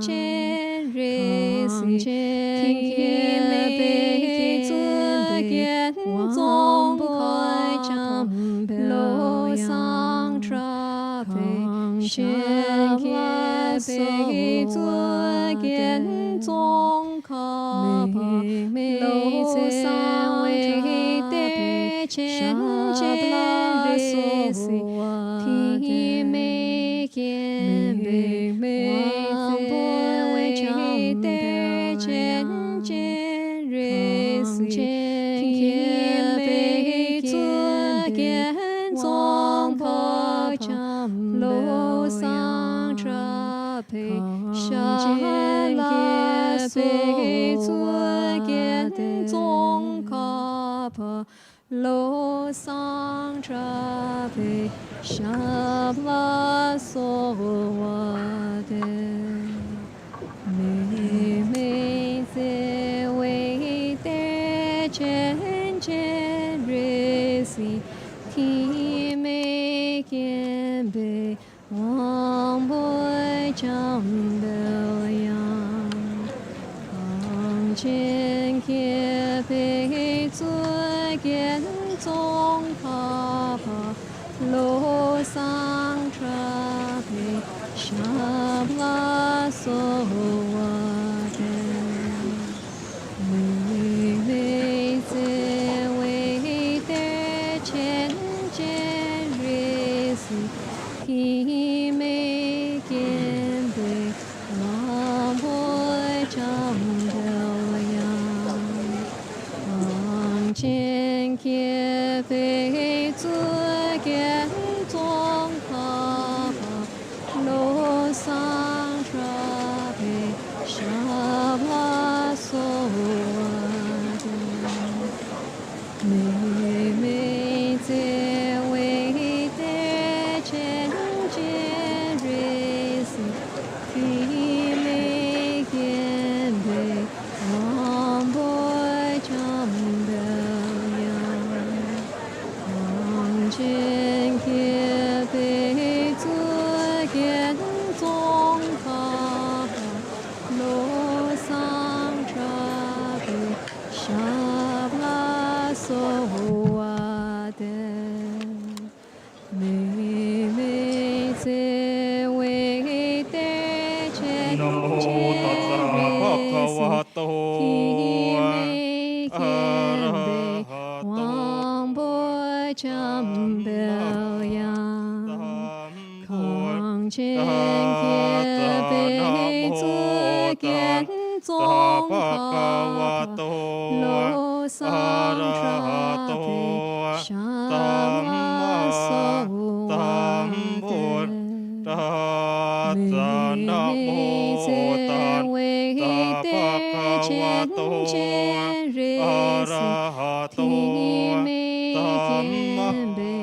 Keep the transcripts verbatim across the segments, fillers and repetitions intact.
སྤྱན་རས་གཟིགས། ཐེག་པའི་གཙུག་རྒྱན་ཙོང་ཁ་པ་བློ་བཟང་གྲགས་པའི་ཞབས་ལ་གསོལ་བ་འདེབས། ཁ་པ་བློ་བཟང་གྲགས་པའི་ཞབས་ལ་གསོལ་བ་འདེབས། ཐེག་དམན་མཁྱེན་པའི་དབང་པོ་འཇམ་དཔལ་དབྱངས། ཁ་པ་གཙུག་རྒྱན་ཙོང་ཁ་པ་བློ་བཟང་གྲགས་པའི་ཞབས་ལ་གསོལ་བ་འདེབས། ཙོང་ཁ་པ་བློ་བཟང་གྲགས་པའི་ཞབས་ལ་གསོལ་བ་འདེབས། དམིགས་མེད་བརྩེ་བའི་གཏེར་ཆེན་སྤྱན་རས་གཟིགས། ཐེག་དམན་མཁྱེན་པའི་དབང་པོ་འཇམ་དཔལ་དབྱངས། གངས་ཅན་མཁྱེན་པའི་གཙུག་རྒྱན་ཙོང་ཁ་པ་བློ་བཟང་གྲགས་པའི་ཞབས་ལ་གསོལ་བ་འདེབས། དམིགས་མེད་བརྩེ་བའི་གཏེར་ཆེན་སྤྱན་རས་གཟིགས། ཐེག་དམན་མཁྱེན་པའི་དབང་པོ་འཇམ་དཔལ་དབྱངས། གངས་ཅན་མཁྱེན་པའི་གཙུག་རྒྱན་ཙོང་ཁ་པ་བློ་བཟང་གྲགས་པའི་ཞབས་ལ་གསོལ་བ་འདེབས། དམིགས་མེད་བརྩེ་བའི་གཏེར་ཆེན་སྤྱན་རས་གཟིགས། ཐེག་དམན་མཁྱེན་པའི་དབང་པོ་འཇམ་དཔལ་དབྱངས། གངས་ཅན་མཁྱེན་པའི་གཙུག་རྒྱན་ཙོང་ཁ་པ་བློ་བཟང་གྲགས་པའི་ཞབས་ལ་གསོལ་བ་འདེབས། དམིགས་མེད་བརྩེ་བའི་གཏེར་ཆེན་ནམ་མོ་ཏཱ་ཙ་བྷ་ག་བ་ཏོ། ཐེག་དམན་མཁྱེན་པའི་དབང་པོ་འཇམ་དཔལ་དབྱངས། གངས་ཅན་མཁྱེན་པའི་གཙུག་རྒྱན་ཙོང་ཁ་པ་བློ་བཟང་གྲགས་པའི་ཞབས་ལ་གསོལ་བ་འདེབས། དམིགས་མེད་བརྩེ་བའི་གཏེར་ཆེན་སྤྱན་རས་གཟིགས། ཐེག་དམན་མཁྱེན་པའི་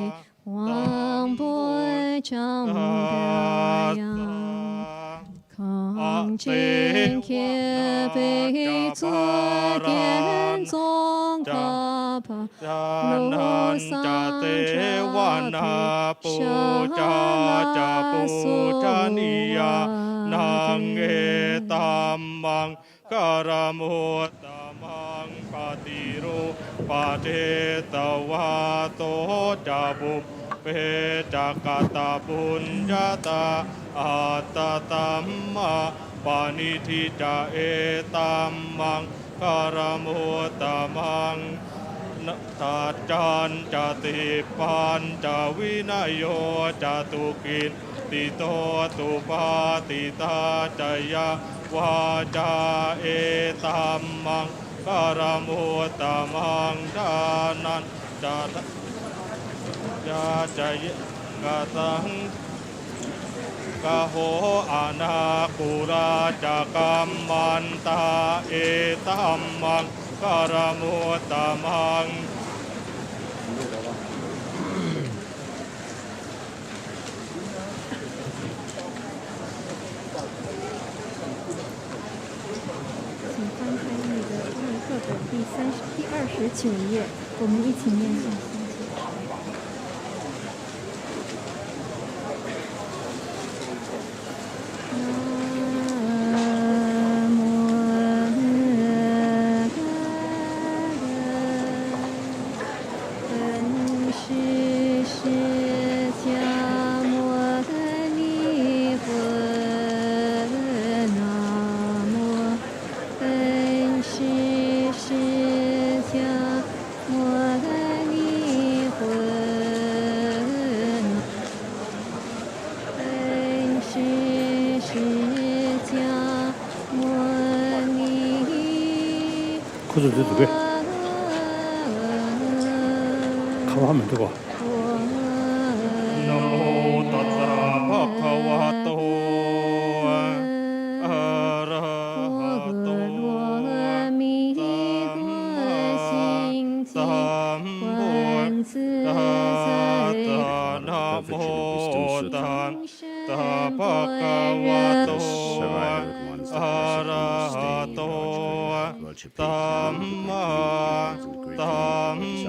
དབང་པོ་འཇམ་དཔལ་དབྱངས། གངས་ཅན་མཁྱེན་པའི་གཙུག་རྒྱན་ཙོང་ཁ་པ་བློ་བཟང་གྲགས་པའི་ཞབས་ལ་གསོལ་བ་འདེབས། ཀརྨ་ཀརྨོ་ཏ་མཾ་པཏིརུ་པ་ཏེ་ཏ་བ་ཏོ་ཙ་བུབ་པེ་ཙ་ཀ་ཏ་བུ་ཉ་ཏ་ཨ་ཏ་ཏ་མ་པ་ཎི་ཏི་ཙ་ཨེ་ཏ་མཾ་ཀརྨོ་ཏ་མཾ། ཏ་ཙ་ཙ་ཏི་པ་ཙ་བི་ན་ཡོ་ཙ་ཏུ་ཀི་ཏི་ཏོ་ཏུ་པ་ཏི་ཏ་ཙ་ཡ་བ་ཙ་ཨེ་ཏ་མཾ་ཀརྨོ་ཏ་མཾ། ཏ་ནན་ཙ་ཏ་ཙ་ཡ་ཀ་ཏང་ཀ་ཧོ་ཨ་ན་ཀུ་ར་ཙ་ཀ་མན་ཏ་ཨེ་ཏ་མཾ་ཀརྨོ་ཏ་མཾ།请翻开你的中文课本第三十、第二十九页，我们一起念诵。ཁུ་ཚུར་འདི་འདུག་གས། ཁ་བ་མི་འདུག་གོ། नमो ततः भगवतो अरहतो सम्मा सम्बुद्धस्स। नमो ततः भगवतो अरहतो सम्मा सम्बुद्धस्स।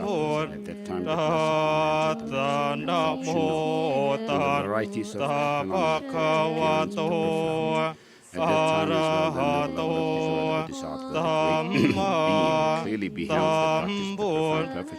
नमो ततः भगवतो अरहतो सम्मा सम्बुद्धस्स।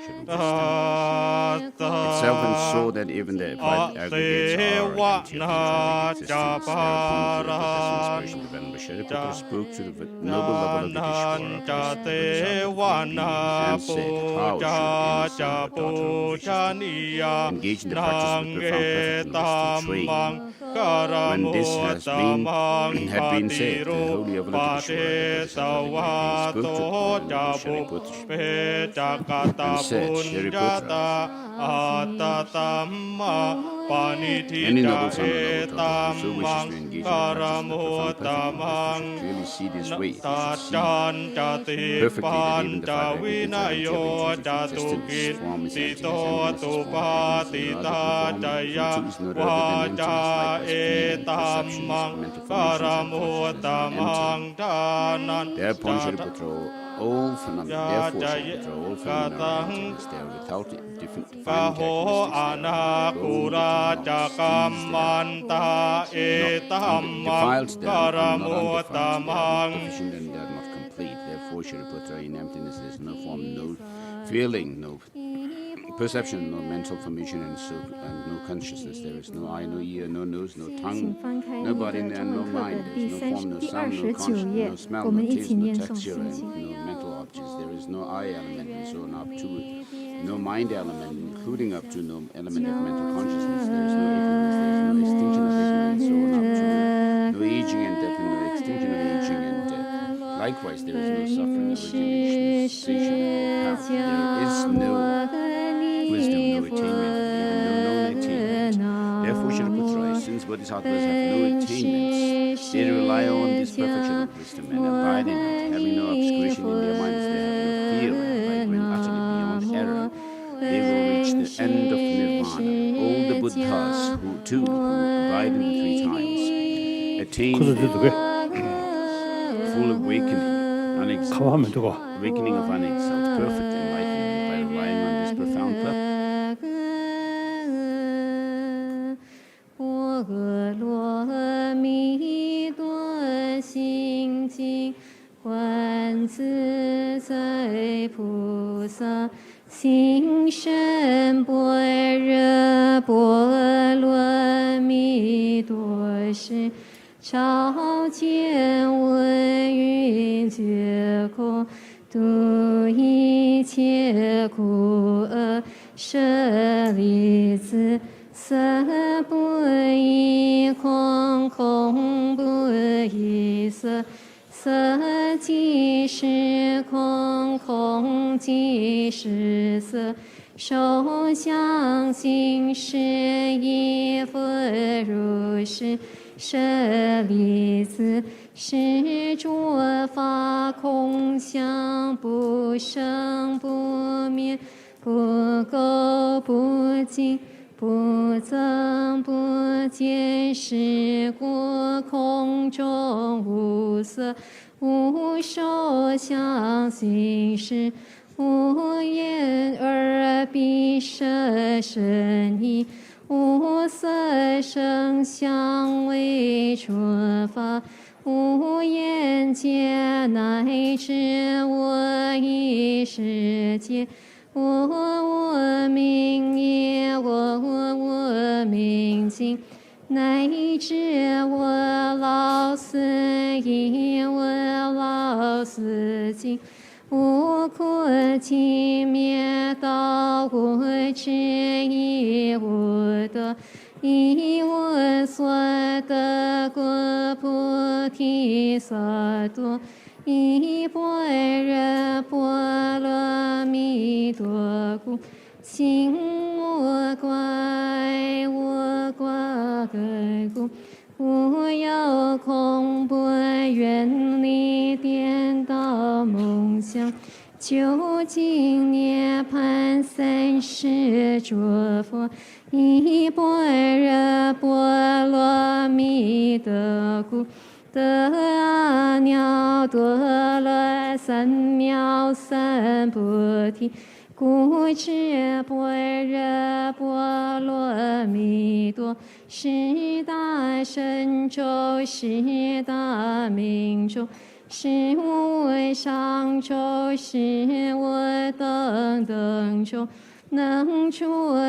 Itself and saw that even the five aggregates are contingent existence. Thereupon Shariputra, the best expression of Venerable Shariputra, spoke to the noble level of Yutishvara, Bodhisattva, and said, "How should any single daughter of Vishnu engage in the practice of the profound perfection of this trade?" When this has been, had been said, the holy Avalokiteshvara, the Bodhisattva, spoke to the Shariputra and said, Shariputra, any noble son or noble daughter who so wishes to engage in the practice of the profound perfection of Vishnu should clearly see this way. They should see perfectly that even the five aggregates are contingent existence, form is emptiness, emptiness is form, emptiness is no other than form, form too is no other than emptiness, likewise, feeling, perception is mental formations and consciousness are empty. Therefore, Shariputra, all phenom-, therefore, Shariputra, all phenomena are emptiness, they are without different, defined characteristics, they are not gold, they are not seeds, they are not undefiled, they are not undefiled, they are not deficient, and they are not complete. Therefore, Shariputra, in emptiness there is no form, no feeling, no perception, no mental formation, and so, and no consciousness. There is no eye, no ear, no nose, no tongue, no body, and no mind. There is no form, no sound, no consciousness, no smell, no taste, no texture, and no mental objects. There is no eye element, and so on up to it. No mind element, including up to no element of mental consciousness. There is no ignorance, there is no extinction of ignorance, so on up to no aging and death, and no extinction of aging and death. Likewise, there is no suffering origination, cessation, or path. There is no wisdom, no attainment, even no known attainment. Therefore, Shariputra, since bodhisattvas have no attainments, they rely on this perfection of wisdom and abide in it, having no obscuration in their minds. They have no fear and abide when utterly beyond error. They will reach the end of nirvana. All the Buddhas who too who abide in the three times attain full awakening, unex- awakening of unexalted perfect enlightenment by relying on this profound purpose. 波罗蜜多心经，观自在菩萨行深般若波罗蜜多时，照见五蕴皆空，度一切苦厄。舍利子， 色不异空，空不异色。色即是空，空即是色。受想行识亦复如是。舍利子，是诸法空相，不生不灭， 不垢不净，不增不减，是故空中无色，无受想行识，无眼耳鼻舌身意，无色声香味触法，无眼界，乃至无意识界， 无无明也，无无明尽，乃至无老死也，无老死尽，无苦集灭道，无智亦无得，依我所得果，菩提萨埵依般若波罗蜜多故，心无挂碍，无挂碍故，无有恐怖，远离颠倒梦想，究竟涅槃。三世诸佛依般若波罗蜜多故，得阿耨多罗三藐三菩提。故知般若波罗蜜多，是大神咒，是大明咒，是无上咒，是无等等咒，能除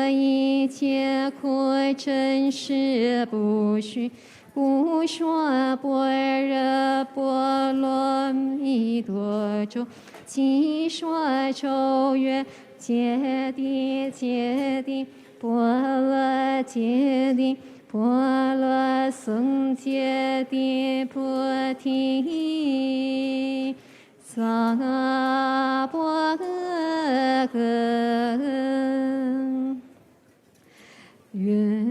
一切苦，真实不虚。 故说般若波罗蜜多咒，即说咒曰：揭谛，揭谛，波罗揭谛，波罗僧揭谛，菩提萨婆愿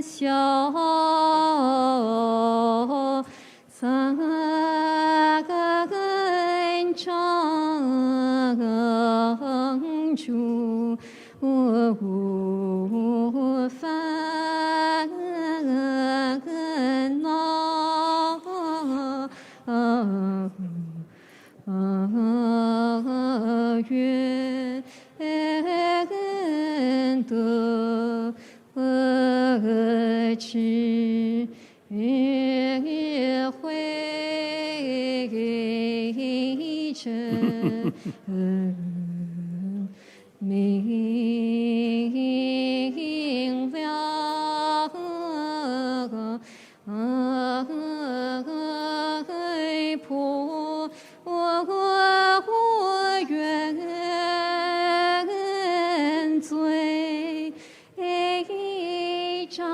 消三障诸烦恼。 愿得智慧真明了。 破愿罪障，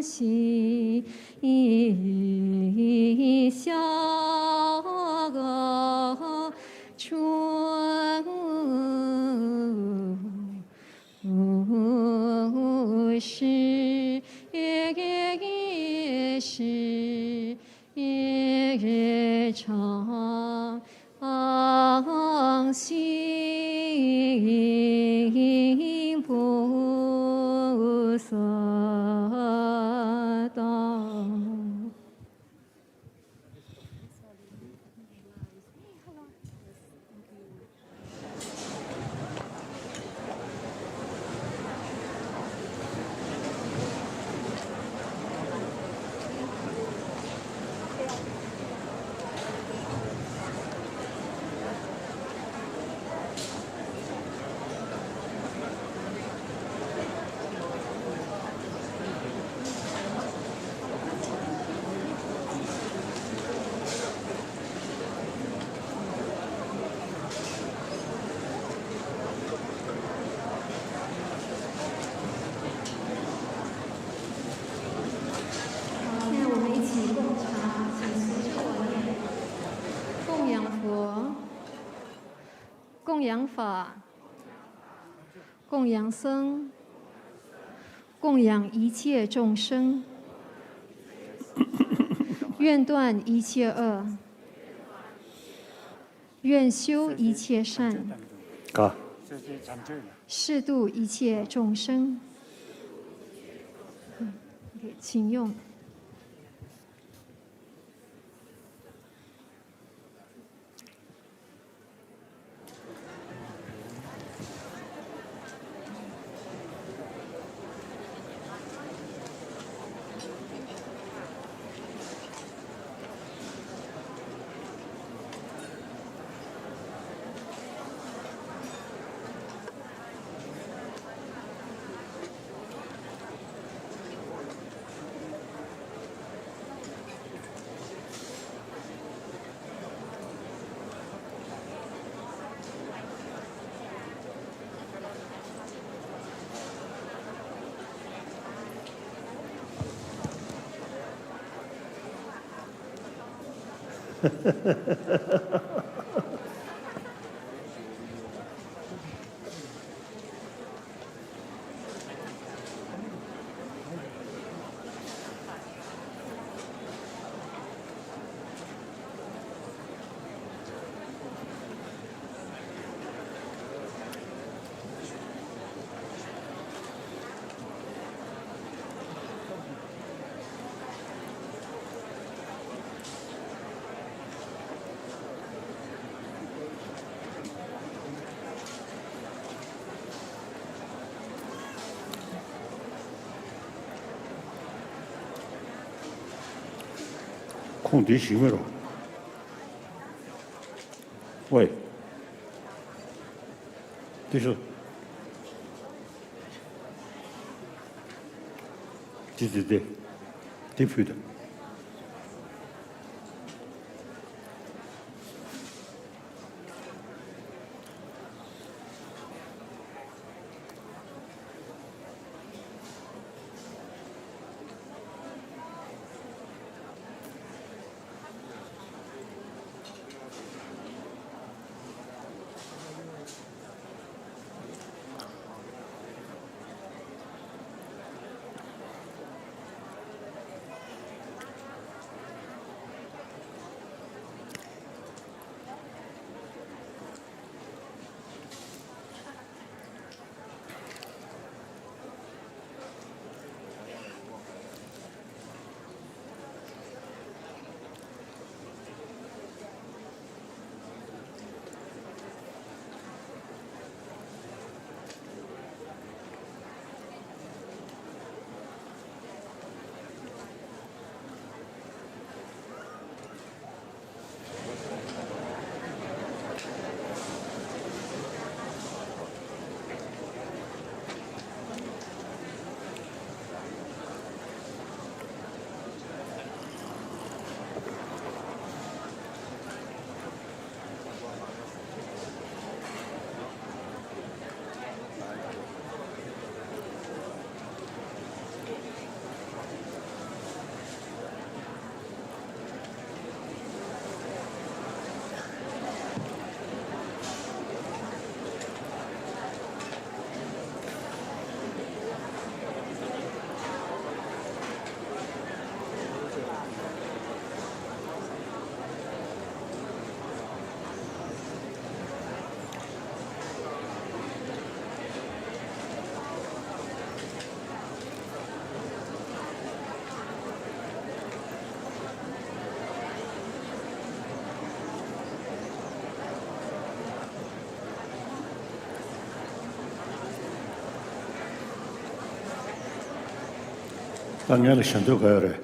悉消除。 是常行菩萨道。现在我们一起供茶，请随着我念：供养佛，供养法，供养僧，供养一切众生，愿断一切恶，愿修一切善， ག 誓度一切众生。OK，请用。ཁོང་དེ་ཞིག་མེད་རོ། ཝེ། དེ་ཤོ། དེ་དེ་དེ། དེ་ཕུད་དང་། ད་ངས་ལ་ཞལ་འདོན་ག་ཡོད་རེད།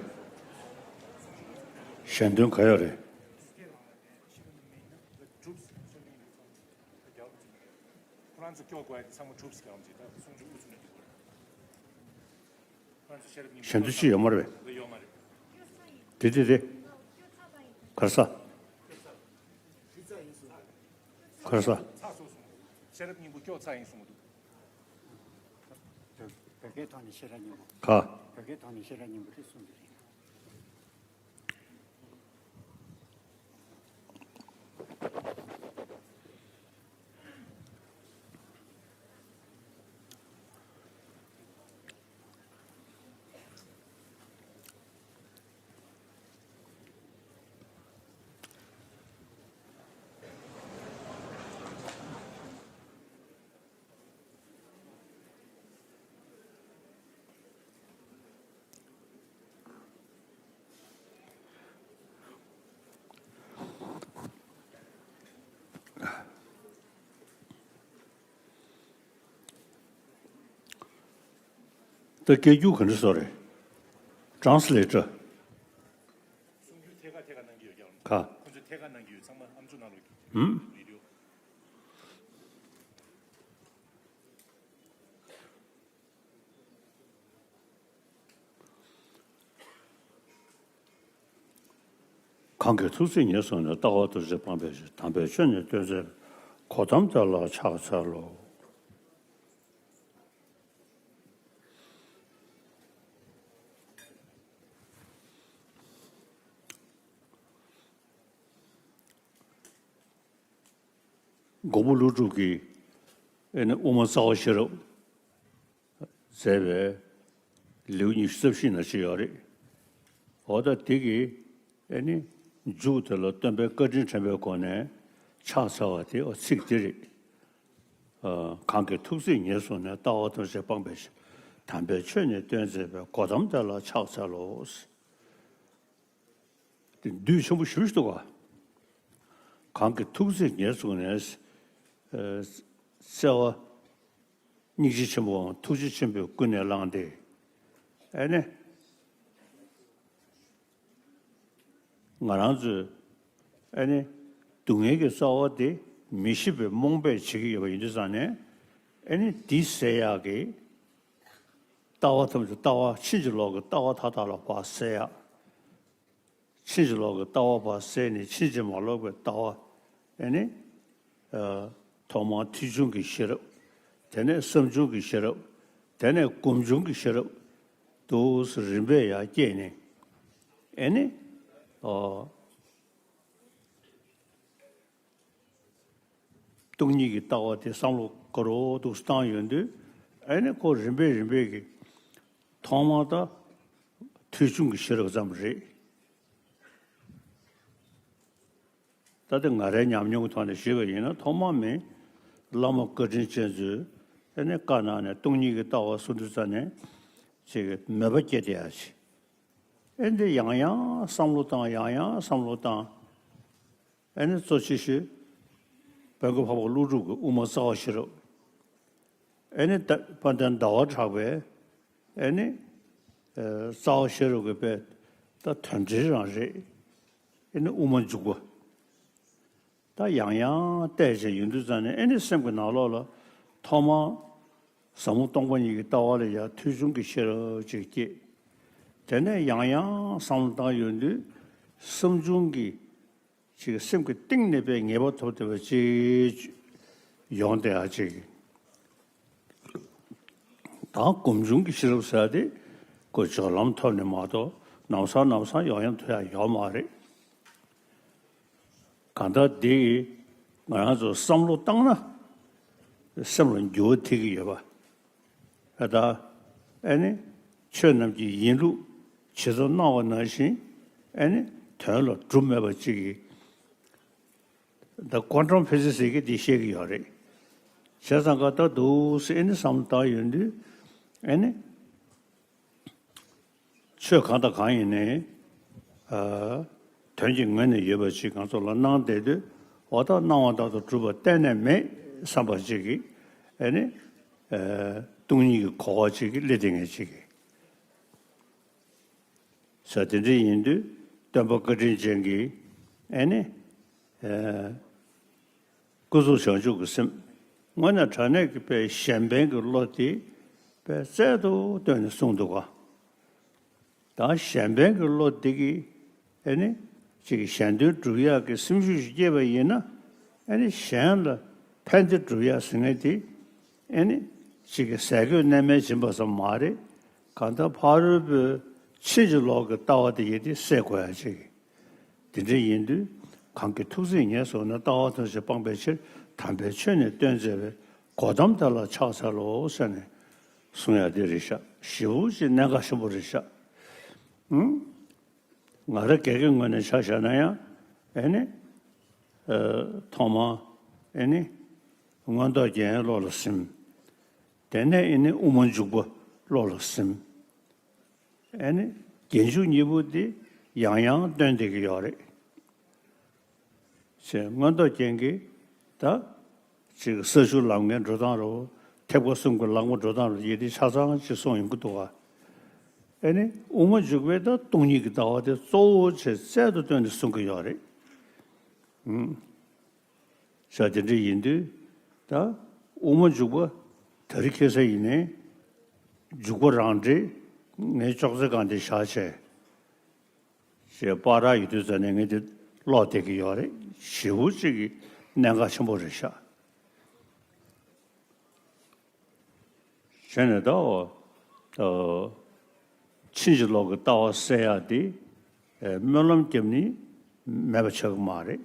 ཞལ་འདོན་ག་ཡོད་རེད། ཁོ་རང་ཚོ་སྐྱོར་དགོས་ཡ་དེ་ཚང་མ་གྲུབ་ཟེར་གྱི་རེད་ཅེས་ད་གསུང་ཆོས་དབུ་ཚུགས་ནས་འདུག་གོ། ཁོ་རང་ཚོ་ཤེས་རབ་སྙིང་པོ་གཞན་དུ་ཅི་ཡོད་མ་རེད་པས། ཡོད་མ་རེད། དེ་དེ་དེ། གར་ས། གར་ས། ཚགས་སོ་གསུང་། ཤེས་རབ་སྙིང་པོ་སྐྱོར་ཚར་ཡིན་གསུང་གི་འདུག་བོད་སྐད་ཐོག་ནས་ཤེས་རབ་སྙིང་པོ། ག་བོད་སྐད་ཐོག་ནས་ཤེས་རབ་སྙིང་པོ་དེ་གསུང་གི་རེད། ད་སྐད་སྒྱུར་ག་འདྲ་བཟོ་རེད། ཊེ་རན་སི་ལེ་ཊར། གསུང་སྒྱུར་ཐད་ཀར་ཐད་ཀར་གནང་གི་ཡོད་ཀྱང་། ག་ཁོ་ཚོས་ཐད་ཀར་གནང་གི་ཡོད་ཚང་མ་ཨམ་ཅོག་ནང་ལོགས་ཀྱི་ཧུམ། བི་ཌི་ཡོ། གང་གིས་ཐུགས་བརྩེ་ཉེར་བཟུང་ནས། ལྟ་བ་ཐུགས་རྗེ་སྤངས་པའི་ཕྱིར། དམ་པའི་ཆོས་ནི་སྟོན་མཛད་པའི། གོ་ཏམ་དེ་ལ་ཕྱག་འཚལ་ལོ། མགོན་པོ་ཀླུ་སྒྲུབ་ཀྱིས་ཨེ་ནི་དབུ་མ་རྩ་བ་ཤེས་རབ་མཛད་པའི་ལེའུ་ཉི་ཤུ་རྩ་བཞི་ན་ཅིག་ཡོད་རེད། འོ་ད་དེ་གི་ཨེ་ནི་མཇུག་དེ་ལ་སྟོན་པའི་བཀའ་དྲིན་དྲན་པའི་སྒོ་ནས་ཕྱག་འཚལ་བ་དེ་འོ་ཚིག་འདི་རེད། ཨ། གང་གིས་ཐུགས་བརྩེས་ཉེར་བཟུང་ནས། ལྟ་བ་ཐམས་ཅད་སྤངས་པའི་ཕྱིར། དམ་པའི་ཆོས་ནི་སྟོན་མཛད་པའི། གོ་ཏམ་དེ་ལ་ཕྱག་འཚལ་ལོ། དེ་བསྡུས་ཆེན་པོ་ཞེ་པོ་ཞིག་འདུག་ག་གང་གིས་ཐུགས་བརྩེས་ཉེར་བཟུང་ནས། ཨ། བརྩེ་བ་སྙིང་རྗེ་ཆེན་པོའམ་ཐུགས་རྗེ་ཆེན་པོས་ཀུན་ནས་བསླངས་ཏེ། ཨེ་ནི། ང་རང་ཚོས་ཨེ་ནི་སྡུག་བསྔལ་གྱི་རྩ་བ་དེ་མི་ཤེས་པའི་རྨོངས་པས་བྱེད་ཀྱི་ཡོད་པ་ཡིན་དུས་ཙང་ནས། ཨེ་ནི་འདི་སེལ་ཡག་གི་ལྟ་བ་ཐམས་ཅད། ལྟ་བ་ཕྱིན་ཅི་ལོག་གི་ལྟ་བ་མཐའ་དག་ལ་ཕར་སེལ་ཡག་ཕྱིན་ཅི་ལོག་གི་ལྟ་བ་ཕར་སེལ་ནས་ཕྱིན་ཅི་མ་ལོག་པའི་ལྟ་བ། ཨེ་ནི། ཨ། ཐོག་མར་ཐོས་བྱུང་གི་ཤེས་རབ། དེ་ནས་བསམ་བྱུང་གི་ཤེས་རབ། དེ་ནས་སྒོམ་བྱུང་གི་ཤེས་རབ། འདུག་སེ་རིམ་པས་ཡར་བསྐྱེད་ནས། ཨེ་ནི། ཨ། སྟོང་ཉིད་ཀྱི་ལྟ་བ་དེ་བསམ་བློ་འཁོར་རོ་འདུག་སེ་བཏང་ཡོང་དུས། ཨེ་ནི་ཁོ་རིམ་པས་རིམ་པས་ཀྱི་ཐོག་མར་ད་ཐོས་བྱུང་གི་ཤེས་རབ་ཙམ་རེད། ད་ལྟ་ང་རའི་ཉམས་མྱོང་གི་ཐོག་ནས་ཞུས་པ་ཡིན་ན། ཐོག་མ་མི་བླ་མ་བཀའ་དྲིན་ཅན་ཚོས་ཨེ་ནི་བཀའ་གནང་ནས་སྟོང་ཉིད་ཀྱི་ལྟ་བ་གསུང་དུས་ཙ་ནས་ཅིག་མོས་པ་སྐྱེས་བསྡད་ཡ་ཅིག་ཨེ་འདི་ཡང་ཡང་བསམ་བློ་བཏང་། ཡང་ཡང་བསམ་བློ་བཏང་། ཨེ་ནི་གཙོ་ཆེ་ཤོས་དཔལ་མགོན་འཕགས་པ་ཀླུ་སྒྲུབ་ཀྱི་དབུ་མ་རྩ་བ་ཤེས་རབ། ཨེ་ནི་ད་དཔལ་ལྡན་ཟླ་བ་གྲགས་པའི་ཨེ་ནི། ཨ། རྩ་བ་ཤེས་རབ་ཀྱི་དཔེ་ད་དོན་འགྲེལ་རང་རེད། ཨེ་ནི་དབུ་མ་འཇུག་པ། ད་ཡང་ཡང་བལྟས་བྱས་ཡོང་དུས་ཙ་ནས། ཨེ་ནི་སེམས་ཀྱི་ནང་ལོགས་ལ་ཐོག་མར་ཟབ་མོ་སྟོང་པ་ཉིད་ཀྱི་ལྟ་བ་ལ་ཡར་ཐོས་བྱུང་གི་ཤེས་རབ་ཅིག་སྐྱེས། དེ་ནས་ཡང་ཡང་བསམ་བློ་བཏང་ཡོང་དུས། བསམ་བྱུང་གི་ཅིག་སེམས་ཀྱི་གཏིང་ནས་དཔེ་ངེས་པ་ཐོབ་བསྡད་པ་ཅིག་ཡོང་བསྡད་ཡ་ཅིག་ད་སྒོམ་བྱུང་གི་ཤེས་རབ་ཟེར་ཡ་དེ་ཁོ་སྦྱོར་ལམ་ཐོག་ནས་མ་གཏོགས་ནམ་སང་ནམ་སང་ཡོང་ཡ་ཐུབ་ཡ་ཡོད་མ་རེད། གང་ལྟར་འདི་ང་རང་ཚོ་བསམ་བློ་བཏང་ན་སེམས་ལ་འགྱུར་བ་ཐེབས་ཀྱི་ཡོད་པ། ད་ལྟ་ཨེ་ནི་ཆོས་རྣམས་ཀྱི་ཡིན་ལུགས་ཇི་ལྟར་སྣང་བ་ནང་བཞིན། ཨེ་ནི་དོན་ལ་གྲུབ་མེད་པ་ཅིག་གི། ད་ཀོན་ཊམ་ཕི་སིག་སི་ཟེར་གྱི་དེ་བཤད་ཀྱི་ཡོད་རེད། བྱས་ཙང་ཀ་ད་འདུག་སེ་ཨེ་ནི་བསམ་བློ་བཏང་ཡོང་དུས། ཨེ་ནི་ཆོས་གང་དང་གང་ཡིན་ནའི། ཨ། དོན་གྱི་ངོས་ནས་ཡོད་པ་ཅིག་ང་ཚོ་ལ་སྣང་བསྡད་དུས། འོ་ད་སྣང་བ་ལྟར་དུ་གྲུབ་པ་གཏན་ནས་མེད་བསམ་པ་ཅིག་གིས། ཨེ་ནི། ཨ། སྟོང་ཉིད་ཀྱི་གོ་བ་ཅིག་གིས་སླེབས་བསྡད་མཁན་ཅིག་གིས། ས་དེ་འདྲ་ཡིན་དུས་སྟོན་པ་བཀའ་དྲིན་ཅན་གྱིས་ཨེ་ནི། ཨ། ཀུན་རྫོབ་བྱང་ཆུབ་ཀྱི་སེམས། དངོས་གནས་དྲང་གནས་ཀྱི་དཔེ་གཞན་ཕན་གྱི་བློ་དེ་དཔེ་རྩལ་དུ་བཏོན་ནས་གསུངས་འདུག་ག་ད་གཞན་ཕན་གྱི་བློ་དེ་གིས་ཨེ་ནི་ཅིག་གཞན་དོན་སྒྲུབ་ཡག་གི་སེམས་ཤུགས་ཤིག་སྐྱེས་པ་ཡིན་ན། ཨེ་ནི་གཞན་ལ་ཕན་བདེ་སྒྲུབ་ཡག་ཟེར་མཁན་དེ། ཨེ་ནི་ཅིག་གི་ཟས་གོས་གནས་མལ་སྦྱིན་པ་ཙམ་མ་རེད། གང་ལྟར་ཕ་རོལ་པོའི་ཕྱིན་ཅི་ལོག་གི་ལྟ་བ་དེ་ཡི་དེ་སེལ་དགོས་ཡ་ཅིག་དེ་འདྲ་ཡིན་དུས། གང་གིས་ཐུགས་བརྩེས་ཉེར་བཟུང་ནས། ལྟ་བ་ཐམས་ཅད་སྤངས་པའི་ཕྱིར། དམ་པའི་ཆོས་ནི་སྟོན་མཛད་པའི། གོ་ཏམ་དེ་ལ་ཕྱག་འཚལ་ལོ་ཟེར་ནས་གསུང་ཡ་དེ་རེད་ཤག་ཞེ་པོ་ཅིག་གནད་འགག་ཆེན་པོ་རེད་ཤག་ཨང་། ང་རང་སྒེར་གྱི་ངོས་ནས་ཆ་བཞག་ན་ཡང་། ཨེ་ནི། ཨ། ཐོག་མར་ཨེ་ནི་མངོན་རྟོགས་རྒྱན་བློ་ལ་ཟིན། དེ་ནས་ཨེ་ནི་དབུ་མ་འཇུག་པ་བློ་ལ་ཟིན། ཨེ་ནི་རྒྱན་འཇུག་གཉིས་པོ་དེ་ཡང་ཡང་བཏོན་བསྡད་ཀྱི་ཡོད་རེད། ཞེས་མངོན་རྟོགས་རྒྱན་གྱིས་ད་ཅིག་ས་བཅུ་ལམ་ལྔའི་འགྲོ་སྟངས་རོ། ཐེག་པ་གསུམ་གྱི་ལམ་ལྔ་འགྲོ་སྟངས་རོ། ཡི་དེ་ཆ་ཚང་ཅིག་གསུངས་ཡོང་གི་འདུག་ག་ཨེ་ནི་དབུ་མ་འཇུག་པའི་ད་སྟོང་ཉིད་ཀྱི་ལྟ་བ་དེ་གཙོ་བོ་བྱས་རྩལ་དུ་བཏོན་ནས་གསུང་གི་ཡོད་རེད། ཨང་། ས་དེ་འདྲ་ཡིན་དུས། ད་དབུ་མ་འཇུག་པ་དེ་རིང་ཁ་སང་ཡིན་ནའི་འཇུག་པ་རང་འགྲེལ་ངས་ཅོག་ཙེ་སྒང་དེ་བཞག་བྱས། ཞེས་པར་ར་ཡོད་དུས་ཙ་ནས་ངས་དེ་ཀློག་བསྡད་ཀྱི་ཡོད་རེད། ཞེ་པོ་ཅིག་གི་གནད་འགག་ཆེན་པོ་རེད་ཤག་བྱས་ནས་ད་འོ། ཨ། ཕྱིན་ཅི་ལོག་གི་ལྟ་བ་སེལ་ཡག་དེ། ཨ། སྨོན་ལམ་བརྒྱབ་ནས་མེད་པ་ཆགས་ཀྱི་མ་རེད།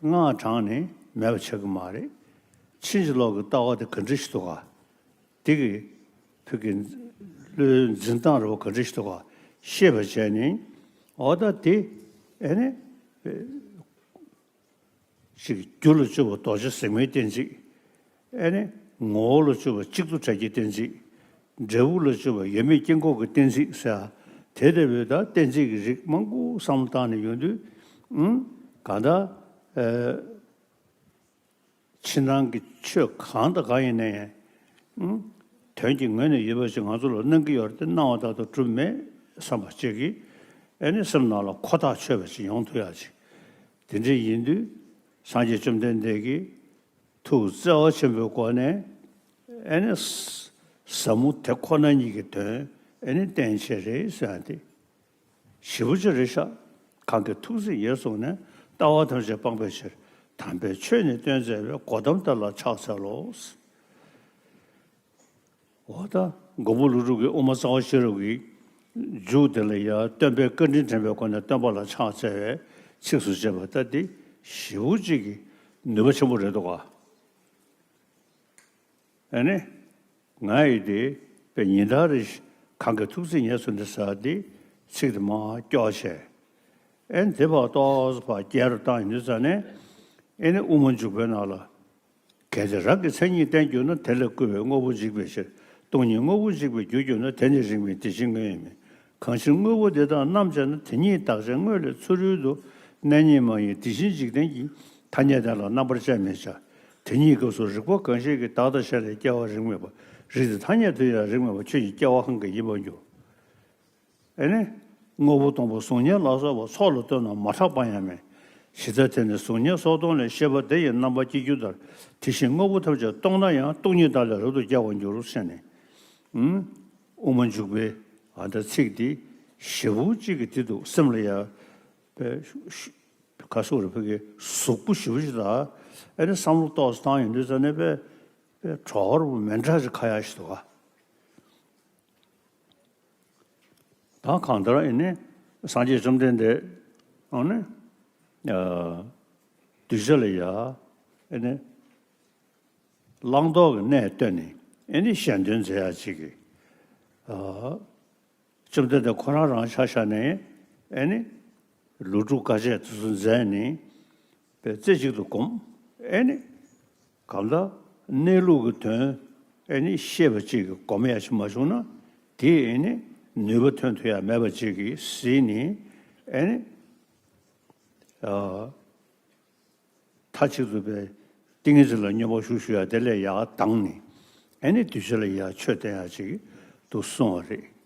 སྔགས་བགྲངས་ནས་མེད་པ་ཆགས་ཀྱི་མ་རེད། ཕྱིན་ཅི་ལོག་གི་ལྟ་བ་དེ་ག་འདྲ་ཞིག་འདུག་ག་དེ་གི་ཕ་གི་བློའི་འཛིན་སྟངས་རེ་བ་ག་འདྲ་ཞིག་འདུག་ག་ཤེས་པ་བྱས་ནས། འོ་ད་དེ་ཨེ་ནི་ཅིག་རྒྱུ་ལ་སྤྱོད་པ་རྡོ་རྗེ་ཟེགས་མའི་གཏན་ཚིགས། ཨེ་ནི་ངོ་བོ་ལ་སྤྱོད་པ་གཅིག་ཏུ་བྲལ་གྱི་གཏན་ཚིགས། འབྲས་བུ་ལ་སྤྱོད་པ་ཡོད་མེད་དཀྱིལ་འཁོར་གྱི་གཏན་ཚིགས་ཟེར། དེ་ལྟ་བུའི་ད་གཏན་ཚིགས་ཀྱི་རིགས་མང་པོ་བསམ་བློ་བཏང་ནས་ཡོང་དུས། ཨང་། གང་ལྟར། ཨེ། ཕྱི་ནང་གི་ཆོས་གང་དང་གང་ཡིན་ན་ཡང་། ཨང་། དོན་གྱི་ངོས་ནས་ཡོད་པ་ཞིག་ང་ཚོ་ལ་གནང་གི་ཡོད་རེད་དེ། གནང་བ་ལྟར་དུ་གྲུབ་མེད་བསམ་པ་ཅིག་གིས། ཨེ་ནི་སེམས་ནང་ལ་ཁོ་ཐག་ཆོད་པ་ཞིག་ཡོང་ཐུབ་ཡག་ཅིག་དེ་འདྲ་ཡིན་དུས། སངས་རྒྱས་བཅོམ་ལྡན་འདས་ཀྱིས་ཐུགས་བརྩེ་བ་ཆེན་པོའི་སྒོ་ནས། ཨེ་ནི་ཟབ་མོ་དེ་ཁོ་ན་ཉིད་ཀྱི་དོན་ཨེ་ནི་བསྟན་བྱས་རེད་ཟེར་ཡག་དེ། ཞེ་པོ་ཅིག་རེད་ཤག་གང་གི་ཐུགས་བརྩེ་ཡིན་གསུངས་ནས། ལྟ་བ་ཐམས་ཅད་སྤང་བའི་ཕྱིར། དམ་པའི་ཆོས་ནི་སྟོན་མཛད་པའི། གོ་ཏམ་དེ་ལ་ཕྱག་འཚལ་ལོ། འོ་ད་མགོན་པོ་ཀླུ་སྒྲུབ་ཀྱིས་དབུ་མ་རྩ་བ་ཤེས་རབ་ཀྱི་མཇུག་དེ་ལ་ཡང་སྟོན་པའི་བཀའ་དྲིན་དྲན་པའི་སྒོ་ནས་སྟོན་པ་ལ་ཕྱག་འཚལ་བའི་ཚིགས་སུ་བཅད་པ་ལྟ་དེ་ཞེ་པོ་ཅིག་གི་ནུས་པ་ཆེན་པོ་རེད་འདུག་ག་ཨེ་ནི། ང་ཡི་དེ་པའི་ཉིན་ལྟར་རེ་གང་གི་ཐུགས་བརྩེ་ཉེར་སོང་འདི་ཟེར་དེ་ཚིག་དེ་མར་སྐྱོར་བྱས། ཨེ་ནི་དེ་ཕར་ཏོག་ཙམ་ཕར་བསྐྱར་དུ་བཏང་ཡོང་དུས་ཙ་ནས། ཨེ་ནི་དབུ་མ་འཇུག་པའི་ནང་ལ། གལ་ཏེ་རང་གི་མཚན་ཉིད་བསྟན་གྱུར་ན། དེ་ལས་བསྐུལ་བའི་དངོས་པོ་འཇིག་པའི་ཕྱིར། སྟོང་ཉིད་དངོས་པོ་འཇིག་པའི་རྒྱུར་གྱུར་ན། དེ་ནི་རིགས་མིན་དེ་བཞིན་དངོས་ཡིན་མིན། གང་ཕྱིར་དངོས་པོ་འདི་དག་རྣམ་སྦྱར་ན། དེ་ཉིད་བདག་ཅག་དངོས་ལས་ཚུ་རོལ་དུ། གནས་རྙེད་མ་ཡིན་དེ་བཞིན་འཇིག་རྟེན་གྱི། ཐ་སྙད་དེ་ལ་རྣམ་པར་དཔྱད་མི་བྱ། དེ་ཉིད་སྐབས་སུ་རིག་པ་གང་ཞིག་གིས། བདག་དང་གཞན་ལས་སྐྱེ་བ་རིགས་མེད་པ། རིགས་དེ་ཐ་སྙད་དུ་ཡང་རིགས་མེད་པ། ཆོས་ཀྱི་སྐྱེ་བ་གང་གིས་ཡིན་པར་འགྱུར། ཨེ་ནི། དངོས་པོ་སྟོང་པ་གཟུགས་བརྙན་ལ་སོགས་པ། ཚོགས་ལ་ལྟོས་ན་མ་གྲགས་པ་ཡང་མེད། གཞི་རྩ་དེ་ནི་གཟུགས་བརྙན་སོགས་སྟོང་ལས། ཤེས་པ་དེ་ཡི་རྣམ་པ་སྐྱེ་འགྱུར་ལྟར། དེ་བཞིན་དངོས་པོ་ཐམས་ཅད་སྟོང་ན་ཡང་། སྟོང་ཉིད་བདག་ལས་རབ་ཏུ་སྐྱེ་བར་འགྱུར་ཟེར་ནས། ཨུམ། དབུ་མ་འཇུག་པའི་ཨ་ད་ཚིག་འདི་ཞེ་པོ་ཅིག་གི་དེ་འདུག་སེམས་ལ་ཡ་པའི་ཤུ་ཤུ་ག་སོགས་རེ་ཕ་གི་གཟུགས་པོ་ཞེ་པོ་ཅིག་དང་། ཨེ་ནི་བསམ་བློ་ཏོག་ཙམ་བཏང་ཡོང་དུས་ཙ་ནས་པའི་པའི་གྲོགས་པོ་མི་འདྲ་ཞིག་ཁ་ཡག་ཞིག་འདུག་ག་ད་གང་ལྟར་ཨེ་ནི་སངས་རྒྱས་བཅོམ་ལྡན་འདས་ཨ་ནི་ཨ་གདུལ་བྱ་ལ་ཡ་ཨེ་ནི་བླང་དོར་གྱི་གནས་བསྟན་ནས་ཨེ་ནི་གཞན་དོན་མཛད་ཡ་ཅིག་གི་ཨ་བཅོམ་ལྡན་འདས་ཁོ་རང་རང་ཆ་བཞག་ནས་ཨེ་ནི་ལོ་དྲུག་དཀའ་སྤྱད་དེ་ཚོ་མཛད་ནས། པའི་རྩེ་གཅིག་ཏུ་བསྒོམ། ཨེ་ནི། གང་ལྟར་གནས་ལུགས་ཀྱི་དོན་ཨེ་ནི་ཤེས་པ་གཅིག་གིས་སྒོམ་ཡ་ཞིག་མ་བྱུང་ན། དེ་ཨེ་ནི་ནུས་པ་ཐོན་ཐུབ་ཡ་མེད་པ་གཅིག་གིས་གཟིགས་ནས། ཨེ་ནི། ཨ། མཐའ་གཅིག་ཏུ་པའི་ཏིང་ངེ་འཛིན་ལ་སྙོམས་པར་ཞུགས་ཞུགས་ཡ་དེ་ལས་ཡར་ལྡང་ནས། ཨེ་ནི་གདུལ་བྱ་ལ་ཡར་ཆོས་བསྟན་ཡ་གཅིག་ཏུ་གསུངས་པ་རེད།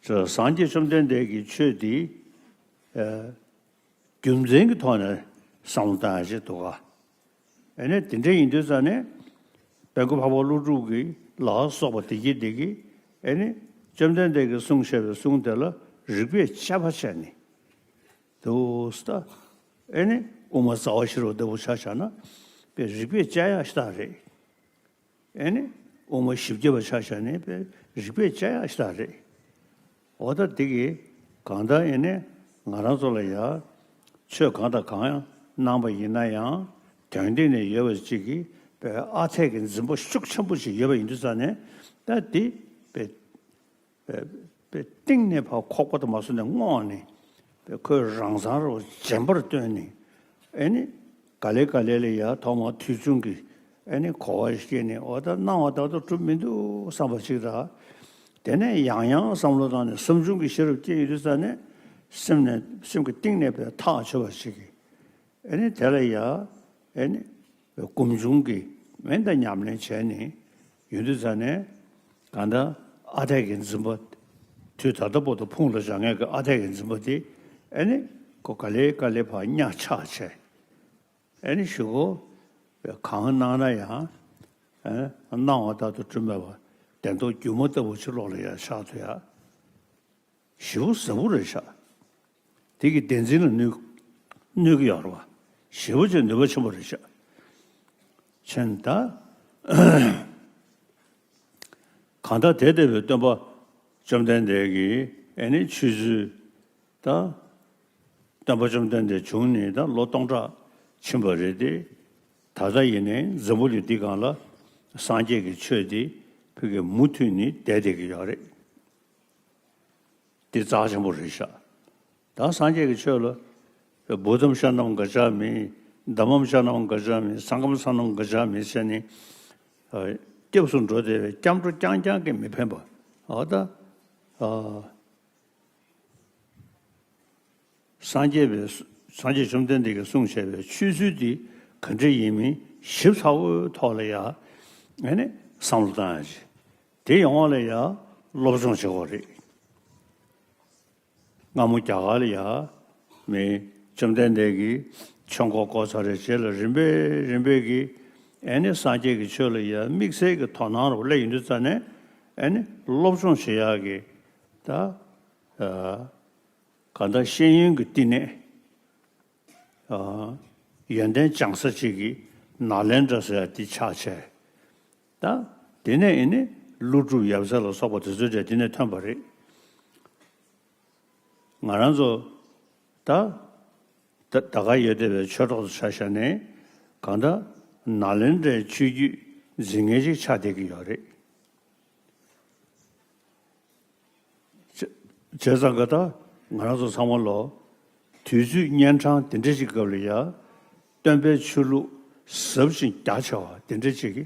སངས་རྒྱས་བཅོམ་ལྡན་འདས་ཀྱི་ཆོས་འདི། ཨ། རྒྱུ་མཚན་གྱི་ཐོག་ནས་བསམ་བློ་བཏང་ཡ་ཅིག་འདུག་ག་ཨེ་ནི་དེ་འདྲ་ཡིན་དུས་ཙ་ནས། དཔལ་མགོན་འཕགས་པ་ཀླུ་སྒྲུབ་ཀྱི་ལ་སོགས་པ་དེ་གྱིས་དེ་གྱིས་ཨེ་ནི་བཅོམ་ལྡན་འདས་ཀྱིས་གསུངས་བཞག་པའི་གསུང་དེ་ལ་རིགས་པས་དཔྱད་པ་བྱས་ནས། དུ་སྟ། ཨེ་ནི་དབུ་མ་རྩ་བ་ཤེས་རབ་ལྟ་བུ་ཆ་བཞག་ན། དཔེ་རིགས་པས་དཔྱད་ཡ་ཞིག་རེད། ཨེ་ནི་དབུ་མ་བཞི་བརྒྱ་པ་ཆ་བཞག་ནས་དཔེ་རིགས་པས་དཔྱད་ཡ་ཞིག་རེད། འོ་ད་འདི་གི་གང་ལྟར་ཨེ་ནི་ང་རང་ཚོ་ལ་ཡ་ཆོས་གང་དང་གང་ཡང་གནང་པ་ཡིན་ན་ཡང་། དོན་སྟེང་ནས་ཡོད་པ་ཅིག་གི་དཔེ་ཨ་འཐས་ཀྱི་འཛིན་པ་ཤུགས་ཆེན་པོ་ཞིག་ཡོད་པ་ཡིན་དུས་ཙ་ནས། ད་འདི་དཔེ་པའི་པའི་གཏིང་ནས་ཕར་ཁོག་པ་དུ་མ་སོང་ནས་བསྔོགས་ནས། པའི་ཁོའི་རང་མཚང་རུ་རྗེན་པར་བཏོན་ནས། ཨེ་ནི། ག་ལེ་ག་ལེ་ལ་ཡ་ཐོག་མར་དུས་ཆུང་གི་ཨེ་ནི་གོ་བ་སྐྱེས་ནས། འོ་ད་གནང་བ་ལྟར་དུ་གྲུབ་མི་འདུག་བསམ་པ་ཅིག་དང་། དེ་ནས་ཡང་ཡང་བསམ་བློ་བཏང་ནས་བསམ་བྱུང་གི་ཤེས་རབ་སྐྱེས་ཡོང་དུས་ཙ་ནས། སེམས་ནས་སེམས་ཀྱི་གཏིང་ནས་པའི་ཐག་ཆོད་པ་ཞིག་གིས། ཨེ་ནི་དེ་ལ་ཡ། ཨེ་ནི། སྒོམ་བྱུང་གི་མེ་མདའ་ཉམས་ལེན་བྱས་ནས་ཡོང་དུས་ཙ་ནས། གང་ལྟར་ཨ་འཐས་ཀྱི་འཛིན་པ། དུས་ད་ལྟ་བར་དུ་ཕུང་ལ་སྦྱང་མཁན་གྱི་ཨ་འཐས་ཀྱི་འཛིན་པ་དེ། ཨེ་ནི་ཁོ་ག་ལེ་ག་ལེ་ཕར་གཉའ་ཆག་བྱས། ཨེ་ནི་གཞུག་གུ་གང་གནང་ན་ཡང་། ཨེ་གནང་བ་ལྟར་དུ་གྲུབ་མེད་པ། གདན་ཐོག་སྒྱུ་མ་ལྟ་བུ་ཕྱི་ལོགས་ལ་ཡང་ཤར་ཐུབ་ཡ། ཞེ་པོ་ཟབ་པོ་རེད་ཤག་དེ་གི་བདེན་འཛིན་ལ་གནོད་གནོད་ཀྱི་ཡོད་རེད་བ། ཞེ་པོ་ཅིག་ནུས་པ་ཆེན་པོ་རེད་ཤག་ཕྱིན་ད། གང་ལྟར་དེ་ལྟ་བུའི་སྟོན་པ་བཅོམ་ལྡན་འདས་ཀྱི་ཨེ་ནི་ཆོས་ཚུལ་ད། སྟོན་པ་བཅོམ་ལྡན་འདས་བྱུང་ནས་ད་ལོ་སྟོང་ཕྲག་ཕྱིན་པ་རེད་དེ། ད་ལྟ་ཡིན་ནའི་འཛམ་བུ་གླིང་འདི་སྒང་ལ་སངས་རྒྱས་ཀྱི་ཆོས་འདི་ཕ་གིར་མུ་མཐུད་ནས་བསྡད་བསྡད་ཀྱི་ཡོད་རེད། འདི་རྩ་ཆེན་པོ་རེད་ཤག་ད་སངས་རྒྱས་ཀྱི་ཆོས་ལ་བུདྡྷཾ་ཤ་ཎཾ་ག་ཛྙཱ་མི། དྷརྨཾ་ཤ་ཎཾ་ག་ཛྙཱ་མི། སངྒྷཾ་ཤ་ཎཾ་ག་ཛྙཱ་མི་ཟེར་ནས་སྐྱབས་སུ་འགྲོ་བསྡད་པའི་སྐྱབས་འགྲོ་རྐྱང་རྐྱང་གིས་མི་ཕན་པ། འོ་ད། སངས་རྒྱས་པའི། སངས་རྒྱས་བཅོམ་ལྡན་འདས་ཀྱིས་གསུངས་བཞག་པའི་ཆོས་ཚུལ་འདི་ག་འདྲ་ཡིན་མིན་ཞིབ་ཚགས་པོའི་ཐོག་ལ་ཡ། ཨ་ནི་བསམ་བློ་བཏང་ཡ་ཅིག་དེ་ཡོང་བ་ལ་ཡ་སློབ་སྦྱོང་བྱེད་དགོས་རེད། སྔ་མོ་རྒྱ་གར་ལ་ཡ་མི་བཅོམ་ལྡན་འདས་ཀྱིས་ཆོས་འཁོར་བསྐོར་ཚར་བའི་རྗེས་ལ་རིམ་པས་རིམ་པས་ཀྱིས་ཨ་ནི་སངས་རྒྱས་ཀྱི་ཆོས་ལ་ཡ་དམིགས་བསལ་གྱི་དོ་སྣང་རུ་སླེབས་ཡོང་དུས་ཙ་ནས་ཨ་ནི་སློབ་སྦྱོང་བྱེད་ཡག་གི་ད། གང་ལྟར་ཤེས་ཡོན་གྱི་བསྟི་གནས། ཡོན་ཏན་སྦྱང་ས་ཅིག་གི་ནཱ་ལེནྡྲ་ཟེར་ཡ་དེ་ཆགས་བྱས། ད་དེ་ནས་ཨེ་ནི་ཀླུ་སྒྲུབ་ཡབ་སྲས་ལ་སོགས་པ་དེ་ཚོའི་གྲས་དེ་ནས་ཐོན་པ་རེད། ང་རང་ཚོ་ད་ད་ད་ག་ཡོད་བསྡད་པའི་ཆོས་གྲོགས་ཚོ་ཆ་བཞག་ནས་གང་ལྟར་ནཱ་ལེནྡྲའི་ཆོས་བརྒྱུད་འཛིན་མཁན་ཅིག་ཆགས་བསྡད་ཀྱི་ཡོད་རེད། བྱས་ཙང་ག་ད་ང་རང་ཚོ་ཚང་མ་ལོ། དུས་ཚོད་གཉན་འཕྲང་དེ་འདྲ་ཞིག་སྐབས་ལ་ཡ། སྟོན་པའི་ཆོས་ལུགས་ཟབ་ཅིང་རྒྱ་ཆེ་བ་དེ་འདྲ་ཅིག་གི་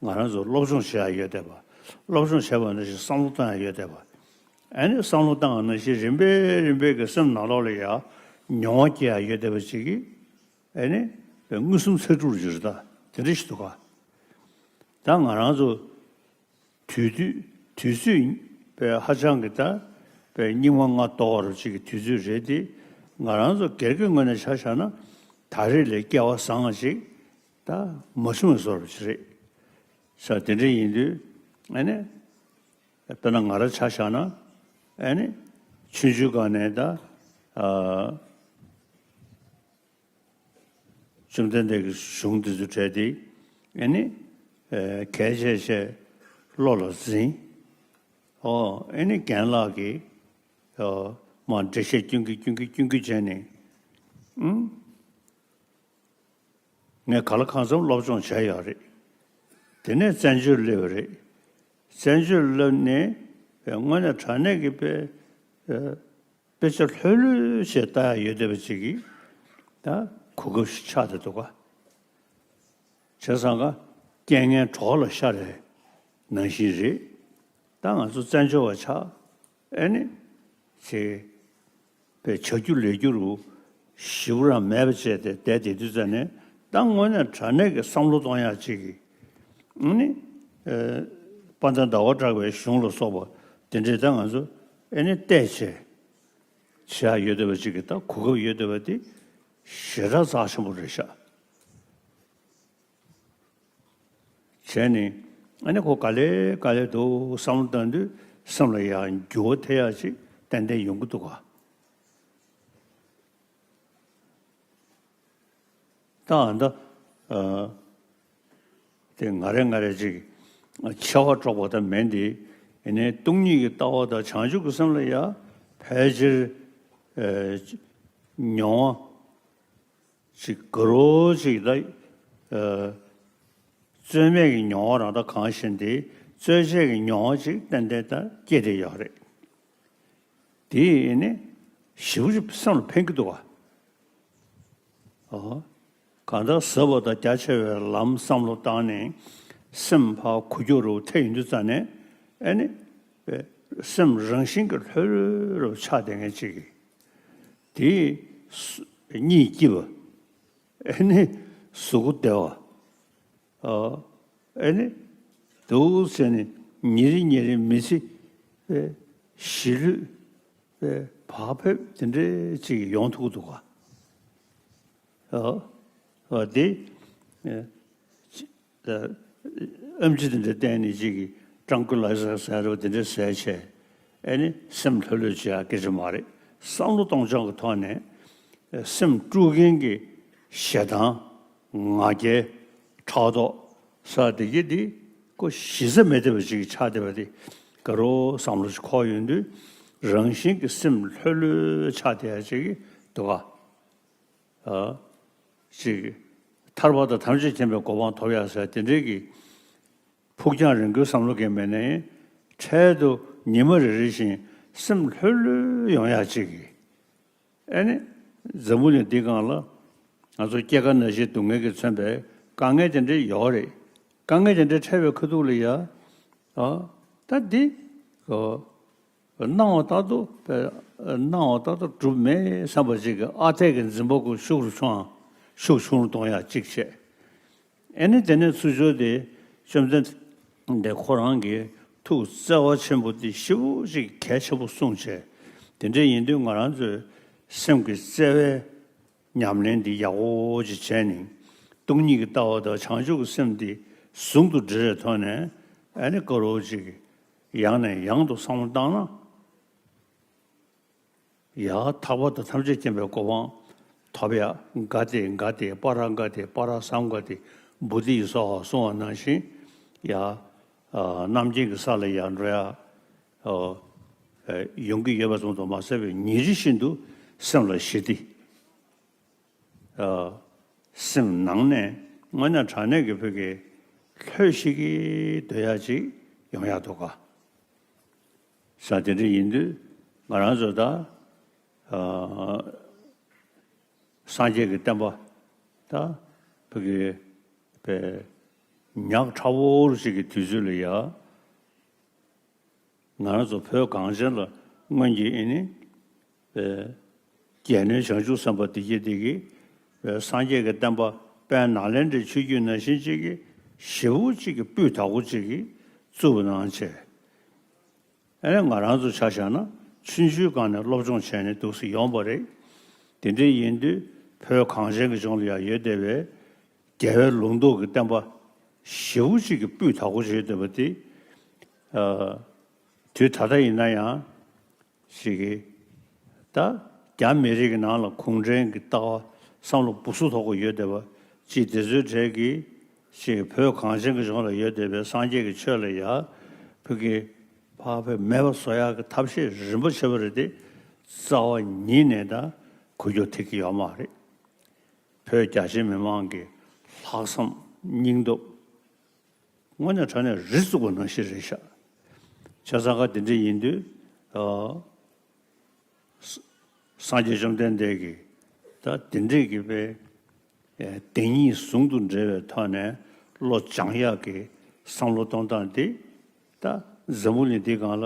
ང་རང་ཚོ་སློབ་སྦྱོང་བྱེད་ཡ་ཡོད་བསྡད་པ། སློབ་སྦྱོང་བྱས་པ་ནང་བཞིན་བསམ་བློ་བཏང་ཡ་ཡོད་བསྡད་པ། ཨ་ནི་བསམ་བློ་བཏང་བ་ནང་བཞིན་རིམ་པས་རིམ་པས་ཀྱི་སེམས་ནང་ལོགས་ལ་ཡ་མྱོང་བ་སྐྱེ་ཡ་ཡོད་བསྡད་པ་ཅིག་གི། ཨ་ནི་མངོན་སུམ་ཚ་དྲུག་ལ་འགྱུར་ད་དེ་འདྲ་ཞིག་འདུག་ག་ད་ང་རང་ཚོ། དུས་དུས་དུས་ཚོད་པའི་ཧ་ཅང་གི་ད་པའི་སྙིགས་མ་ལྔ་བདོ་བ་རུ་ཅིག་གི་དུས་ཚོད་རེད་དེ། ང་རང་ཚོ་སྒེར་གྱི་ངོས་ནས་ཆ་བཞག་ན་ད་རེས་ལས་སྐལ་བ་བཟང་བ་ཅིག་ད་མ་བྱུང་བའི་བཟོ་འདྲ་ཅིག་རེད་ཤག་དེ་འདྲ་ཡིན་དུས་ཨ་ནི་དཔེར་ན་ང་རང་ཆ་བཞག་ན་ཨ་ནི་ཆུང་ཆུང་སྒང་ནས་ད་ཨ། བཅོམ་ལྡན་འདས་ཀྱི་གཞུང་འདི་ཚོ་བྲལ་ཏེ་ཨེ་ནི་གལ་ཆེ་ཆེ་བློ་ལ་འཛིན། ཨོ་ཨེ་ནི་རྒན་ལགས་ཀྱིས་ཨོ་མ་འགྲེལ་བཤད་སྐྱོན་གི་སྐྱོན་གི་སྐྱོན་གི་བྱས་ནས་ཨུམ། ངས་ག་ལ་གང་འཚམ་སློབ་སྦྱོང་བྱས་ཡོད་རེད། དེ་ནས་བཙན་བྱོལ་སླེབས་པ་རེད། བཙན་བྱོལ་སླེབས་ནས་དངོས་གནས་དྲང་གནས་ཀྱི་དཔེ། དཔེ་ཆ་ལྷོད་ལྷོད་བྱས་ལྟ་ཡ་ཡོད་བསྡད་པ་ཅིག་གིས་ད་གོ་སྐབས་ཤིག་ཆགས་བསྡད་འདུག་ག་བྱས་ཙང་ཀ་རྐྱེན་ངན་གྲོགས་ལ་ཤར་བའི་ནང་བཞིན་རེད། ད་ང་ཚོ་བཙན་བྱོལ་བ་ཆགས་ཨེ་ནི་ཅིག་པའི་བྱ་རྒྱུ་ལས་རྒྱུ་རུ་ཞེ་པོ་རང་མེད་པ་བྱས་ཏེ་བསྡད་བསྡད་དུས་ཙ་ནས་ད་དངོས་གནས་དྲང་གནས་ཀྱི་བསམ་བློ་གཏོང་ཡག་ཅིག་གིས་ཨེ་ནི་དཔལ་ལྡན་ཟླ་བ་གྲགས་པའི་གཞུང་ལ་སོགས་པ་དེ་འདྲས་ད་ང་ཚོ་ཨེ་ནི་བལྟས་བྱས། བྱེད་ཡ་ཡོད་བསྡད་པ་ཅིག་གི་ད་གོ་སྐབས་ཡོད་བསྡད་པ་དེ་ཞེ་དྲག་རྩ་ཆེན་པོ་རེད་ཤག་བྱས་ནས་ཨ་ནི་ཁོ་ག་ལེ་ག་ལེ་འདུག་བསམ་བློ་བཏང་དུས་སེམས་ལ་ཡང་འགྱུར་བ་ཐེབས་ཡ་ཅིག་ཏན་ཏན་ཡོང་གི་འདུག་ག་ད་ཨ་ད། དེ་ང་རེ་ང་རེ་ཅིག་ཆེ་བ་སྒྲོག་པ་ད་མིན་ཏེ། ཡིན་ནའི་སྟོང་ཉིད་ཀྱི་ལྟ་བ་དང་བྱང་ཆུབ་ཀྱི་སེམས་ལ་ཡ་ཕལ་ཆེར་མྱོང་བ་ཅིག་དགའ་རོགས་ཅིག་ད་རྩོལ་མེད་ཀྱི་མྱོང་བ་རང་ད་གང་བཞིན་ཏེ་རྩོལ་བཅས་ཀྱི་མྱོང་བ་ཅིག་ཏན་ཏན་ད་སྐྱེས་བསྡད་ཡོད་རེད། དེ་ཡིན་ནའི་ཞེ་པོ་ཅིག་སེམས་ལ་ཕན་གྱི་འདུག་ག་ཨོ། གང་ལྟར་ཟབ་པ་དང་རྒྱ་ཆེ་བའི་ལམ་བསམ་བློ་བཏང་ནས་སེམས་ཕར་གོ་རྒྱུ་རུ་ཐེ་ཡོང་དུས་ཙ་ནས་ཨེ་ནི། སེམས་རང་བཞིན་གྱིས་ལྷོད་ལྷོད་རུ་ཆགས་བསྡད་མཁན་ཅིག་གིས། དེས་གཉིད་སྐྱིད་པ། ཨེ་ནི་གཟུགས་པོ་བདེ་བ། ཨ་ཨེ་ནི་འདུག་ཟེར་ནས་ཉིན་རེ་ཉིན་རེ་མི་ཚེ་པའི་ཞི་ལྷོད་པའི་བག་ཕེབས་དེ་འདྲའི་ཅིག་ཡོང་ཐུབ་ཀྱི་འདུག་ག་ཨ་ཨ་དེ་ཨ་ཨེམ་ཆི་དེ་འདྲ་བསྟན་ནས་ཅིག་གིས་ཀྲང་ཀུ་ལའི་ཟར་ཟེར་བ་དེ་འདྲ་ཟས་བྱས་ཨེ་ནི་སེམས་ལྷོད་ལྷོད་བྱེད་ཡག་སྐད་ཆ་མ་རེད། བསམ་བློ་གཏོང་སྦྱོང་གི་ཐོག་ནས་སེམས་དཀྲུག་མཁན་གྱི་ཞེ་སྡང་ང་རྒྱལ་ཕྲག་དོག་ས་དེ་གི་དེ་ཀོ་གཞི་རྩ་མེད་བསྡད་པ་ཅིག་ཆགས་བསྡད་པ་དེ་དགའ་རོགས་བསམ་བློ་ཞིག་འཁོར་ཡོང་དུས་རང་བཞིན་གྱི་སེམས་ལྷོད་ལྷོད་ཆགས་བསྡད་ཡ་ཅིག་གི་འདུག་ག་ཨ། ཅིག་ཐར་པ་དང་ཐམས་ཅད་མཁྱེན་པའི་གོ་འཕང་ཐོབ་ཡག་ཟེར་དེ་འདྲའི་གི་ཕུགས་རྒྱང་རིང་པོའི་བསམ་བློ་གི་མེད་ནའི་འཕྲལ་དུ་ཉི་མ་རེ་རེ་བཞིན་སེམས་ལྷོད་ལྷོད་ཡོང་ཡག་ཅིག་གི། ཨེ་ནི། འཛམ་བུ་གླིང་འདི་སྒང་ལ་ང་ཚོ་སྐྱེ་རྒ་ན་འཆིའི་སྡུག་བསྔལ་གྱིས་མཚོན་པའི་དཀའ་ངལ་དེ་འདྲ་ཡོད་རེད། དཀའ་ངལ་དེ་འདྲ་འཕྲད་པའི་ཁ་ཐུག་ལ་ཡ། ཨ། ད་འདི། ཨོ། སྣང་བ་ལྟར་དུ་སྣང་བ་ལྟར་དུ་གྲུབ་མེད་བསམ་པ་ཅིག་གི་ཨ་འཐས་ཀྱི་འཛིན་པ་ཁོ་ཤུགས་རུ་ཆུང་ཤུགས་ཆུང་རུ་གཏོང་ཡག་ཅིག་བྱས། ཨེ་ནི་དེ་ནས་ཚུར་ཕྱོགས་དེ་བཅོམ་ལྡན་འདས་ཁོ་རང་གི་ཐུགས་བརྩེ་བ་ཆེན་པོ་དེ་ཞེ་པོ་ཅིག་གལ་ཆེན་པོ་གསུངས་བྱས། དེ་འདྲ་ཡིན་དུས་ང་རང་ཚོའི་སེམས་ཀྱི་བརྩེ་བའི་ཉམས་ལེན་འདི་ཡག་པོ་ཅིག་བྱས་ནས་སྟོང་ཉིད་ཀྱི་ལྟ་བ་དང་བྱང་ཆུབ་ཀྱི་སེམས་འདི་ཟུང་དུ་འབྲེལ་བའི་ཐོག་ནས་ཨ་ནི་དཀར་པོ་ཅིག་ཡང་ནས་ཡང་དུ་བསམ་བློ་བཏང་ན། ཡ། ཐར་པ་དང་ཐམས་ཅད་མཁྱེན་པའི་གོ་འཕང་ཐོབ་ཡ། ག་ཏེ་ག་ཏེ་པ་ར་ག་ཏེ་པ་ར་སཾ་ག་ཏེ་བོ་དྷི་ཡི་སྭཱ་ཧཱ་གསུང་བ་ནང་བཞིན་ཡ། ཨ། རྣམ་མཁྱེན་གྱི་ས་ལ་ཡ་འགྲོ་ཡ། ཨ། ཡོང་གི་ཡོད་པ་ཙམ་དུ་མ་ཟད་པའི་ཉིན་རེ་བཞིན་དུ་སེམས་ལ་ཞི་བདེ། ཨ། སེམས་ནང་ནས་དངོས་གནས་དྲང་གནས་ཀྱི་བོད་ཀྱི་ལྷོད་ཤིག་གི་སྡོད་ཡ་ཅིག་ཡོང་ཡ་འདུག་ག། ས་དེ་འདྲ་ཡིན་དུས་ང་རང་ཚོ་ད། ཨ། སངས་རྒྱས་ཀྱི་བསྟན་པ་ད་བོད་ཀྱི་པའི་ཉག་ཕྲ་བོ་རུ་ཞིག་གི་དུས་ཚོད་ལ་ཡ། ང་རང་ཚོ་བོད་གངས་ཅན་ལ་སྔོན་གྱི་ཨེ་ནི། པའི། རྒྱལ་བསྟན་བྱང་ཆུབ་སེམས་དཔའ་བདེ་སྐྱིད་འདི་གིས་པའི་སངས་རྒྱས་ཀྱི་བསྟན་པ་དཔལ་ནཱ་ལེནྡྲའི་ཆོས་བརྒྱུད་ནང་བཞིན་ཅིག་གི་ཞེ་པོ་ཅིག་གི་སྤུས་དག་པོ་ཅིག་གི་བཙུགས་གནང་བྱས། ཨེ་ནི་ང་རང་ཚོ་ཆ་བཞག་ན་ཆུང་ཆུང་སྒང་ནས་སློབ་སྦྱོང་བྱས་ནས་འདུག་སེ་ཡོང་བ་རེད། དེ་འདྲ་ཡིན་དུས་བོད་གངས་ཅན་གྱི་ལྗོངས་ལ་ཡང་ཡོད་བསྡད་པའི་རྒྱལ་བའི་ལུང་རྟོགས་ཀྱི་བསྟན་པ་ཞེ་པོ་ཅིག་གི་སྤུས་དག་པོ་ཞིག་ཡོད་བསྡད་པ་དེ། ཨ། དུས་ད་ལྟ་ཡིན་ན་ཡང་ཞིག་གིས་ད་རྒྱ་མི་རིགས་ཀྱི་ནང་ལ་གུང་ཁྲན་གྱི་ལྟ་བ་བསམ་བློ་སྦུ་སུ་ཐོག་གི་ཡོད་བསྡད་པ་ཅིག་དེ་ཚོའི་གྲས་ཀྱིས་ཞིག་བོད་གངས་ཅན་གྱི་ལྗོངས་ལ་ཡོད་བསྡད་པའི་སངས་རྒྱས་ཀྱི་ཆོས་ལ་ཡ་བོད་ཀྱི་ཕ་བོད་མེད་པ་བཟོ་ཡག་གི་ཐབས་ཤེས་རིམ་པ་བྱས་པ་རེད་དེ། རྩ་བ་ཉིད་ནས་ད་འགུལ་སྐྱོད་ཐེབས་ཀྱི་ཡོད་མ་རེད། བོད་རྒྱ་ཆེ་མི་མང་གི་ལྷག་བསམ་སྙིང་སྟོབས་དངོས་གནས་དྲང་གནས་རི་བཙུགས་པ་ནང་བཞིན་རེད་ཤག། བྱས་ཙང་ཀ་དེ་འདྲ་ཡིན་དུས། ཨ། ས་སངས་རྒྱས་བཅོམ་ལྡན་འདས་ཀྱིས་ད་དེ་འདྲས་ཀྱི་པའི་བདེན་གཉིས་ཟུང་དུ་འབྲེལ་བའི་ཐོག་ནས་བློ་སྦྱང་ཡག་གི་བསམ་བློ་གཏོང་སྟངས་དེ་ད་འཛམ་བུ་གླིང་འདི་སྒང་ལ་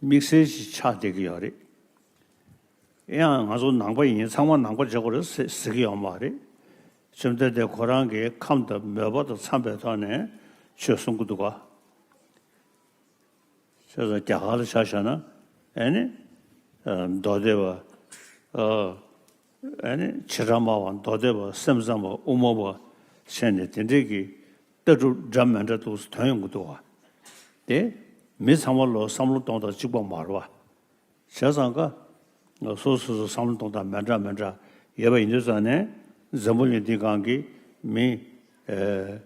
དམིགས་བསལ་ཞིག་ཆགས་བསྡད་ཀྱི་ཡོད་རེད། ཡང་ང་ཚོ་ནང་པ་ཡིན། ཚང་མ་ནང་པ་བྱེད་དགོས་རེད་ཟེར་ཟེར་གྱི་ཡོད་མ་རེད། བཅོམ་ལྡན་འདས་ཁོ་རང་གིས་ཁམས་དང་མོས་པ་དང་འཚམས་པའི་ཐོག་ནས་ཆོས་གསུང་གི་འདུག་ག། བྱས་ཙང་རྒྱ་གར་ལ་ཆ་བཞག་ན་ཨེ་ནི། ཨ། མདོ་སྡེ་པ། ཨ། ཨེ་ནི་བྱེ་བྲག་སྨྲ་བ། མདོ་སྡེ་པ། སེམས་ཙམ་པ། དབུ་མ་པ་བྱས་ནས་དེ་འདྲས་ཀྱི་ལྟ་གྲུབ་འདྲ་མི་འདྲ་འདུག་སེ་ཐོན་ཡོང་གི་འདུག་ག། དེ་མི་ཚང་མ་ལོ་བསམ་བློ་གཏོང་སྟངས་གཅིག་པ་མ་རེད་བ། བྱས་ཙང་ཀ་སོ་སོ་སོ་བསམ་བློ་གཏོང་སྟངས་མི་འདྲ་མི་འདྲ་ཡོད་པ་ཡིན་དུས་ཙང་ནས་འཛམ་བུ་གླིང་འདི་སྒང་གི་མི། ཨེ།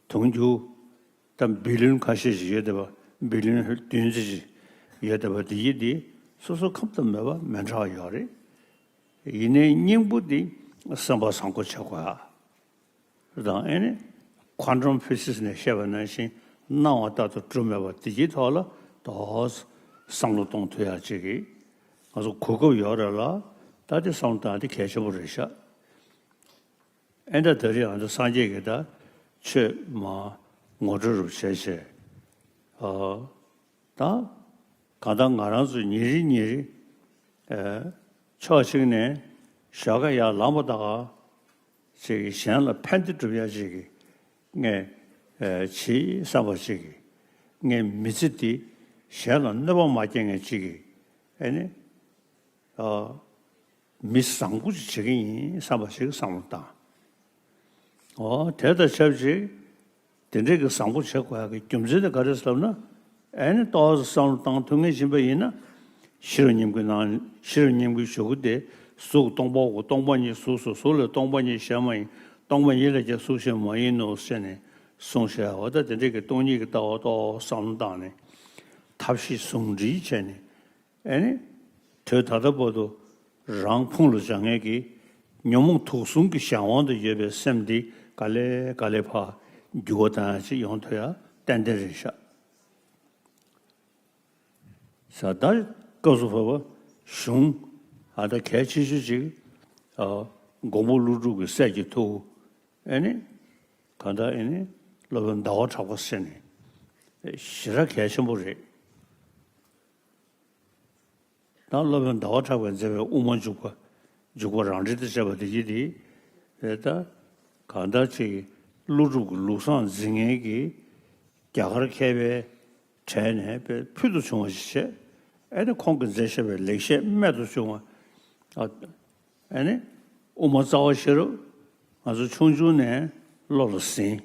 དུང་ཕྱུར་ད་བི་ལིན་ཁ་ཤས་ཤིག་ཡོད་བསྡད་པ། བི་ལིན་བདུན་ཙམ་ཞིག་ཡོད་བསྡད་པ་དེ་ཡིན་དེ་སོ་སོ་ཁམས་དང་མོས་པ་མི་འདྲ་བ་ཡོད་རེད། ཡིན་ནའི་སྙིང་པོ་དེ་སེམས་པ་བཟང་པོ་བྱེད་དགོས་ཡ། དང་ཨེ་ནི་ཁོ་ཊམ་ཕི་སིག་སི་ནས་བཤད་པ་ནང་བཞིན་སྣང་བ་ལྟར་དུ་གྲུབ་མེད་པ་དེ་གྱི་ཐོག་ལ་ཏོག་བསམ་བློ་གཏོང་ཐུབ་ཡག་ཅིག་གི་ང་ཚོ་གོ་སྐབས་ཡོད་རེད་ལ། ད་དེ་བསམ་བློ་བཏང་དེ་གལ་ཆེན་པོ་རེད་ཤག། ཨེ་འདྲ་ད་རེས་ང་ཚོ་སངས་རྒྱས་ཀྱི་ད་ཆོས་མ་ངོ་སྤྲོད་རུ་བྱས་བྱས། ཨ། ད་གང་ལྟར་ང་རང་ཚོ་ཉིན་རེ་ཉིན་རེ། ཨ། ཕྱོགས་གཅིག་ནས་ཞོགས་ཀ་ཡར་ལངས་པ་དང་ཅིག་གཞན་ལ་ཕན་བདེ་སྒྲུབ་ཡ་ཅིག་གི་ངས་ཨ་བྱེད་བསམ་པ་ཅིག་གི། ངས་མི་ཚེ་འདི་གཞན་ལ་གནོད་པ་མ་སྐྱེལ་མཁན་ཅིག་གི། ཨེ་ནི། ཨ། མི་བཟང་པོ་ཅིག་བྱེད་ཀྱི་ཡིན་བསམ་པ་ཞིག་བསམ་བློ་བཏང་། འོ་དེ་དང་ཆབས་ཅིག་དེ་འདྲའི་གི་བཟང་པོ་བྱེད་དགོས་ཡག་གི་རྒྱུ་མཚན་དེ་ག་རེ་ཟེར་ལབ་ན། ཨེ་ནི་ཏོག་ཙམ་བསམ་བློ་བཏང་ཐུབ་མཁན་ཡིན་པ་ཡིན་ན། ཤེས་རབ་སྙིང་པོའི་ནང་། ཤེས་རབ་སྙིང་པོའི་གཞུག་གུ་དེ་གཟུགས་སྟོང་པའོ། སྟོང་པ་ཉིད་གཟུགས་སོ། གཟུགས་ལས་སྟོང་པ་ཉིད་གཞན་མ་ཡིན། སྟོང་པ་ཉིད་ལས་ཀྱང་གཟུགས་གཞན་མ་ཡིན་ནོ་ཟེར་ནས་གསུངས་བཞག། འོ་ད་དེ་འདྲའི་གི་སྟོང་ཉིད་ཀྱི་ལྟ་བ་ཏོག་བསམ་བློ་བཏང་ནས་ཐབས་ཤེས་ཟུང་འབྲེལ་བྱས་ནས། ཨེ་ནི། དུས་ད་ལྟ་བར་དུ་རང་ཕུང་ལ་སྦྱང་མཁན་གྱི་ ཉོན་མོངས་དུག་གསུམ་གྱི་གཞན་དབང་དུ་ཡོད་པའི་སེམས་འདི་ག་ལེ་ག་ལེ་ཕར་འགྱུར་བ་བཏང་ཡ་ཅིག་ཡོང་ཐུབ་ཡ་ཏན་ཏན་རེད་ཤག་ས་ད་སྐབས་སུ་བབ་པ་གཞུང་ཨ་ད་གལ་ཆེ་ཤོས་ཅིག་ཨ་མགོན་པོ་ཀླུ་སྒྲུབ་ཀྱི་སྲས་ཀྱི་ཐུ་བོ་ཨེ་ནི་གང་ལྟར་ཨེ་ནི་སློབ་དཔོན་ཟླ་བ་གྲགས་པ་ཟེར་ནས་ཞེ་དྲག་གལ་ཆེན་པོ་རེད། ད་སློབ་དཔོན་ཟླ་བ་གྲགས་པས་མཛད་པའི་དབུ་མ་འཇུག་པ། འཇུག་པ་རང་འགྲེལ་དུ་བྱས་པ་དེ་ཡིན་ཏེ། རེད་ད། གང་ལྟར་ཅིག་ཀླུ་སྒྲུབ་ཀྱི་ལུགས་བཟང་འཛིན་མཁན་གྱི་རྒྱ་གར་མཁས་པའི་གྲས་ནས་དཔེ་ཕུལ་དུ་བྱུང་བ་ཞིག་བྱས། ཨེ་ནི་ཁོང་གིས་མཛད་བཞག་པའི་ལེགས་བཤད་རྨད་དུ་བྱུང་བ། ཨ་ཨེ་ནི་དབུ་མ་རྩ་བ་ཤེས་རབ་ང་ཚོ་ཆུང་ཆུང་ནས་བློ་ལ་ཟིན།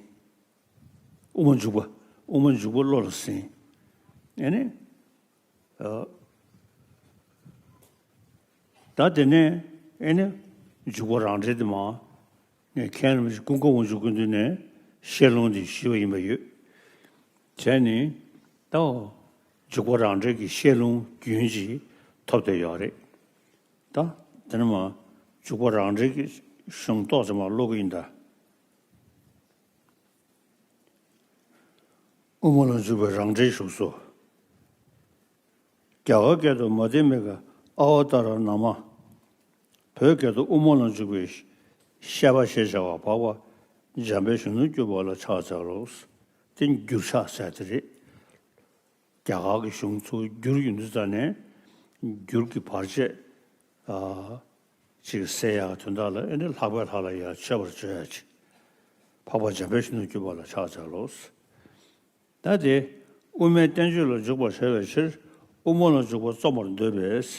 དབུ་མ་འཇུག་པ། དབུ་མ་འཇུག་པ་བློ་ལ་ཟིན། ཨེ་ནི། ཨ། ད་དེ་ནས་ཨེ་ནི་འཇུག་པ་རང་འགྲེལ་དེ་མ། ངས་མཁན་རིན་པོ་ཆེ་ཀུན་དགའ་དབང་ཕྱུག་སྐུ་མདུན་ནས་བཤད་ལུང་དེ་ཞུས་པ་ཡིན་པ་ཡོད། བྱས་ནས་ད་འཇུག་པ་རང་འགྲེལ་གྱི་བཤད་ལུང་རྒྱུན་ཅིག་ཐོབ་བསྡད་ཡོད་རེད། ད་དེ་ནས་མ་འཇུག་པ་རང་འགྲེལ་གྱི་གཞུང་ཏོག་ཙམ་མ་ཀློག་གི་ཡིན་ད། དབུ་མ་ལ་འཇུག་པའི་རང་འགྲེལ་བཞུགས་སོ། རྒྱ་གར་སྐད་དུ་མ་དྷྱ་མི་ཀ་ཨ་བ་ཏཱ་ར་ན་མ། བོད་སྐད་དུ་དབུ་མ་ལ་འཇུག་པའི་བཤད་པ་ཞེས་བྱ་བ་འཕགས་པ་འཇམ་དཔལ་གཞོན་ནུར་གྱུར་པ་ལ་ཕྱག་འཚལ་ལོ། དེ་འགྱུར་ཕྱག་ཟེར་དེ་རེད། རྒྱ་གར་གྱི་གཞུང་ཚུར་བསྒྱུར་ཡོང་དུས་ཙ་ནས་འགྱུར་གྱི་བར་ཆད་ཨ་ཅིག་སེལ་ཡག་དོན་དག་ལ་ཨེ་ནི་ལྷག་པའི་ལྷ་ལ་ཡང་མཆོད་པར་བརྗོད་ཡ་ཅིག་འཕགས་པ་འཇམ་དཔལ་གཞོན་ནུར་གྱུར་པ་ལ་ཕྱག་འཚལ་ལོ། ད་དེ་དབུ་མའི་བསྟན་བཅོས་ལ་འཇུག་པར་བྱ་བའི་ཕྱིར་དབུ་མ་ལ་འཇུག་པ་རྩོམ་པར་འདོད་པས།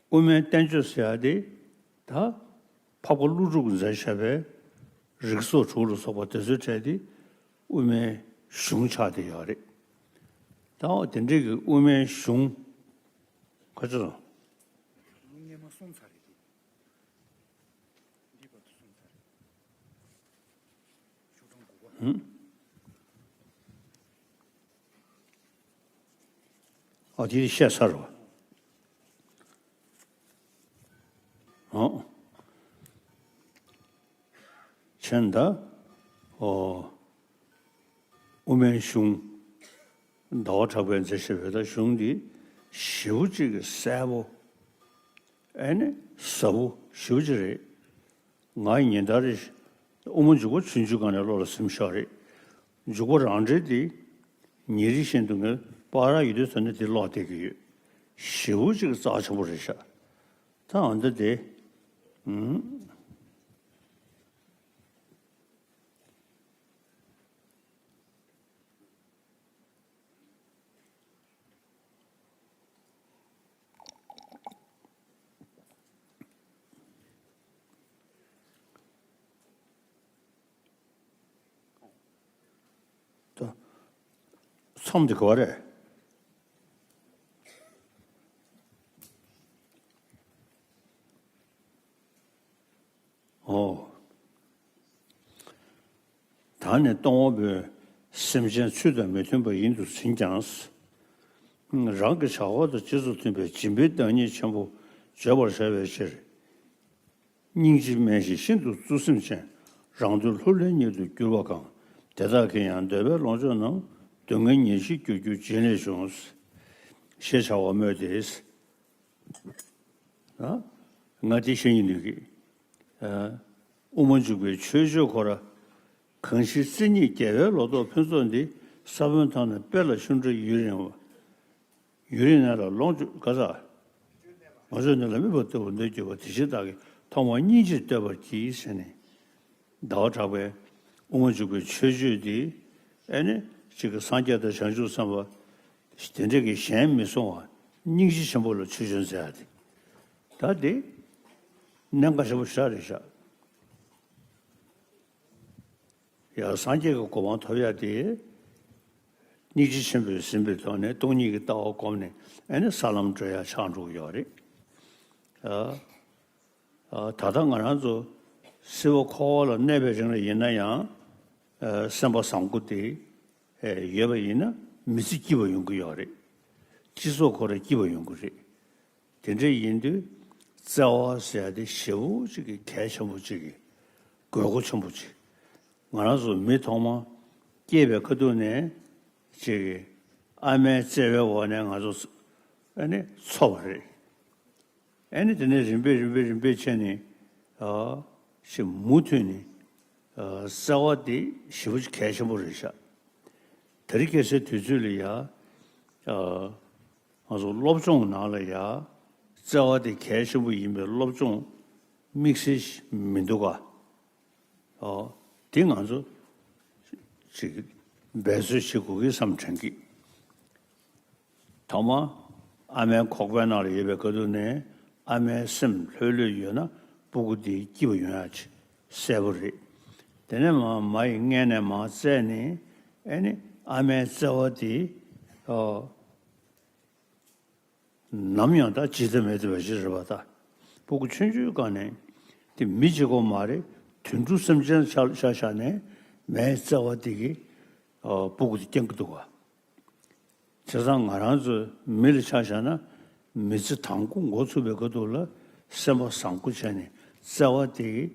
དབུ་མའི་བསྟན་བཅོས་ཟེར་ཡ་དེ་ད་འཕགས་པ་ཀླུ་སྒྲུབ་ཀྱིས་མཛད་བཞག་པའི་རིགས་ཚོགས་དྲུག་ལ་སོགས་པ་དེ་ཚོའི་གྲས་དེ་དབུ་མའི་གཞུང་ཆགས་བསྡད་ཡོད་རེད། ད་འོ་དེ་འདྲའི་གི་དབུ་མའི་གཞུང་ག་ཚོད་དང་། ལུང་སྔས་མ་གསུངས་ཚར་རེད་དེ། འདི་བར་དུ་གསུངས་ཚར་རེད། ཤོག་གྲངས་དགུ་པ། ཨ་དེ་བཤད་ཚར་བ། ཨོ། མཁྱེན་ད། ཨོ། དབུ་མའི་གཞུང་། ཟླ་བ་གྲགས་པས་མཛད་བཞག་པའི་ད་གཞུང་འདི་ཞེ་པོ་ཅིག་གི་གསལ་པོ། ཨེ་ནི་ཟབ་པོ་ཞེ་པོ་ཅིག་རེད། ང་ཉིན་ལྟར་རེ་དབུ་མ་འཇུག་པ་ཆུང་ཆུང་སྒང་ནས་བློ་ལ་ཟིན་ཤོག་རེད། འཇུག་པ་རང་འགྲེལ་འདི་ཉིན་རེ་བཞིན་དུ་ངས་པར་ཡོད་དུས་ཙ་ནས་འདི་ཀློག་བསྡད་ཀྱི་ཡོད། ཞེ་པོ་ཅིག་རྩ་ཆེན་པོ་རེད་ཤག་ད་འོ་ན་དེ། ཨུམ། ད། མཚམས་འདི་ག་བ་རེད། ཨོ། ད་ནི་སྟོང་པ་པོས་སེམས་ཅན་ཚུལ་དང་མི་མཐུན་པ་ཡིན་དུ་ཟིན་ཀྱང་། རང་གི་བྱ་བ་དང་རྗེས་སུ་མཐུན་པའི་སྦྱིན་པའི་བདག་ཉིད་ཆེན་པོ་བརྗོད་པར་བྱ་བའི་ཕྱིར། སྙིང་རྗེ་དམན་ཞིང་ཤིན་ཏུ་བརྩོན་སེམས་ཅན། རང་དོན་ལྷུར་ལེན་ཉིད་དུ་གྱུར་པ་གང་། དེ་དག་གི་ཡང་འདོད་པའི་ལོངས་སྤྱོད་རྣམས། སྡུག་བསྔལ་ཉེར་ཞིར་གྱུར་གྱུར་སྦྱིན་ལས་བྱུང་། ཞེས་བྱ་བ་སྨོས་ཏེ། ང་དེ་བཤད་སྙིང་འདོད་ཀྱི། དབུ་མ་འཇུག་པའི་མཆོད་བརྗོད་ཁོ་ར། གང་ཞིག་སེམས་ཉིད་རྒྱལ་བའི་ལོ་ཏོག་ཕུན་ཚོགས་འདི། ས་བོན་ཐོག་ནས་སྤེལ་ལ་ཆུ་འདྲ་ཡུན་རིང་བ། ཡུན་རིང་ནས་ལ་ལོངས་སྤྱོད་ག་ས། ལོངས་སྤྱོད་ནི་ལ་མི་འབོར་ལྟ་བུ་འདོད་གྱུར་པ་དེ་བཞིན་བདག་གིས་ཐོག་མར་སྙིང་རྗེས་བསྟོད་པར་བགྱི་ཟེར་ནས། ཟླ་བ་གྲགས་པས་དབུ་མ་འཇུག་པའི་མཆོད་བརྗོད་འདི་ཨེ་ནི་གཅིག་གི་སངས་རྒྱས་དང་བྱང་ཆུབ་སེམས་དཔའ་དེ་འདྲ་གི་གཞན་མི་གསུང་བ་སྙིང་རྗེ་ཆེན་པོ་ལ་མཆོད་བརྗོད་མཛད་ཡ་དེ། ད་དེ་གནད་འགག་ཆེན་པོ་ཞེ་དྲག་རེད་ཤག་ཡང་སངས་རྒྱས་ཀྱི་གོ་འཕང་ཐོབ་ཡ་དེ། སྙིང་རྗེ་ཆེན་པོས་ཟིན་པའི་ཐོག་ནས་སྟོང་ཉིད་ཀྱི་ལྟ་བ་བསྒོམས་ནས་ཨེ་ནི་ས་ལམ་བགྲོད་ཡ་ཆགས་འགྲོ་གི་ཡོད་རེད། ཨ། ཨ། ད་ལྟ་ང་རང་ཚོ་སྲིད་པ་འཁོར་བ་ལ་གནས་པའི་རིང་ལ་ཡིན་ན་ཡང་། ཨ། སེམས་པ་བཟང་པོ་དེ་ཨེ་ཡོད་པ་ཡིན་ན་མི་ཚེ་སྐྱིད་པ་ཡོང་གི་ཡོད་རེད། སྤྱི་ཚོགས་ཁོ་རང་སྐྱིད་པ་ཡོང་གི་རེད། དེ་འདྲ་ཡིན་དུས་ བརྩེ་བ་ཟེར་ཡ་དེ་ཞེ་པོ་ཅིག་གི་གལ་ཆེན་པོ་ཅིག་གི་དགོས་མཁོ་ཆེན་པོ་ཅིག་ང་རང་ཚོ་མི་ཐོག་མ་སྐྱེས་པའི་ཁ་ཐུག་ནས་ཅིག་གི་ཨ་མའི་བརྩེ་བའི་འོག་ནས་ང་ཚོ་ཨ་ནི་འཚོ་བ་རེད། ཨ་ནི་དེ་ནས་རིམ་པས་རིམ་པས་རིམ་པས་བྱས་ནས་ཨ་ཞེ་མུ་མཐུད་ནས་ཨ་བརྩེ་བ་དེ་ཞེ་པོ་ཅིག་གལ་ཆེན་པོ་རེད་ཤག་དེ་རིང་ཁ་སང་དུས་ཚོད་ལ་ཡ་ཨ་ང་ཚོ་སློབ་སྦྱོང་ནང་ལ་ཡ་བརྩེ་བ་དེ་གལ་ཆེན་པོ་ཡིན་པའི་སློབ་སྦྱོང་དམིགས་བསལ་ཞིག་མི་འདུག་ག་ཨོ། དེ་ང་ཚོ་ཅིག་འབད་རྩོལ་བྱེད་དགོས་ཀྱི་བསམ་དྲན་གི། ཐོག་མ་ཨ་མའི་ཁོག་པའི་ནང་ལ་ཡོད་པའི་སྐབས་དུས་ནས་ཨ་མའི་སེམས་ལྷོད་ལྷོད་ཡོད་ན་སྤུ་གུ་དེ་སྐྱིད་པོ་ཡོང་ཡ་ཅིག་གསལ་པོ་རེད། དེ་ནས་མ་མ་ཡི་མངལ་ནས་མར་བཙས་ནས་ཨ་ནི་ཨ་མའི་བརྩེ་བ་དེ་ཨོ། ནམ་ཡང་ད་ཇི་ལྟ་མེད་ལྟ་བ་ཞིག་རེད་པ་ད། སྤུ་གུ་ཆུང་ཆུང་སྒང་ནས་དེ་མི་གཅིག་པོ་མ་རེད། དུད་འགྲོ་སེམས་ཅན་ཆ་ཆ་བཞག་ནས་མའི་བརྩེ་བ་དེ་གིས་ཨ་སྤུ་གུ་དེ་སྐྱོང་གི་འདུག་ག་བྱས་ཙང་ང་རང་ཚོ་མི་ལ་ཆ་བཞག་ན་མི་ཚེ་དང་པོ་འགོ་ཚུགས་པའི་སྐབས་དུས་ལ་སེམས་པ་བཟང་པོ་བྱས་ནས་བརྩེ་བ་དེ་གིས་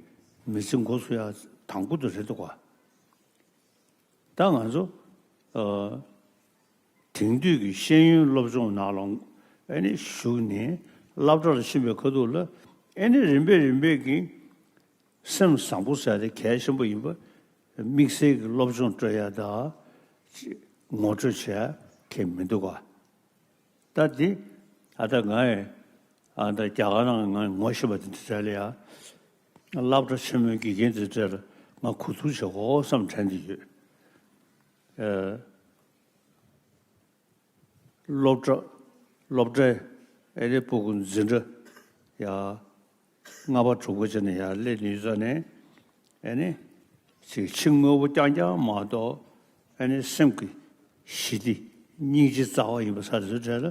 མི་ཚེ་འགོ་ཚུགས་ཡ་དང་པོ་དེ་རེད་འདུག་ག་ད་ང་ཚོ་ཨ་དེང་དུས་ཀྱི་ཤེས་ཡོན་སློབ་སྦྱོང་ནང་ལ་ཨ་ནི་ཞུགས་ནས་སློབ་གྲྭ་ལ་ཕྱིན་པའི་ཁ་ཐུག་ལ་ཨ་ནི་རིམ་པས་རིམ་པས་ཀྱིས་སེམས་བཟང་པོ་ཟེར་དེ་གལ་ཆེན་པོ་ཡིན་པ་དམིགས་བསལ་གྱི་སློབ་སྦྱོང་སྤྲོད་ཡ་དང་ངོ་སྤྲོད་བྱེད་ཡ་གལ་མི་འདུག་ག་ད་འདི་ཨ་ད་ང་ཡི་ཨ་ད་རྒྱ་གར་ནང་ང་ངོ་ཤེས་པ་དེ་འདྲ་ལ་ཡ་སློབ་གྲྭ་ཆེན་མོའི་དགེ་རྒན་དེ་འདྲ་ལ་ང་གོ་བསྡུར་བྱེད་དགོས་བསམ་དྲན་གྱི་ཡོད། ཨ་སློབ་གྲྭ་སློབ་གྲྭའི་ཨེ་རེ་སྤུ་གུ་འཛིན་གྲྭ་ཡ་ལྔ་པ་དྲུག་པ་བྱས་ནས་ཡར་སླེབས་ནས་ཡོད་ཙང་ནས་ཨེ་ནི་ཅིག་ཕྱི་དངོས་པོ་རྐྱང་རྐྱང་མ་གཏོགས་ཨེ་ནི་སེམས་ཀྱི་ཞི་བདེ་སྙིང་རྗེ་རྩ་བ་ཡིན་པ་ས་དེ་ཚོའི་གྲས་ལ་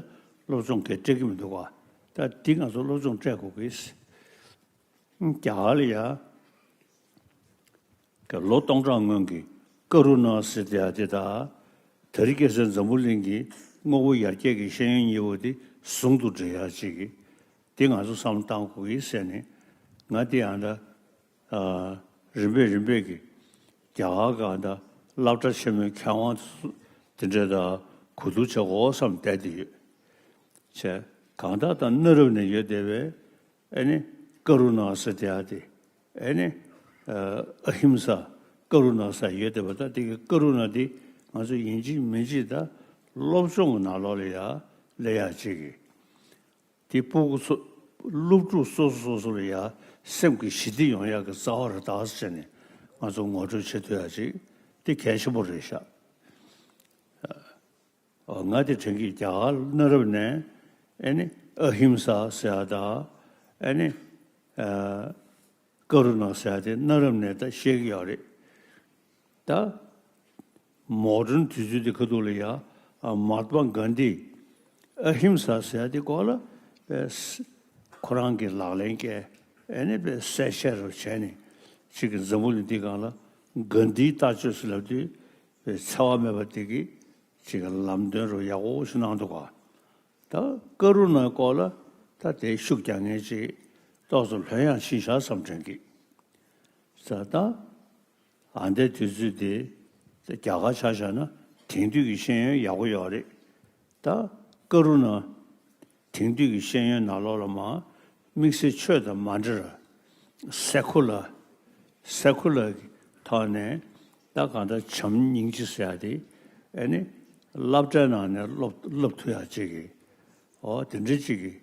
སློབ་སྦྱོང་གས་སྤྲད་ཀྱི་མི་འདུག་ག་ད་འདི་ང་ཚོ་སློབ་སྦྱོང་སྤྲད་དགོས་ཀྱི། རྒྱ་གར་ལ་ཡ། ལོ་སྟོང་ཕྲག་སྔོན་གྱི་ཀ་རུ་ན་ཟེར་དེ་ཡ་དེ་དང་། དེ་རིང་ཁ་སང་འཛམ་བུ་གླིང་གི་དངོས་པོ་ཡར་རྒྱས་ཀྱི་ཤེས་ཡོན་གཉིས་པོ་དེ་ཟུང་དུ་འབྲེལ་ཡ་ཅིག་གི། དེ་ང་ཚོ་བསམ་བློ་བཏང་དགོས་ཀྱི་ཟེར་ནས་ང་དེ་ཡང་ད་ཨ་རིམ་པས་རིམ་པས་ཀྱི་རྒྱ་གར་གང་ད་སློབ་གྲྭ་ཆེན་མོའི་མཁས་དབང་དེ་འདྲས་དང་གོ་བསྡུར་བྱེད་དགོས་བསམ་བསྡད་དེ་ཡོད། བྱས་གང་ལྟར་ད་གནའ་རབས་ནས་ཡོད་བསྡད་པའི། ཨེ་ནི་ཀ་རུ་ན་ཟེར་དེ་ཡ་དེ། ཨེ་ནི་ཨ་ཨ་ཧིམ་ས་ཀ་རུ་ན་ཟེར་ཡོད་བསྡད་པ་ད་དེ་གི་ཀ་རུ་ན་དེ་ང་ཚོ་ཡིན་གཅིག་མིན་གཅིག་ད་སློབ་སྦྱོང་གི་ནང་ལོགས་ལ་ཡ་སླེབས་ཡ་ཅིག་གི། དེ་སྤུ་གུ་ཚོ་སློབ་ཕྲུག་སོ་སོ་སོ་སོ་ལ་ཡ་སེམས་ཀྱི་ཞི་བདེ་ཡོང་ཡ་གི་རྩ་བ་རེད་ད་ཟེར་ནས་ང་ཚོ་ངོ་སྤྲོད་བྱེད་ཐུབ་ཡ་ཅིག་དེ་གལ་ཆེན་པོ་རེད་ཤག་ཨོ་ང་དེ་དྲན་གྱི་རྒྱ་གར་གནའ་རབས་ནས་ཨེ་ནི་ཨ་ཧིམ་ས་ཟེར་ཡ་དང་ཨེ་ནི་ཨ་ཀ་རུ་ན་ཟེར་ཡ་དེ་གནའ་རབས་ནས་ད་བཤད་ཀྱི་ཡོད་རེད། ད་མོ་ཌན་དུས་ཚོད་དེ་ཁ་ཐུག་ལ་ཡ་ཨ་མ་ཧཱ་ཏ་མ་གྷན་དྷི་ཨ་ཧིམ་ས་ཟེར་ཡ་དེ་སྐོར་ལ་ཨེ་ཁོ་རང་གི་ལག་ལེན་བཀལ་ཨེ་ནི་དཔེ་གསལ་བཤད་རུ་བྱས་ནས་ཅིག་གི་འཛམ་བུ་གླིང་འདི་སྒང་ལ་གྷན་དྷིའི་ལྟ་སྤྱོད་ཟེར་ལབ་དུས། བའི་འཚེ་བ་མེད་པ་དེ་གི་ཅིག་ལམ་སྟོན་རུ་ཡག་པོ་ཞིག་གནང་འདུག་ག་ད་ཀ་རུ་ནའི་སྐོར་ལ་ད་དེ་ཤུགས་རྒྱག་མཁན་ཅིག་ཏོག་ཙམ་ལྷོད་ཡངས་ཕྱིན་ཤག་བསམ་དྲན་གི། ས་ད་ཨ་འདའི་དུས་ཚོད་དེ་རྒྱ་གར་ཆ་བཞག་ན་དེང་དུས་ཀྱི་ཤེས་ཡོན་ཡག་པོ་ཡོད་རེད། ད་ཀ་རུ་ན་དེང་དུས་ཀྱི་ཤེས་ཡོན་ནང་ལོགས་ལ་མ་དམིགས་བསལ་ཆོས་དང་མ་འབྲེལ་བར་སེ་ཁུ་ལར་སེ་ཁུ་ལར་གྱི་ཐོག་ནས་ད་གང་ལྟར་བྱམས་སྙིང་རྗེ་ཟེར་ཡ་དེ་ཨེ་ནི་སློབ་གྲྭའི་ནང་ནས་སློབ་སློབ་ཐུབ་ཡ་ཅིག་གི་ཨོ་དེ་འདྲ་ཅིག་གི་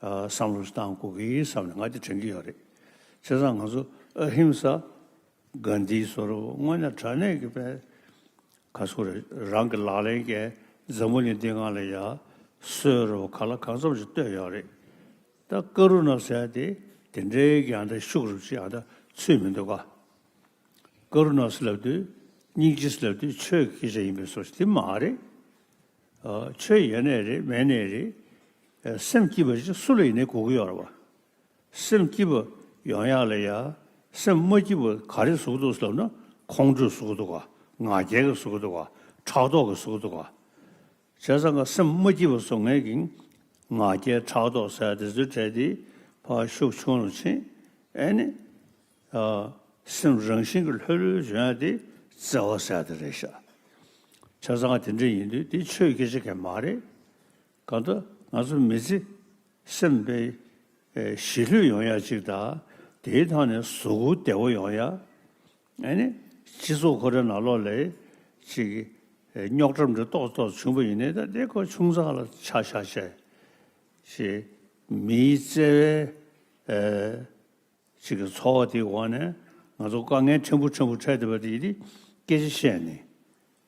ཨ་བསམ་བློ་ཞིག་བཏང་དགོས་ཀྱི་བསམ་ནས་ང་དེ་དྲན་གྱི་ཡོད་རེད། བྱས་ཙང་ང་ཚོ་ཨ་ཧིམ་ས་གྷན་དྷི་སོགས་དངོས་གནས་དྲང་གནས་ཀྱི་དཔེ་ག་ཚོད་རེད། རང་གི་ལག་ལེན་གྱིས་འཛམ་བུ་གླིང་འདི་སྒང་ལ་ཡ་སྲོལ་རུ་ག་ལ་གང་འཚམ་ཞིག་བཏོད་ཡོད་རེད། ད་ཀ་རུ་ན་ཟེར་ཡ་དེ་དེ་འདྲའི་ཡང་ད་ཤུགས་རུ་ཅིག་ཡང་ད་ཚུད་མི་འདུག་ག་ཀ་རུ་ན་ཟེར་ལབ་དུས་སྙིང་རྗེ་ཟེར་ལབ་དུས་ཆོས་ཀྱི་སྐད་ཆ་ཡིན་པའི་བཟོ་ཞིག་དེ་མ་རེད། ཨ་ཆོས་ཡོད་ནའི་རེད་མེད་ནའི་རེད། ཨ་སེམས་སྐྱིད་པ་ཞིག་སུ་ལ་ཡིན་ནའི་དགོས་ཀྱི་ཡོད་རེད་བ། སེམས་སྐྱིད་པ་ཡོང་ཡག་ལ་ཡ། སེམས་མ་སྐྱིད་པ་ག་རེ་བཟོ་གི་འདུག་ཟེར་ལབ་ན་ཁོང་ཁྲོས་བཟོ་གི་འདུག་ག་ང་རྒྱལ་གྱིས་བཟོ་གི་འདུག་ག་ཕྲག་དོག་གིས་བཟོ་གི་འདུག་ག་བྱས་ཙང་ཀ་སེམས་མ་སྐྱིད་པ་བཟོ་མཁན་གྱི་ང་རྒྱལ་ཕྲག་དོག་ཟེར་ཡ་དེ་ཚོའི་གྲས་དེ་ ཕར་ཤུགས་ཆུང་རུ་ཕྱིན། ཨེ་ནི། ཨ། སེམས་རང་བཞིན་གྱིས་ལྷོད་ལྷོད་བྱུང་ཡ་དེ་བརྩེ་བ་ཟེར་ཡ་དེ་རེད་ཤག་ཆ་ཚང་དེ་འདྲ་ཡིན་དུས་དེ་ཆོས་སྐད་ཆ་གང་མ་རེད། གང་ལྟར་ང་ཚོ་མི་ཚེ་སེམས་པའི་ཨེ་ཞི་ལྷོད་ཡོང་ཡ་ཅིག་དང་། དེའི་ཐོག་ནས་གཟུགས་པོ་བདེ་བོ་ཡོང་ཡ། ཨེ་ནི། སྤྱི་ཚོགས་ཁོ་རའི་ནང་ལོགས་ལ་ཅིག་ཨེ་རྙོག་དྲ་འདྲ་ཏོག་ཏོག་བྱུང་བ་ཡིན་ནའི་ད་དེ་ཁོ་ཆུང་ཙག་ལ་ཆ་བཞག་བྱས། ཞེས་མིའི་བརྩེ་བའི་ཨེ་ཅིག་གི་ཚོར་བ་དེའི་འོག་ནས་ང་ཚོ་དཀའ་ངལ་ཕྲན་བུ་ཕྲན་བུ་འཕྲད་བསྡད་པ་དེ་ཡིན་དུས་སྐད་ཆ་བཤད་ནས།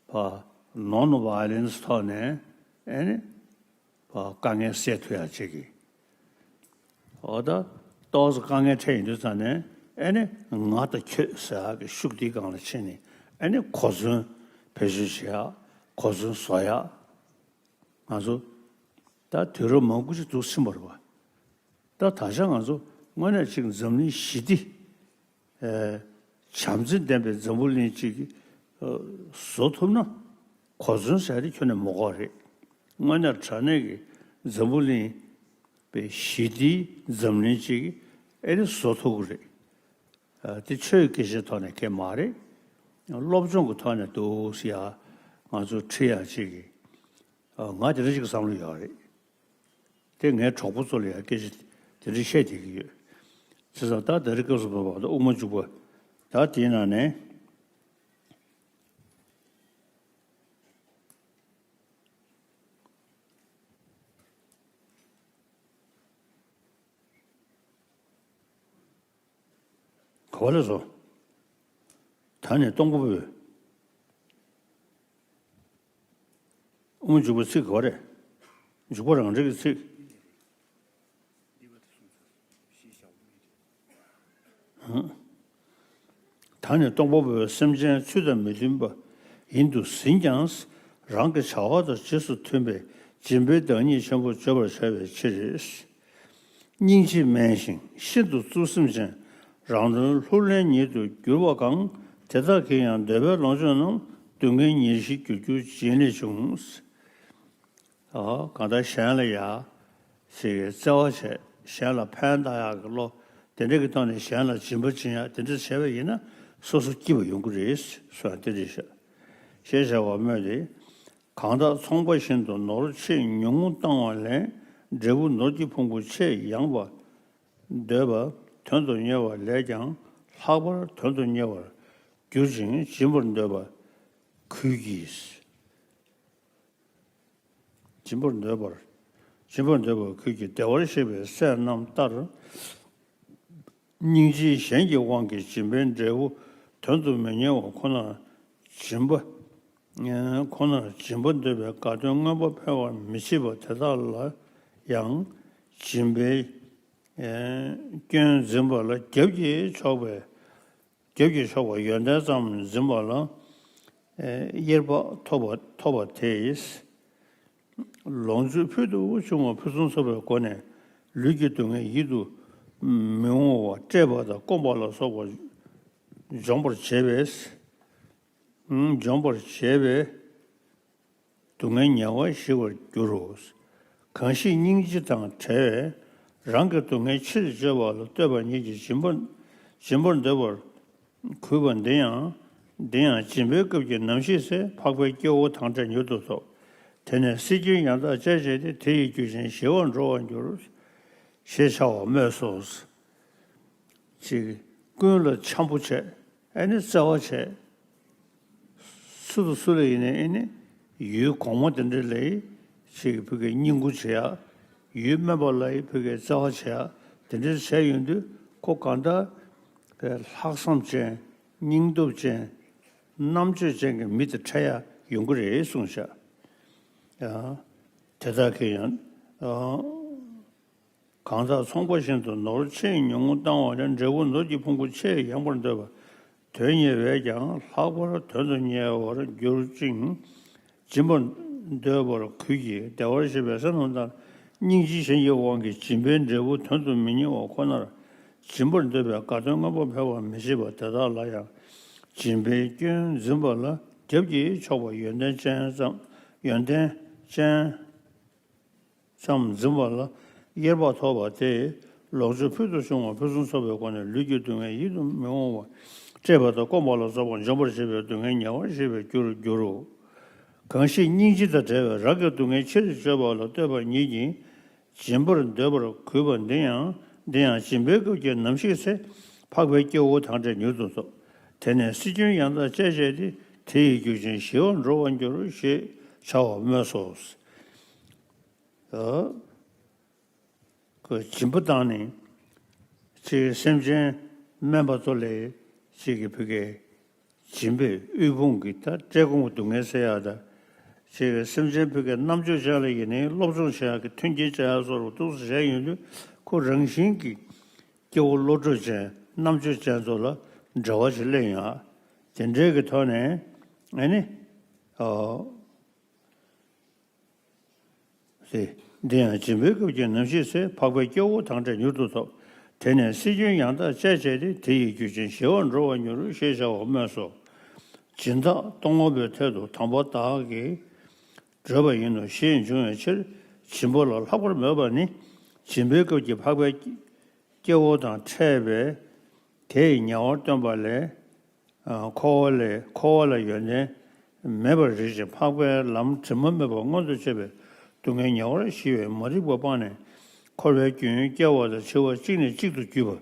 ཕར་ནོན་ཝའི་ལེན་སི་ཐོག་ནས་ཨེ་ནི། ཕར་དཀའ་ངལ་སེལ་ཐུབ་ཡ་བྱེད་ཀྱི། འོ་ད་ཏོག་ཙམ་དཀའ་ངལ་འཕྲད་ཡོང་དུས་ཙང་ནས་ཨེ་ནི་ང་དང་ཁྱོད་ཟེར་ཡག་གི་ཤུགས་དེའི་སྒང་ལ་ཕྱིན་ནས་ཨེ་ནི་གོ་མཚོན་བེད་སྤྱོད་བྱེད་ཡག་གོ་མཚོན་བཟོ་ཡག་ང་ཚོ་ད་དུས་རབས་མང་པོ་ཞིག་འདུག་ཕྱིན་པ་རེད་པ། ད་ད་ཆ་ང་ཚོ་དངོས་གནས་ཅིག་འཛམ་གླིང་ཞི་བདེ། ཨེ། བྱམས་བརྩེ་ལྡན་པའི་འཛམ་བུ་གླིང་ཅིག་ཨ། བཟོ་ཐུབ་ན་གོ་མཚོན་ཟེར་དེ་ཁྱོན་ནས་མི་དགོས་རེད། དངོས་གནས་དྲང་གནས་ཀྱི་འཛམ་བུ་གླིང་པའི་ཞི་བདེའི་འཛམ་གླིང་ཅིག་ཨེ་རེ་བཟོ་ཐུབ་ཀྱི་རེད། ཨ། དེ་ཆོས་སྐད་ཆའི་ཐོག་ནས་གང་མ་རེད། སློབ་སྦྱོང་གི་ཐོག་ནས་འདུག་ཟེར་ཡ་ང་ཚོ་ཁྲིད་ཡ་ཅིག་གི། ཨ། ང་དེ་འདྲ་ཞིག་བསམ་བློ་ཡོད་རེད། དེ་ངའི་གྲོགས་པོ་ཚོ་ལ་ཡང་སྐད་ཆ་དེ་འདྲ་བཤད་བསྡད་ཀྱི་ཡོད། བྱས་ཙང་ད་ད་རེས་སྐབས་སུ་བབ་པ་དང་དབུ་མ་འཇུག་པ། ད་དེའི་ནང་ནས། ག་བ་ལས་སོ། ད་ནི་སྟོང་པ་པོའི་དབུ་མ་འཇུག་པའི་ཚིག་ག་བ་རེད། འཇུག་པ་རང་འགྲེལ་གྱི་ཚིག་ད་ནི་སྟོང་པ་པོའི་སེམས་ཅན་ཚུལ་དང་མི་མཐུན་པ་ཡིན་དུ་ཟིན་ཀྱང་། རང་གི་བྱ་བ་དང་རྗེས་སུ་མཐུན་པའི་སྦྱིན་པའི་བདག་ཉིད་ཆེན་པོ་བརྗོད་པར་བྱ་བའི་ཕྱིར། སྙིང་རྗེ་དམན་ཞིང་ཤིན་ཏུ་གཙུག་སེམས་ཅན། རང་དོན་ལྷུར་ལེན་ཉིད་དུ་འགྱུར་བ་གང་། དེ་དག་གིས་ཡང་འདོད་པའི་ལོངས་སྤྱོད་རྣམས། སྡུག་བསྔལ་ཉེར་ཞིར་འགྱུར་འགྱུར་བྱིན་ལས་བྱུང་། ཨོ། གང་ལྟར་གཞན་ལ་ཡ་ཞིག་གི་བརྩེ་བ་བྱས། གཞན་ལ་ཕན་བཏགས་ཡག་གི་བློ་དེ་འདྲ་གི་ཐོག་ནས་གཞན་ལ་སྦྱིན་པ་བྱེད་ཡག་དེ་འདྲ་བྱས་པ་ཡིན་ན་སོ་སོ་སྐྱིད་པ་ཡོང་གི་རེད་གསུངས་པ་དེ་རེད་ཤག་ཞེས་བྱ་བ་སྨོས་ཏེ། གང་དག་ཚོང་པ་བཞིན་དུ་ནོར་ཆེས་ཉུང་ངུ་བཏང་བ་ལས། འབྲས་བུ་ནོར་གྱི་ཕུང་པོ་ཆེས་ཡངས་པ་འདོད་པ་དོན་དུ་གཉེར་བ་ལས་ཀྱང་ལྷག་པར་དོན་དུ་གཉེར་བར་གྱུར་ཅིང་སྦྱིན་པར་འདོད་པ་གུས་ཀྱིས། སྦྱིན་པར་འདོད་པར། སྦྱིན་པར་འདོད་པར་གུས་ཀྱིས་བདེ་བར་གཤེགས་པའི་སྲས་རྣམས་ལྟར། སྙིང་རྗེའི་གཞན་གྱི་དབང་གིས་སྦྱིན་པའི་འབྲས་བུ་དོན་དུ་མི་གཉེར་བ་ཁོ་ནར་སྦྱིན་པ། ཁོ་ནར་སྦྱིན་པ་འདོད་པའི་དགའ་སྟོན་མངོན་པ་འཕེལ་བར་མི་བྱེད་པ་དེ་དག་ལ་ཡང་སྦྱིན་པའི་སྐྱོན་འཛིན་པ་ལ་རྒྱབ་ཀྱིས་ཕྱོགས་པའི། རྒྱབ་ཀྱིས་ཕྱོགས་པ་ཡོན་ཏན་ཙམ་འཛིན་པ་ལ། ཨེ། དབྱེར་པ་ཐོབ་པ་ཐོབ་པ་དེས། ལོངས་སྤྱོད་ཕུལ་དུ་བྱུང་བ་ཕུན་སུམ་ཚོགས་པའི་སྒོ་ནས་ལུས་ཀྱི་སྡུག་བསྔལ་ཡིད་དུ་མི་འོང་བ་བཀྲེས་པ་དང་སྐོམ་པ་ལ་སོགས་པ་འཇོམས་པར་བྱེད་པས། འཇོམས་པར་བྱེད་པས། སྡུག་བསྔལ་ཉེ་བར་ཞི་བར་འགྱུར་རོ། གང་ཞིག་སྙིང་རྗེ་དང་བྲལ་བས་རང་གི་སྡུག་བསྔལ་ཕྱིར་བཅོས་པ་ལ་ལྟོས་པ་ཉིད་ཀྱིས་སྦྱིན་པ་སྦྱིན་པར་འདོད་པར་གུས་པ་འདི་ཡང་འདི་ཡང་སྦྱིན་པའི་སྐབས་ཀྱི་ནམ་ཞིག་ཚེ་འཕགས་པའི་སྐྱེ་བོ་དང་བྲལ་མྱུར་དུ་ཐོབ། དེ་ནས་སྲིད་རྒྱུན་ཡང་དག་བཅད་བྱས་ཏེ་དེ་ཡི་རྒྱུ་ཅན་ཞི་བར་འགྲོ་བར་འགྱུར། ཞེས་བྱ་བ་སྨོས་སོ། ཅིག་ཀུན་ལ་འཆམ་པོ་བྱས། ཨེ་ནི་བརྩེ་བ་བྱས། སུ་དང་སུ་ལ་ཡིན་ནའི་ཨེ་ནི་ཡུལ་གོང་མ་དེ་འདྲ་ལ་ཅིག་ཕ་གིའི་བསྙེན་བཀུར་བྱེད་ཡག་ཡུལ་དམན་པ་ལ་ཕ་གིའི་བརྩེ་བ་བྱེད་ཡག་དེ་འདྲ་བྱས་ཡོང་དུས་ཁོ་གང་ལྟར་ལྷག་བསམ་ཅན། སྙིང་སྟོབས་ཅན། རྣམ་དཔྱོད་ཅན་གྱི་མི་དེ་འཕྲད་ཡག་ཡོང་གི་རེད་གསུངས་ཤག་ཡང་དེ་དག་གིས་ཡང་། གང་དག་ཚོང་པ་བཞིན་དུ་ནོར་ཆེས་ཉུང་ངུ་བཏང་བ་ལས་འབྲས་བུ་ནོར་གྱི་ཕུང་པོ་ཆེས་ཡངས་པར་འདོད་པ། དོན་གཉེར་བས་ཀྱང་ལྷག་པར་དོན་དུ་གཉེར་བར་གྱུར་ཅིང་། སྦྱིན་པར་འདོད་པར་གུས་ཀྱིས་བདེ་བར་གཤེགས་པའི་སྲས་རྣམས་ལྟར། སྙིང་རྗེའི་གཞན་གྱི་དབང་གིས་སྦྱིན་པའི་འབྲས་བུ་དོན་དུ་མི་གཉེར་བ་ཁོ་ནར། སྦྱིན་པར་འདོད་པའི་དགའ་སྟོན་མངོན་པར་འཕེལ་བར་མི་བྱེད་པ་དེ་དག་ལ་ཡང་། སྦྱིན་པའི་སྐྱོན་འཛིན་པ་ལ་རྒྱབ་ཀྱིས་ཕྱོགས་པ་ཡོན་ཏན་ཅན་ཙམ་ཡོན་ཏན་ཅན། ཙམ་འཛིན་པ་ལ་དབྱེར་པ་ཐོབ་པ་དེས་ ལོངས་སྤྱོད་ཕུལ་དུ་བྱུང་བ་ཕུན་སུམ་ཚོགས་པའི་སྒོ་ནས་ལུས་ཀྱི་སྡུག་བསྔལ་ཡིད་དུ་མི་འོང་བ། བཀྲེས་པ་དང་སྐོམ་པ་ལ་སོགས་པ་འཇོམས་པར་བྱེད་པའི་སྡུག་བསྔལ་ཉེ་བར་ཞི་བར་འགྱུར་འགྱུར་རོ། གང་ཞིག་སྙིང་རྗེ་དང་བྲལ་བའི་རང་གི་སྡུག་བསྔལ་ཕྱིར་བཅོས་པ་ལ་ལྟོས་པ་ཉིད་ཀྱིས། སྦྱིན་པར་འདོད་པར་གུས་པ་འདི་ཡང་འདི་ཡང་སྦྱིན་པའི་སྐབས་ཀྱི་ནམ་ཞིག་ཚེ་འཕགས་པའི་སྐྱེ་བོ་དང་བྲལ་མྱུར་དུ་ཐོབ། དེ་ནས་སྲིད་རྒྱུན་ཡང་དག་བཅད་བྱས་ཏེ། དེ་ཡི་རྒྱུ་ཅན་ཞི་བར་འགྲོ་བར་འགྱུར་ཞེས་བྱ་བ་སྨོས་སོ། ཨ། ཁོས་སྦྱིན་པ་བཏང་ནས་ཅིག་སེམས་ཅན་དམན་པ་ཚོ་ལ་ཅིག་གི་ཕ་གིའི་སྦྱིན་པའི་དབུལ་ཕོངས་ཀྱི་ད་བཀྲེས་སྐོམ་སྡུག་བསྔལ་སེལ་ཡག་དང་། ཅིག་སེམས་ཅན་ཕ་གིའི་རྣམ་དཔྱོད་ཅན་ལ་ཡིན་ནའི་སློབ་སྦྱོང་བྱེད་ཡག་གི་མཐུན་རྐྱེན་སྤྲད་ཡག་སོགས་ལ་ཏོག་ཙམ་བྱས་ཡོང་དུས། ཁོ་རང་བཞིན་གྱིས་སྐྱེ་བོ་བློ་གྲོས་ཅན་རྣམ་དཔྱོད་ཅན་ཚོ་ལ་འབྲེལ་བ་ཞིག་སླེབས་ཡོང་ཨ། དེ་འདྲའི་གི་ཐོག་ནས་ཨ་ནི། ཨོ། སྟེ། འདི་ཡང་སྦྱིན་པའི་སྐབས་ཀྱི་ནམ་ཞིག་ཚེ་འཕགས་པའི་སྐྱེ་བོ་དང་བྲལ་མྱུར་དུ་ཐོབ། དེ་ནས་སྲིད་རྒྱུན་ཡང་དག་བཅད་བྱས་ཏེ། དེ་ཡི་རྒྱུ་ཅན་ཞི་བར་འགྲོ་བར་འགྱུར་ཞེས་བྱ་བ་སྨོས་སོ། སྦྱིན་བདག་སྟོང་པའི་ཐད་དུ་དམ་པ་དག་གིས་བགྲོད་པ་ཡིན་ནོ་ཞེས་འབྱུང་བའི་ཕྱིར། སྦྱིན་པ་ལ་ལྷག་པར་མོས་པ་ནི། སྦྱིན་པའི་སྐབས་ཀྱི་འཕགས་པའི་སྐྱེ་བོ་དང་ཕྲད་པས་དེ་ཡི་ཉེ་བར་སྟོན་པ་ལས། འཁོར་བ་ལས་འཁོར་བ་ལ་ཡོན་ཏན་མེད་པར་རིག་ཅིང་། འཕགས་པའི་ལམ་དྲི་མ་མེད་པ་མངོན་དུ་བྱས་པས་སྡུག་བསྔལ་ཉེ་བར་ཞི་བའི་མ་རིག་པ་སྤངས་ནས། འཁོར་བའི་རྒྱུན་སྐྱེ་བ་དང་འཆི་བ་གཅིག་ནས་གཅིག་ཏུ་བརྒྱུད་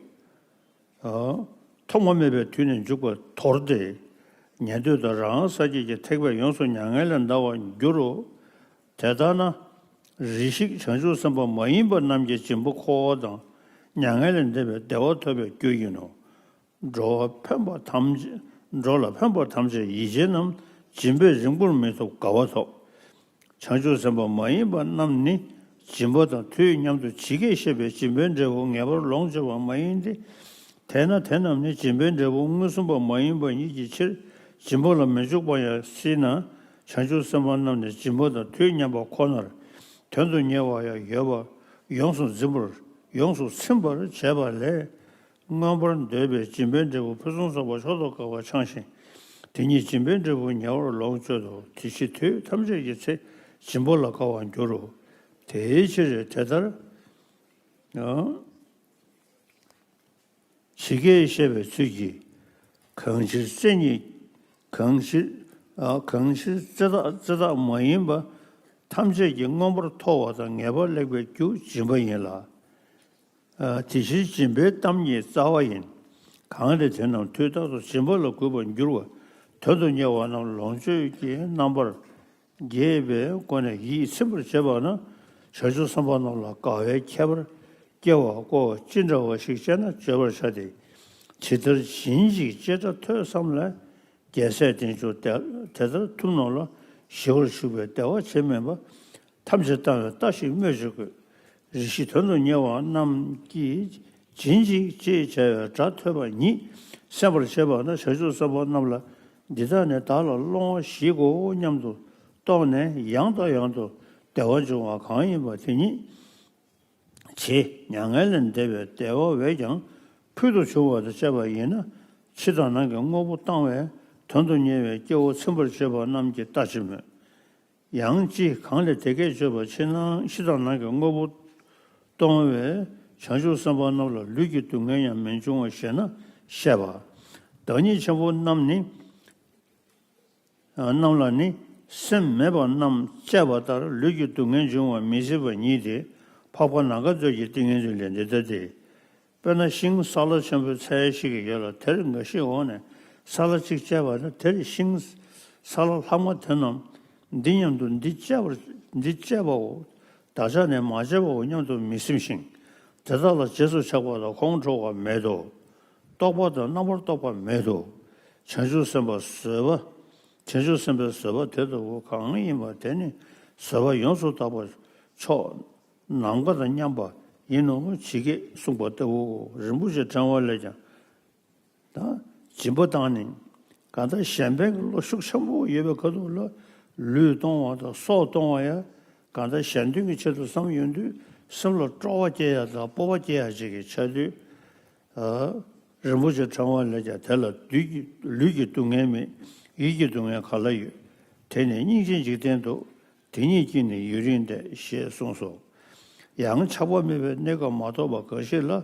པ། ཐོག་མ་མེད་པའི་དུས་ནས་འཇུག་པ་དོར་ཏེ། ཉན་ཐོས་དང་རང་སངས་རྒྱས་ཀྱི་ཐེག་པས་ཡོངས་སུ་མྱ་ངན་ལས་འདའ་བར་འགྱུར་རོ། དེ་ལྟར་ན། རེ་ཞིག་བྱང་ཆུབ་སེམས་དཔའ་མ་ཡིན་པ་རྣམས་ཀྱི་སྦྱིན་པ་འཁོར་བ་དང་མྱ་ངན་ལས་འདས་པའི་བདེ་བ་ཐོབ་པའི་རྒྱུ་ཡིན་ནོ། འགྲོ་བ་ཕན་པ་ཐམས་ཅད། འགྲོ་ལ་ཕན་པ་ཐམས་ཅད་ཡིད་ཅན་རྣམས། སྦྱིན་པས་རིང་པོར་མི་ཐོབ་དགའ་བ་ཐོབ། བྱང་ཆུབ་སེམས་དཔའ་མ་ཡིན་པ་རྣམས་ནི། སྦྱིན་པ་དང་དུས་མཉམ་དུ་ཇི་སྐད་བཤད་པའི་སྦྱིན་པའི་འབྲས་བུ་ངེས་པར་ལོངས་སྤྱོད་པ་མ་ཡིན་ཏེ། དེས་ན་དེ་རྣམས་ནི་སྦྱིན་པའི་འབྲས་བུ་མངོན་སུམ་པ་མ་ཡིན་པ་ཉིད་ཀྱི་ཕྱིར། སྦྱིན་པ་ལ་མི་འཇུག་པ་ཡང་སྲིད་ན། བྱང་ཆུབ་སེམས་དཔའ་རྣམས་ནི་སྦྱིན་པ་དང་དུས་མཉམ་པ་ཁོ་ནར་དོན་དུ་གཉེར་བ་ཡང་ཡོད་པ། ཡོངས་སུ་འཛིན་པར་ཡོངས་སུ་ཚིམ་པར་བྱས་པ་ལས། མངོན་པར་འདོད་པའི་སྦྱིན་པའི་འབྲས་བུ་ཕུན་སུམ་ཚོགས་པ་མཆོག་ཏུ་དགའ་བ་འཆང་ཞིང་། དེ་ཉིད་སྦྱིན་པའི་འབྲས་བུ་ཉེ་བར་ལོངས་སྤྱོད་དོ། དེ་ཕྱིར་དུས་ཐམས་ཅད་ཀྱི་ཚེ་སྦྱིན་པ་ལ་དགའ་བར་འགྱུར་རོ། དེའི་ཕྱིར་དེ་ལྟར་ཡང་། ཇི་སྐད་བཤད་པའི་ཚུལ་གྱིས། གང་ཕྱིར་རྩེ་གཉིས། གང་ཕྱིར། ཨ། གང་ཕྱིར་རྩེ་དག་རྩེ་དག་མ་ཡིན་པ་ཐམས་ཅད་ཀྱིས་མངོན་པར་མཐོ་བ་དང་ངེས་པར་ལེགས་པའི་རྒྱུ་སྦྱིན་པ་ཡིན་ལ། ཨ། དེ་ཕྱིར་སྦྱིན་པའི་གཏམ་ཉིད་རྩ་བ་ཡིན། གང་ལས་དེ་རྣམས་དུས་རྟག་ཏུ་སྦྱིན་པ་ལ་གུས་པར་འགྱུར་བ། དོན་དུ་གཉེར་བ་རྣམས་ལོངས་སྤྱོད་ཀྱི་རྣམ་པར་རྒྱས་པའི་སྒོ་ནས་ཡིད་ཚིམ་པར་བྱེད་པ་ན། བྱང་ཆུབ་སེམས་དཔའ་རྣམས་ལ་དགའ་བའི་ཁྱད་པར་སྐྱེ་བ་ཀོ་ཅི་འདྲ་བ་ཞིག་ཅེ་ན་བརྗོད་པར་བྱ་སྟེ། ཇི་ལྟར་བྱིན་ཅིག་ཅེས་སྒྲ་ཐོས་བསམ་ལས། རྒྱལ་སྲས་བསྟེན་མཆོག་དེ་དེ་ལྟར་ཐུབ་རྣམས་ལ། ཞི་བར་ཞུགས་པའི་བདེ་བ་ཆེས་དམན་པ། ཐམས་ཅད་བཏང་བའི་རྟ་ཞིག་སྨོས་ཅི་དགོས། རེ་ཞིག་དོན་དུ་གཉེར་བ་རྣམས་ཀྱིས་བྱིན་ཅིག་ཅེས་བྱ་བའི་སྒྲ་ཐོས་པ་ཉིད་གསན་པར་བྱེད་པ་ན། བྱང་ཆུབ་སེམས་དཔའ་རྣམས་ལ་འདི་དག་ནི་བདག་ལ་སློང་བ་ཞིག་གོ་སྙམ་དུ་རྟོགས་ནས་ཡང་དང་ཡང་དུ་བདེ་བ་འབྱུང་བ་གང་ཡིན་པ་དེ་ཉིད་བྱེད། མྱ་ངན་ལས་འདས་པའི་བདེ་བ་བས་ཀྱང་ཕུལ་དུ་བྱུང་བ་དང་བཅས་པ་ཡིན་ན། ཕྱི་དང་ནང་གི་དངོས་པོ་བཏང་བས་དོན་དུ་གཉེར་བའི་སྐྱེ་བོ་ཚིམ་པར་བྱེད་པ་རྣམས་ཀྱི་ལྟ་ཅི་སྨོས། ཡང་ཅི་གང་ལས་དེ་སྐད་བརྗོད་པ་ཕྱི་ནང་ཕྱི་དང་ནང་གི་དངོས་པོ་གཏོང་བས་བྱང་ཆུབ་སེམས་དཔའ་རྣམས་ལ་ལུས་ཀྱི་སྡུག་བསྔལ་ཡང་མི་འབྱུང་བ་ཞེ་ན་བཤད་པ། བདག་ཉིད་ཆེན་པོ་རྣམས་ནི། རྣམས་ལ་ནི་སེམས་མེད་པ་རྣམས་དཔྱད་པ་ལྟར་ལུས་ཀྱི་སྡུག་བསྔལ་འབྱུང་བ་མི་སྲིད་པ་ཉིད་དེ། འཕགས་པ་ནམ་མཁའ་མཛོད་ཀྱི་ཏིང་ངེ་འཛིན་ལས་འདི་ལྟ་སྟེ། དཔེར་ན་ཤིང་སཱ་ལ་ཆེན་པོའི་ཚལ་ཞིག་ཡོད་ལ། དེར་འགའ་ཞིག་འོངས་ནས་སཱ་ལ་གཅིག་བཅད་པ་ན། དེར་ཤིང་སཱ་ལ་ལྷག་མ་དེ་རྣམས་འདི་མཉམ་དུ་འདི་བཅད་པར་འདི་བཅད་པའོ། བདག་ཅག་ནི་མ་བཅད་པའོ་སྙམ་དུ་མི་སེམས་ཤིང་། དེ་དག་ལ་རྗེས་སུ་ཆགས་པ་དང་ཁོང་ཁྲོ་བ་མེད་དོ། རྟོག་པ་དང་རྣམ་པར་རྟོག་པ་མེད་དོ། བྱང་ཆུབ་སེམས་དཔའི་བཟོད་པ། བྱང་ཆུབ་སེམས་དཔའི་བཟོད་པ་དེ་ལྟ་བུ་གང་ཡིན་པ་དེ་ནི་བཟོད་པ་ཡོངས་སུ་དག་པ་མཆོག་ནམ་མཁའ་དང་མཉམ་པ་ཡིན་ནོ། ཇི་སྐད་གསུངས་པ་ལྟ་བུའོ། རིན་པོ་ཆེ་ཕྲེང་བ་ལས་ཀྱང་། ད་སྦྱིན་པ་བཏང་ནས་གང་ལྟར་གཞན་ཕན་གྱི་བློ་ཤུགས་ཆེན་པོ་ཡོད་པའི་ཁ་ཐུག་ལ་ལུས་གཏོང་བ་དང་སྲོག་གཏོང་བ་ཡང་གང་ལྟར་གཞན་དོན་གྱི་ཆེད་དུ་བསམ་ཡོང་དུས། སེམས་ལ་སྤྲོ་བ་སྐྱེ་ཡ་དང་སྤོབས་པ་སྐྱེ་ཡ་ཅིག་གི་ཆ་དུས། ཨ། རིན་པོ་ཆེ་ཕྲེང་བ་ལས་ཀྱང་དེ་ལ་ལུས་ཀྱི་ལུས་ཀྱི་སྡུག་བསྔལ་མེད། ཡིད་ཀྱི་སྡུག་བསྔལ་ག་ལ་ཡོད། དེ་ནི་སྙིང་རྗེ་འཇིག་རྟེན་འདུག། དེ་ཉིད་ཀྱིས་ནི་ཡུན་རིང་བསྡད། ཞེས་གསུངས་སོ། ཡང་ཆགས་པ་མེད་པའི་གནས་སྐབས་མ་ཐོབ་པ་འགའ་ཞིག་ལ།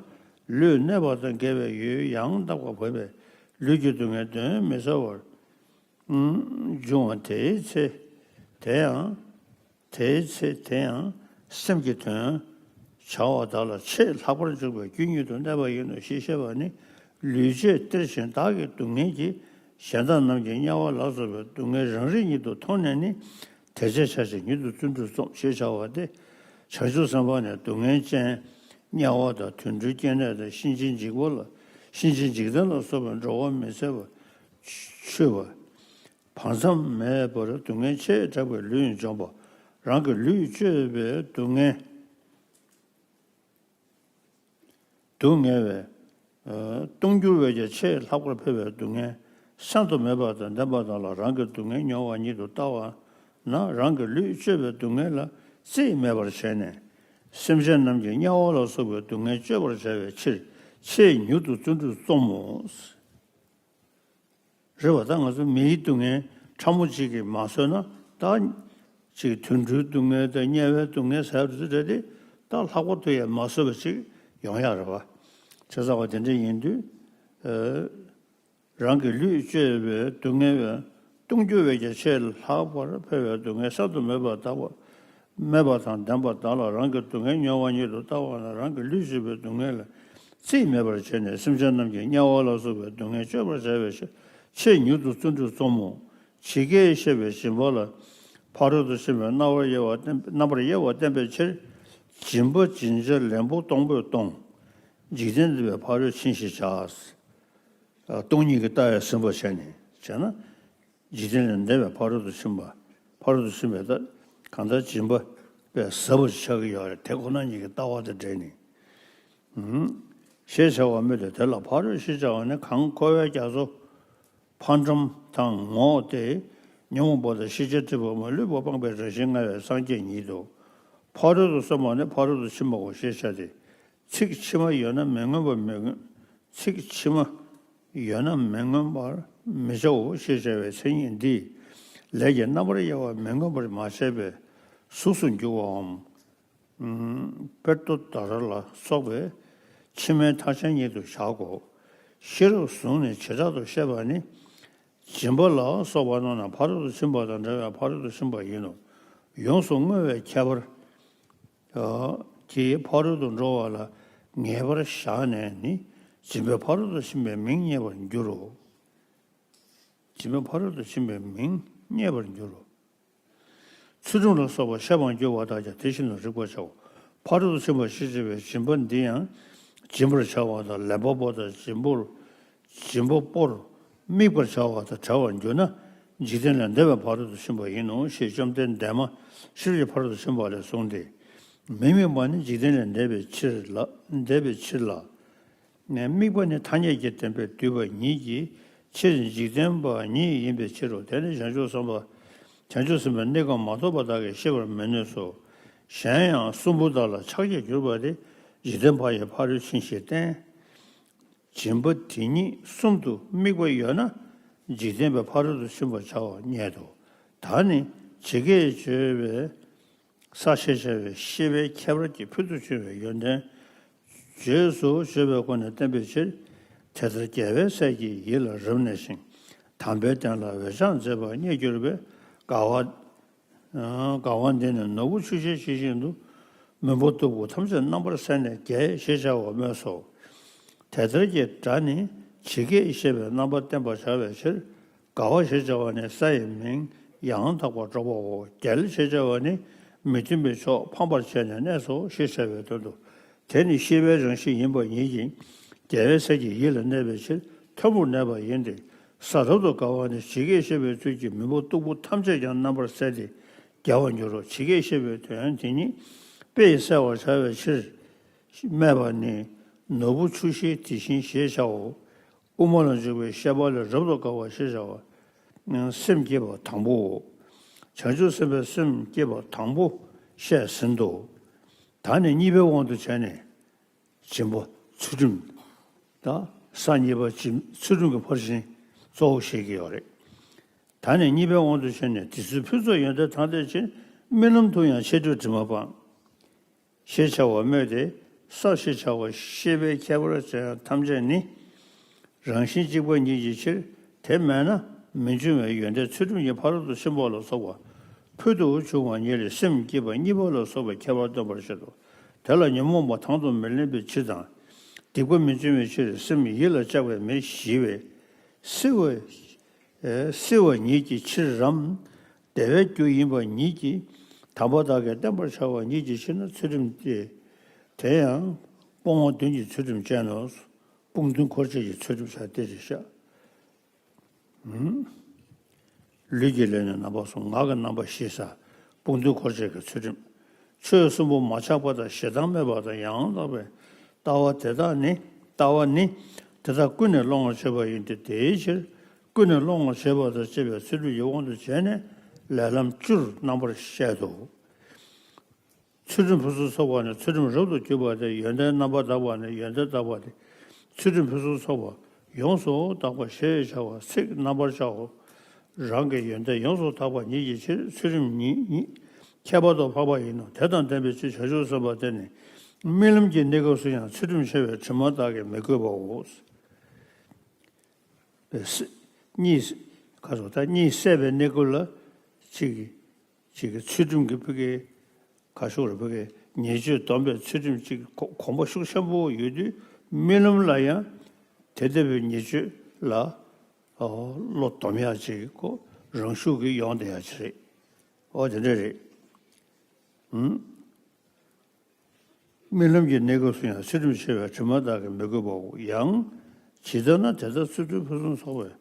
ལུས་གནས་པ་དང་འགལ་བའི་ཡུལ་ཡང་དག་པར་བབས་པས་ལུས་ཀྱི་སྡུག་བསྔལ་གདོན་མི་ཟ་བར་འབྱུང་བ། དེའི་ཚེ་དེ་ཡང་དེའི་ཚེ་དེ་ཡང་སེམས་ཀྱི་དོན་བྱ་བ་དག་ལ་ཆེས་ལྷག་པར་འཇུག་པའི་རྒྱུ་ཉིད་དུ་གནས་པ་ཡིན་ནོ་ཞེས་བཤད་པ་ནི། ལུས་བཅས་སྟེར་ཞིང་བདག་གི་སྡུག་བསྔལ་གྱིས་གཞན་དག་རྣམས་ཀྱི་དམྱལ་བ་ལ་སོགས་པའི་སྡུག་བསྔལ་རང་རིག་ཉིད་དུ་མཐོང་ནས་ནི། དེ་བྱས་བྱ་ཞིང་ཉིད་དུ་བརྩོན་འགྲུས་རྩོམ་ཞེས་བྱ་བ་སྟེ། བྱང་ཆུབ་སེམས་དཔའ་ནི་སྡུག་བསྔལ་ཅན་དམྱལ་བ་དང་དུད་འགྲོའི་སྐྱེ་གནས་དང་གཤིན་རྗེའི་འཇིགས་པ་ལ་གཤིན་རྗེའི་འཇིག་རྟེན་ལ་སོགས་པའི་འགྲོ་བ་མི་བཟད་པ་འཆོས་པ། བར་མཚམས་མེད་པར་སྡུག་བསྔལ་ཆེས་དྲག་པའི་ལུས་འཇོམས་པ། རང་གི་ལུས་གཅོད་པའི་སྡུག་བསྔལ། སྡུག་བསྔལ་བས། ཨ། ལྟུང་འགྱུར་བས་ཀྱང་ཆེས་ལྷག་པར་འཕེལ་བའི་སྡུག་བསྔལ་གསལ་དུ་མེད་པ་དང་ལྡན་པ་དག་ལ་རང་གི་སྡུག་བསྔལ་མྱོང་བ་ཉིད་དུ་ལྟ་བ་ན། རང་གི་ལུས་གཅོད་པའི་སྡུག་བསྔལ་ལ་རྩིས་མེད་པར་བྱས་ནས། སེམས་ཅན་རྣམས་ཀྱི་དམྱལ་བ་ལ་སོགས་པའི་སྡུག་བསྔལ་གཅོད་པར་བྱ་བའི་ཕྱིར་ཆེས་མྱུར་དུ་བརྩོན་འགྲུས་རྩོམ་མོ། རེད་བ། ད་ང་ཚོ་མིའི་སྡུག་བསྔལ་ཕྲ་མོ་གཅིག་གིས་མ་བཟོད་ན། ད་ཅིག་དུད་འགྲོའི་སྡུག་བསྔལ་དང་དམྱལ་བའི་སྡུག་བསྔལ་ཟེར་བ་དེ་ཚོ་རེད་དེ། ད་ལྷག་པར་དུ་ཡང་མ་བཟོད་པ་ཅིག་ཡོང་ཡག་རེད་བ། བྱས་ཙང་བ་དེ་འདྲ་ཡིན་དུས། ཨ། རང་གི་ལུས་གཅོད་པའི་སྡུག་བསྔལ་བས། ལྟུང་འགྱུར་བས་ཀྱང་ཆེས་ལྷག་པར་འཕེལ་བའི་སྡུག་བསྔལ་གསལ་དུ་མེད་པ་དག་པ། མེད་པ་དང་ལྡན་པ་དག་ལ་རང་གི་སྡུག་བསྔལ་མྱོང་བ་ཉིད་དུ་ལྟ་བ་ན། རང་གི་ལུས་གཅོད་པའི་སྡུག་བསྔལ་ལ་རྩིས་མེད་པར་བྱས་ནས། སེམས་ཅན་རྣམས་ཀྱི་དམྱལ་བ་ལ་སོགས་པའི་སྡུག་བསྔལ་གཅོད་པར་བྱ་བའི་ཕྱིར་ཆེས་མྱུར་དུ་བརྩོན་འགྲུས་རྩོམ་མོ། ཇི་སྐད་བཤད་པའི་སྦྱིན་པ་ལ་ཕ་རོལ་ཏུ་ཕྱིན་པའི་རྣམ་པར་དབྱེ་བ་བསྟན། རྣམ་པར་དབྱེ་བ་བསྟན་པའི་ཕྱིར། སྦྱིན་པ་སྦྱིན་བྱ་ལན་པོ་གཏོང་པོས་གཏོང་། འཇིག་རྟེན་འདས་པའི་ཕ་རོལ་ཕྱིན་ཞེས་བྱ། སྟོང་ཉིད་ཀྱི་ལྟ་བས་ཟིན་པར་བྱས་ནས་བྱས་ན། འཇིག་རྟེན་ལས་འདས་པའི་ཕ་རོལ་ཏུ་ཕྱིན་པ། ཕ་རོལ་ཏུ་ཕྱིན་པའི་ད་གང་ལྟར་སྦྱིན་པ་པས་ཟབ་པ་ཆགས་ཀྱི་ཡོད་རེད། དེ་ཁོ་ན་ཉིད་ཀྱི་ལྟ་བ་དང་འབྲེལ་ནས། ཨུམ། ཞེས་བྱ་བ་སྨོས་ཏེ། དེ་ལ་ཕ་རོལ་ཞེས་བྱ་བ་ནི་གང་འཁོར་བའི་རྒྱ་མཚོ་ཕར་འགྲམ་དང་ངོགས་ཏེ། ཉོན་མོངས་པ་དང་ཤེས་བྱ་སྒྲིབ་པ་མ་ལུས་པ་སྤངས་པའི་རང་བཞིན་མངའ་བའི་སངས་རྒྱས་ཉིད་དོ། ཕ་རོལ་ཏུ་སོང་བ་ནི་ཕ་རོལ་ཏུ་ཕྱིན་པའོ་ཞེས་བྱ་སྟེ། ཚིག་ཕྱི་མ་ཡོད་ན་མི་མངོན་པར་མི་མངོན། ཚིག་ཕྱི་མ་ཡོད་ན་མི་མངོན་པར་མི་བྱའོ་ཞེས་བྱ་བའི་མཚན་ཉིད་འདིས། ལས་ཀྱི་རྣམ་པར་དབྱེ་བ་མི་མངོན་པར་མ་བྱས་པའི་གཟུགས་སུ་འགྱུར་བའམ། དཔེར་ཏོ་དར་ལ་སོགས་པའི་ཕྱི་མའི་མཐའ་ཅན་ཉིད་དུ་བཞག་གོ། ཤེས་རབ་གཟུགས་ནས་བྱེ་བྲག་ཏུ་བཤད་པ་ནི། སྦྱིན་པ་ལ་སོགས་པ་རྣམས་ནི་ཕ་རོལ་ཏུ་ཕྱིན་པ་དང་འདྲ་བའི་ཕ་རོལ་ཏུ་ཕྱིན་པ་ཡིན་ནོ། ཡོངས་སུ་བསྔོ་བའི་ཁྱད་པར་གྱིས་ཕ་རོལ་ཏུ་འགྲོ་བ་ལ་ངེས་པར་བཞག་ནས་ནི། སྦྱིན་པས་ཕ་རོལ་ཏུ་ཕྱིན་པའི་མིང་བརྙེས་པར་འགྱུར་རོ། སྦྱིན་པས་ཕ་རོལ་ཏུ་ཕྱིན་པའི་མིང་བརྙེས་པར་འགྱུར་རོ། ཚུལ་ཁྲིམས་ལ་སོགས་པ་བཤད་པར་འགྱུར་བ་དག་ཀྱང་དེ་བཞིན་དུ་རིག་པར་བྱའོ། ཕ་རོལ་ཏུ་ཕྱིན་པ་ཞེས་བྱ་བའི་སྦྱིན་པ་འདི་ཡང་། སྦྱིན་པར་བྱ་བ་དང་ལེན་པ་པོ་དང་སྦྱིན་པོར། སྦྱིན་པ་པོར་དམིགས་པར་བྱ་བ་དང་བྲལ་བར་འགྱུར་ན། འཇིག་རྟེན་ལས་འདས་པའི་ཕ་རོལ་ཏུ་ཕྱིན་པ་ཡིན་ནོ་ཞེས་བཅོམ་ལྡན་འདས་མ་ཤེས་རབ་ཀྱི་ཕ་རོལ་ཏུ་ཕྱིན་པ་ལས་གསུངས་ཏེ། མི་དམིགས་པ་ནི་འཇིག་རྟེན་ལས་འདས་པའི་ཕྱིར་ལ། འདས་པའི་ཕྱིར་ལ། ནས་དམིགས་པ་ནི་ཐ་སྙད་ཀྱིས་བསྟན་པས་བསྡུས་པ་ཉིད་ཀྱི་ཕྱིར་འཇིག་རྟེན་པ་ཉིད་ཡིན་པའི་ཕྱིར་རོ། དེ་ནི་བྱང་ཆུབ་སེམས་དཔའ། བྱང་ཆུབ་སེམས་དཔའི་གནས་སྐབས་མ་ཐོབ་པ་དག་གིས་ཤེས་པར་མི་ནུས་སོ། གཞན་ཡང་གསུམ་པོ་དག་ལ་ཕྱག་རྒྱར་གྱུར་པ་དེ་འཇིག་རྟེན་པ་ཡི་ཕ་རོལ་ཕྱིན་ཞེས་བསྟན། སྦྱིན་པ་དེ་ཉིད་གསུམ་དུ་དམིགས་པ་ཡོད་ན། འཇིག་རྟེན་པའི་ཕ་རོལ་ཏུ་ཕྱིན་པར་བྱ་བར་བསྙད་དོ། ད་ནི་ཇི་སྐད་བརྗོད་པའི། ས་ཞེས་བྱ་བའི་ཤེས་པའི་ཁྱད་པར་གྱིས་ཕུལ་དུ་བྱུང་བའི་ཡོན་ཏན། རྗེས་སུ་བརྗོད་པའི་སྒོ་ནས་བསྟན་པའི་ཕྱིར། དེ་ལྟར་རྒྱལ་བའི་སྲས་ཀྱིས་ཡིད་ལ་རབ་གནས་ཤིང་། དམ་པའི་རྟེན་ལ་འོད་ཆགས་མཛད་པ་རྙེད་གྱུར་པས། དགའ་བ། དགའ་བ་འདི་ནི་ནོར་བུ་ཆུ་ཤེལ་ཇི་བཞིན་དུ། མུན་པ་སྟུག་པོ་ཐམས་ཅད་རྣམ་པར་བསལ་ནས་རྒྱལ་ཞེས་བྱ་བ་སྨོས་སོ། དེ་ལྟར་གྱི་སྒྲ་ནི་ཇི་སྐད་བཤད་པའི་རྣམ་པ་བསྟན་པར་བྱ་བའི་ཕྱིར། དགའ་བ་ཞེས་བྱ་བ་ནི་ས་ཡི་མིང་ཡང་དག་པར་སྒྲོག་པའོ། རྒྱལ་ཞེས་བྱ་བ་ནི་མི་མཐུན་པའི་ཕྱོགས་ཕམ་པར་བྱས་ནས་གནས་སོ་ཞེས་བྱ་བའི་དོན་ཏོ། དེ་ནི་ཤེས་པའི་རང་བཞིན་ཡིན་པ་ཉིད་ཀྱིས་རྒྱལ་བའི་སྲས་ཀྱི་ཡིད་ལ་གནས་པའི་ཕྱིར་མཐོན་པོར་གནས་པ་ཡིན་ཏེ། ས་རབ་ཏུ་དགའ་བ་ནི་ཇི་སྐད་བཤད་པའི་ཚུལ་གྱིས་མུན་པ་སྟུག་པོ་ཐམས་ཅད་ཀྱང་རྣམ་པར་བསལ་ཏེ་རྒྱལ་བར་འགྱུར་རོ། ཇི་སྐད་བཤད་པའི་དོན་དེ་ཉིད་དཔེ་ཡིས་གསལ་བར་བྱ་བའི་ཕྱིར། སྨྲས་པ་ནི། ནོར་བུ་ཆུ་ཤེལ་དེ་བཞིན་ཞེས་བྱའོ། དབུ་མ་ལ་འཇུག་པའི་བཤད་པ་ལས་རབ་ཏུ་དགའ་བ་ཞེས་བྱ་བ། སེམས་བསྐྱེད་པ་དང་པོའོ། བྱང་ཆུབ་སེམས་དཔའི་སེམས་བསྐྱེད་པ་དང་པོ་བཤད་ཟིན་ཏོ། ད་ནི་གཉིས་པའི་དབང་དུ་བྱས་ནས། སྦྱིན་པ་ཚུལ་ཁྲིམས་དང་ས་གཉིས་པ་སྦྱིན་ཚུལ་ཁྲིམས་ཀྱི་ཕར་ཕྱིན་གཙོ་བོ་བཤད་ཀྱི་ཡོད་རེད། ད་ནི་གཉིས་པའི་དབང་དུ་བྱས་ནས་དེ་ཚུལ་ཕུན་ཚོགས་ཡོན་ཏན་ཐམས་ཅད་ཕྱིར་རྨི་ལམ་དུ་ཡང་འཆད་ཁྲིད་དྲི་མ་སྤང་། ཞེས་བྱ་བ་སྨོས་ཏེ། ས་ཞེས་བྱ་བ་ཤེས་པའི་ཁྱད་པར་ཅན་ཐམས་ཅད་ནི། རང་བཞིན་གཅིག་པ་ཉིད་ཀྱི་ཕྱིར། དེ་མེད་ན་མི་འབྱུང་བའི་ཡོན་ཏན་ཚུལ་ཁྲིམས་ཀྱི་ཕ་རོལ་ཏུ་ཕྱིན་པ་ལ་སོགས་པ་ཕུལ་དུ་བྱུང་བ་ཉིད་ལས་སེམས་བསྐྱེད་པ་གཉིས་པ་ལ་སོགས་པའི་ཁྱད་པར་སྟོན་པར་བྱེད་དོ། དེ་ལ་ཉོན་མོངས་པ་དང་དུ་མི་ལེན་པའི་ཕྱིར་དང་། སྡིག་པ་མི་འབྱུང་བའི་ཕྱིར་སེམས་ཡིད་ལ་གཅགས་པའི་མི་ཞི་བས་བསིལ་བ། ཨེ། བསིལ་བ་ཉིད་ཀྱི་ཕྱིར་རམ། བདེ་བའི་རྒྱུ་ཡིན་པ་ཉིད་ཀྱིས། དམ་པ་དག་གིས་བསྟེན་པར་བྱ་བ་ཉིད་ཀྱི་ཕྱིར་ན་ཚུལ་ཁྲིམས་ཏེ། དེ་ཡང་སྤོང་བ་བདུན་གྱི་ཚུལ་ཁྲིམས་ཅན་ནོ། དཔུང་འདུན་འཁོར་བཅས་ཀྱི་ཚུལ་ཁྲིམས་བྱ་སྟེ་རེ་བཞག་ལུས་ཀྱི་ལས་ནི་རྣམ་པ་གསུམ། ངག་གི་རྣམ་པ་བཞི་ས། དཔུང་འདུན་འཁོར་བཅས་ཀྱི་ཚུལ་ཁྲིམས། ཆོས་གསུམ་པོ་མ་ཆགས་པ་དང་ཞེ་སྡང་མེད་པ་དང་ཡང་དག་པའི་ལྟ་བ་དེ་དག་ནི། ལྟ་བ་ནི། དེ་དག་ཀུན་ནས་སློང་བར་བྱེད་པ་ཡིན་ཏེ། དེའི་ཕྱིར་ཀུན་ནས་སློང་བར་བྱེད་པ་དང་བཅས་པའི་ཚུལ་ཁྲིམས་ཀྱི་དབང་དུ་བྱས་ནས་ལས་ལམ་བཅུར་རྣམ་པར་བཤད་དོ། ཚུལ་ཁྲིམས་ཕུན་སུམ་ཚོགས་པ་ནི་ཚུལ་ཁྲིམས་རབ་ཏུ་གྱུར་པ་སྟེ། ཡོན་ཏན་རྣམ་པར་དག་པ་ནི་ཡོན་ཏན་དག་པ་སྟེ། ཚུལ་ཁྲིམས་ཕུན་སུམ་ཚོགས་པ་ཡོངས་སུ་དག་པ་ཞེས་བྱ་བ་ཚིག་རྣམ་པར་བྱའོ། རང་གི་ཡོན་ཏན་ཡོངས་སུ་དག་པ་ཉིད་ཀྱི་ཕྱིར་ཚུལ་ཁྲིམས་ཉིད་ཉིད་ཁྱད་པར་དུ་འཕགས་པ་ཡིན་ནོ། དེ་དང་ལྡན་པའི་ཕྱིར་བྱང་ཆུབ་སེམས་དཔའ་དེ་ནི་རྨི་ལམ་གྱི་གནས་སྐབས་སུ་ཡང་ཚུལ་ཁྲིམས་ཆེ་བའི་དྲི་མ་དག་གིས་མི་གོས་པའོ། སེ་གཉིད། ཁ་སོ་ད་གཉིད་སད་པའི་གནས་སྐབས་ལ་གཅིག་གིས་གཅིག་གིས་ཚུལ་ཁྲིམས་ཀྱི་ཕ་གི་ཁ་ཤོར་བའི་ཕ་གི་ཉེས་སྤྱོད་སྡོམ་པའི་ཚུལ་ཁྲིམས་གཅིག་གོ་གོམས་པ་ཤུགས་ཆེན་པོ་ཡོད་དུས་རྨི་ལམ་ལ་ཡང་དེ་ལྟ་བུའི་ཉེས་སྤྱོད་ལ་བློ་སྡོམ་ཡག་ཅིག་གོ་རང་ཤུགས་ཀྱིས་ཡོང་བསྡད་ཡག་ཅིག་རེད། ཨོ་དེ་འདྲ་རེད། ཨུམ། རྨི་ལམ་གྱི་གནས་སྐབས་སུ་ཡང་ཚུལ་ཁྲིམས་ཆེ་བའི་དྲི་མ་དག་གིས་མི་གོས་པའོ། ཡང་། ཇི་ལྟར་ན་དེ་ལྟར་ཚུལ་ཁྲིམས་ཕུན་སུམ་ཚོགས་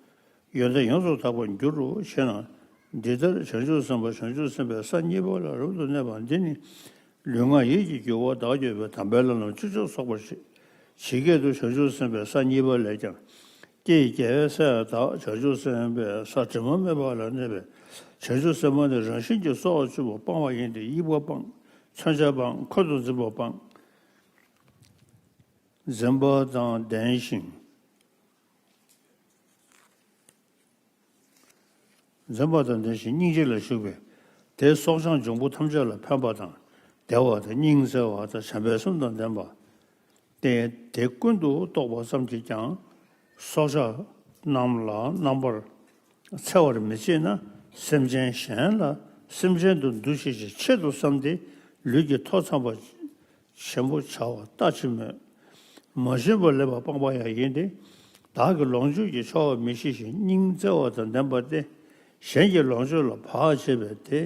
པའི་ཡོན་ཏན་ཡོངས་སུ་དག་པར་འགྱུར་རོ་ཞེ་ན། འདི་ལྟར་བྱང་ཆུབ་སེམས་དཔའ་བྱང་ཆུབ་སེམས་དཔའི་ས་གཉིས་པ་ལ་རབ་ཏུ་གནས་པ་འདི་ནི་ལུས་ངག་ཡིད་ཀྱི་འགྱུར་བ་དག་བརྗོད་པའི་དམ་པའི་ལམ་ལམ་བཅུ་ཆར་སོགས་པར་བཤད། ཇི་སྐད་དུ་བྱང་ཆུབ་སེམས་དཔའི་ས་གཉིས་པ་ལས་ཀྱང་། ཀྱེ་རྒྱལ་བའི་སྲས་དག་བྱང་ཆུབ་སེམས་དཔའི་ས་དྲི་མ་མེད་པ་ལ་གནས་པའི་བྱང་ཆུབ་སེམས་དཔའ་ནི་རང་བཞིན་གྱིས་གསོ་བར་བཅུག་པ་སྤང་བ་ཡིན་ཏེ། དབྱིག་པ་སྤང་། མཚོན་ཆ་སྤང་། ཁུར་དུ་འཛིན་པ་སྤང་། འཛིན་པ་དང་ལྡན་ཞིང་། འཛིན་པ་དང་ལྡན་ཞིང་སྙིང་རྗེ་ལ་ཞུགས་པས། དེ་སྲོག་ཆགས་འབྱུང་པོ་ཐམས་ཅད་ལ་ཕན་པ་དང་བདེ་བ་དང་སྙིང་བརྩེ་བ་དང་བྱམས་པའི་སེམས་དང་ལྡན་པ། དེ་དེ་ཀུན་ཏུ་རྟོག་པ་ཙམ་གྱིས་ཀྱང་སྲོག་ཆགས་རྣམས་ལ་རྣམ་པར་འཚེ་བར་མི་བྱེད་ན། སེམས་ཅན་གཞན་ལ་སེམས་ཅན་དུ་འདུ་ཤེས་ཀྱི་ཆེད་དུ་བསམས་ཏེ་ལུས་ཀྱི་ཐོ་འཚམ་པ་ཆེན་པོ་བྱ་བ་ལྟ་ཅི་སྨོས། མ་བྱིན་པར་ལེན་པ་སྤང་པ་ཡང་ཡིན་ཏེ། བདག་གི་ལོངས་སྤྱོད་ཀྱི་ཆོག་པ་མི་ཤེས་ཤིང་སྙིང་བརྩེ་བ་དང་ལྡན་པ་སྟེ། གཞན་གྱི་ལོངས་སྤྱོད་ལ་བག་ཕྱེ་བས་ཏེ།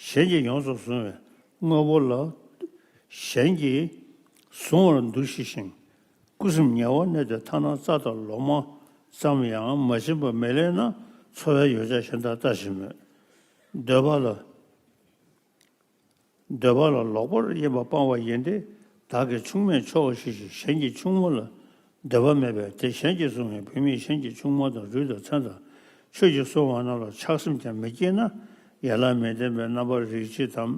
གཞན་གྱིས་ཡོངས་སུ་བཟུང་བའི་དངོས་པོ་ལ་གཞན་གྱིས་བཟུང་བར་འདུ་ཤེས་ཤིང་། ཀུན་སེམས་ཉེ་བར་གནས་ཏེ་ཐ་ན་རྩྭ་དང་ལོ་མ་ཙམ་ཡང་མ་བྱིན་པར་མི་ལེན་ན་འཚོ་བའི་ཡོ་བྱད་གཞན་དག་ལྟ་ཅི་སྨོས། འདོད་པ་ལ། འདོད་པ་ལ་ལོག་པར་གཡེམ་པ་སྤང་བ་ཡིན་ཏེ། བདག་གི་ཆུང་མས་ཆོག་ཤེས་ཤིང་གཞན་གྱི་ཆུང་མ་ལ་འདོད་པ་མེད་པས་ཏེ། གཞན་གྱིས་བཟུང་བའི་བུད་མེད་གཞན་གྱི་ཆུང་མ་དང་རུས་དང་མཚོན་དང་ཆོས་ཀྱིས་གསོ་བ་རྣམས་ལ་ཆགས་སེམས་ཀྱང་མི་སྐྱེ་ན། ཡན་ལག་མི་ལྡན་པའི་རྣམ་པར་རིག་བྱེད་དམ་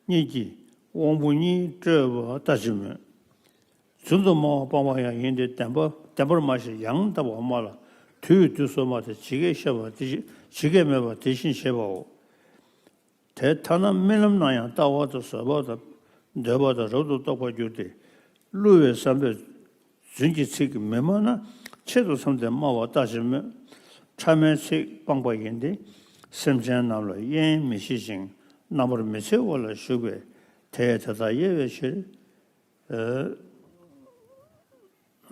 གཉིད་ཀྱིས་དབང་པོ་གཉིས་སྤྲོས་པ་ལྟ་ཅི་སྨོས། རྫུན་དུ་སྨྲ་བ་སྤང་བ་ཡང་ཡིན་ཏེ། བདེན་པ་བདེན་པར་སྨྲ་ཞིང་ཡང་དག་པར་སྨྲ་ལ་དུས་དུས་སུ་སྨྲ་སྟེ། ཇི་སྐད་བཤད་པ་དེ་བཞིན་ཇི་སྐད་སྨྲས་པ་དེ་བཞིན་བྱེད་པའོ། དེ་ཐ་ན་རྨི་ལམ་ན་ཡང་ལྟ་བ་དང་བཟོད་པ་དང་འདོད་པ་དང་རབ་ཏུ་རྟོག་པར་འགྱུར་ཏེ། བསླུ་བའི་བསམ་པས་རྫུན་གྱི་ཚིག་མི་སྨྲ་ན་ཆེད་དུ་བསམས་ཏེ་སྨྲ་བ་ལྟ་ཅི་སྨོས། ཕྲ་མའི་ཚིག་སྤངས་པ་ཡིན་ཏེ། སེམས་ཅན་རྣམས་ལ་གཡེང་མི་བྱེད་ཅིང་རྣམ་པར་མི་འཚེ་བ་ལ་ཞུགས་པས་དེས་དེ་དག་དབྱེ་བའི་ཕྱིར། ཨ།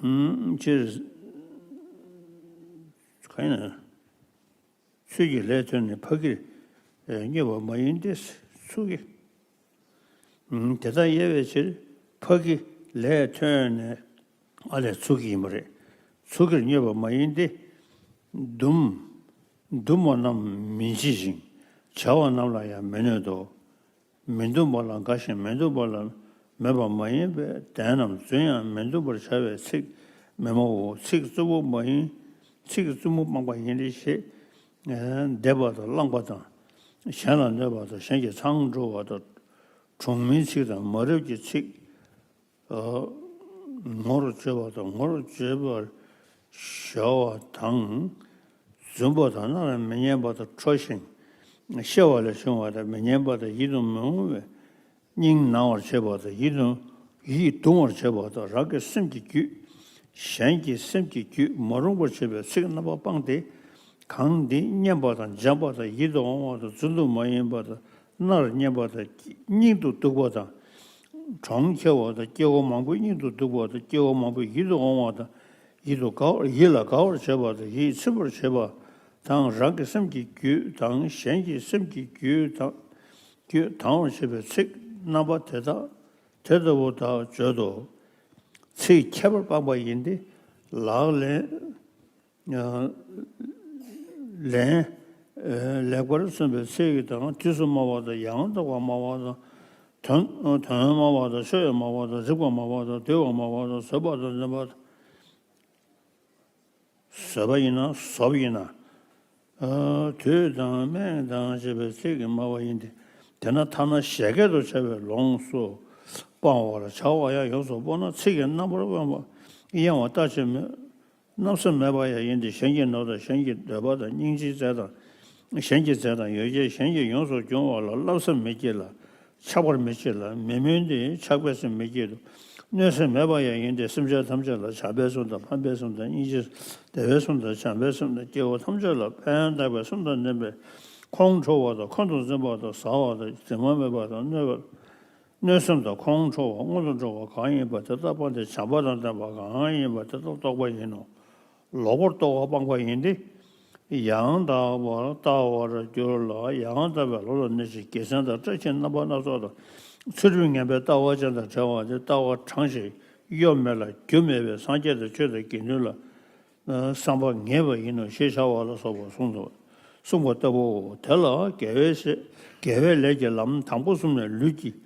ཨུམ། སྤྱིར། གང་ཡིན་ན། ཚུལ་གྱིས་ལས་ཐོན་ནས་ཕ་གིར་བསྙོད་པ་མ་ཡིན་ཏེ། ཚུལ་གྱིས། ཨུམ། དེ་དག་དབྱེ་བའི་ཕྱིར། ཕ་གི་ལས་ཐོན་ནས། ཨ་ལས་ཚུལ་གྱིས་ཡིན་པ་རེད། ཚུལ་གྱིས་བསྙོད་པ་མ་ཡིན་ཏེ། འདུམ། འདུམ་པ་རྣམས་མི་འཇིགས་ཤིང་། བྱ་བ་རྣམས་ལ་ཡང་མི་གནོད་དོ། མི་འདུམ་པ་ལ་དགའ་ཞིང་མི་འདུམ་པ་ལ་མོས་པ་མ་ཡིན་པས། དེ་རྣམས་རྫུན་ཡང་མི་འདུམ་པར་བྱ་བའི་ཚིག་མི་སྨྲའོ། ཚིག་རྩུབ་པོ་མ་ཡིན། ཚིག་རྩུབ་མོ་སྤངས་པ་ཡིན་ཏེ་ཞེས། འདེབས་པ་དང་བླངས་པ་དང་། གཞན་ལ་གནོད་པ་དང་། གཞན་གྱི་མཚང་འདྲུ་བ་དང་། གྲོང་མིའི་ཚིག་དང་། མ་རབས་ཀྱི་ཚིག་ངོ་རུ་བརྗོད་པ་དང་། ངོ་རུ་བརྗོད་པར་གཞོལ་བ་དང་། རྫུན་པ་དང་། སྣང་ལ་མི་སྙན་པ་དང་། ཁྲོ་ཞིང་གཤེ་བ་ལས་བྱུང་བ་དང་། མི་སྙན་པ་དང་། ཡིད་དུ་མི་འོང་བའི་ སྙིང་ན་བར་བྱེད་པ་དང་ཡིད་དུ་ཡིད་གདུང་བར་བྱེད་པ་དང་རང་གི་སེམས་ཀྱི་རྒྱུད། གཞན་གྱི་སེམས་ཀྱི་རྒྱུད་མ་རུངས་པར་བྱེད་པའི་ཚིག་རྣམ་པ་སྤངས་ཏེ། གང་འདི་སྙན་པ་དང་འཇམ་པ་དང་ཡིད་དུ་འོང་བ་དང་རྫུན་དུ་མ་ཡིན་པ་དང་མནར་སྙན་པ་དང་སྙིང་དུ་སྡུག་པ་དང་། གྲོང་ཁྱེར་བ་དང་སྐྱེ་བོ་མང་པོའི་སྙིང་དུ་སྡུག་པ་དང་སྐྱེ་བོ་མང་པོའི་ཡིད་དུ་འོང་བ་དང་། ཡིད་དུ་དགའ་བར་ཡིད་ལ་དགའ་བར་བྱེད་པ་དང་ཡིད་ཚིམ་པར་བྱེད་པ་དང་རང་གི་སེམས་ཀྱི་རྒྱུད་དང་གཞན་གྱི་སེམས་ཀྱི་རྒྱུད་དང་། རྒྱུད་དང་བར་བྱེད་པའི་ཚིག་རྣམ་པ་དེ་དག་དེ་ལྟ་བུ་དག་བརྗོད་དོ། ཚིག་ཁྱད་པར་སྤངས་པ་ཡིན་ཏེ། ལག་ལེན། ལེན། ལེགས་པར་གསུངས་པའི་ཚིག་དང་དུས་སུ་སྨྲ་བ་དང་ཡང་དག་པར་སྨྲ་བ་དང་། དོན་དོན་སྨྲ་བ་དང་ཆོས་སྨྲ་བ་དང་རིགས་པ་སྨྲ་བ་དང་འདུལ་བ་སྨྲ་བ་དང་བཟོད་པ་དང་འཛིན་པ་དང་། བཟོད་པ་ཡིན་ན་བཟོད་པ་ཡིན་ན། དུས་དང་སྨན་དང་ཞེས་པའི་ཚིག་གིས་སྨྲ་བ་ཡིན་ཏེ། དེས་ན་ཐ་ན་བཞད་གད་དུ་བྱ་བའི་ལོངས་སུ་སྤང་བར་བྱ་བ་ཡང་ཡོངས་སུ་སྤོང་ན་ཚིག་གི་རྣམ་པར་དབེན་པ་གཡེང་བ་ལྟ་ཅི་སྨོས། རྣམ་སེམས་མེད་པ་ཡང་ཡིན་ཏེ་གཞན་གྱི་ནོར་དང་གཞན་གྱི་འདོད་པ་དང་སྙིང་རྗེའི་རྩལ་དང་། གཞན་གྱི་རྩལ་དང་ཡོ་བྱད་གཞན་གྱིས་ཡོངས་སུ་སྦྱོང་བ་ལ་བསླབ་སེམས་མི་སྐྱེ་ལ། ཆགས་པར་མི་བྱེད་ལ་མི་སྨོན་ཏེ་ཆགས་པའི་སེམས་མི་སྐྱེད་དོ། གནོད་སེམས་མེད་པ་ཡང་ཡིན་ཏེ་སེམས་ཅན་ཐམས་ཅད་ལ་བྱམས་པའི་སེམས་དང་ཕམ་པའི་སེམས་དང་སྙིང་རྗེ་བདེ་བའི་སེམས་དང་བྱམས་པའི་སེམས་དང་སྐྱེ་བོ་ཐམས་ཅད་ལ་ཕན་བཏགས་པའི་སེམས་དང་ལྡན་པས་ཁོང་ཁྲོ་བ་དང་ཁོང་དུ་འཛིན་པ་དང་ཟ་བ་དང་གཟིམ་མ་མེད་པ་དང་གནོད་པ་གནོད་སེམས་དང་ཁོང་ཁྲོ་བ་སྔོན་དུ་འགྲོ་བ་གང་ཡིན་པ་དེ་དག་སྤངས་ཏེ་བྱམས་པ་དང་ལྡན་པ་གང་ཡིན་པ་དེ་དག་རྟོགས་པ་ཡིན་ནོ། ལོག་པར་རྟོག་པ་སྤངས་པ་ཡིན་ཏེ། ཡང་དག་པར་ལྟ་བར་འགྱུར་ལ་ཡང་དག་པའི་བློ་ལ་གནས་ཤིང་དགེ་མཚན་དང་བཀྲ་ཤིས་རྣམ་པ་སྣ་ཚོགས་དང་ཚུལ་ཁྲིམས་ངན་པའི་ལྟ་བ་ཅན་དང་བྲལ་བ་སྟེ་ལྟ་བ་དྲང་ཞིང་གཡོ་མེད་ལ་རྒྱུ་མེད་པའི་སངས་རྒྱས་དང་ཆོས་དང་དགེ་འདུན་ལ་བསམ་པ་ངེས་པ་ཡིན་ནོ་ཞེས་བྱ་བ་ལ་སོགས་པ་གསུངས་སོ། གསུངས་པ་ལྟ་བུའོ། དེ་ལ་དགེ་བའི་དགེ་བའི་ལས་ཀྱི་ལམ་དང་པོ་གསུམ་ནི་ལུས་ཀྱིས་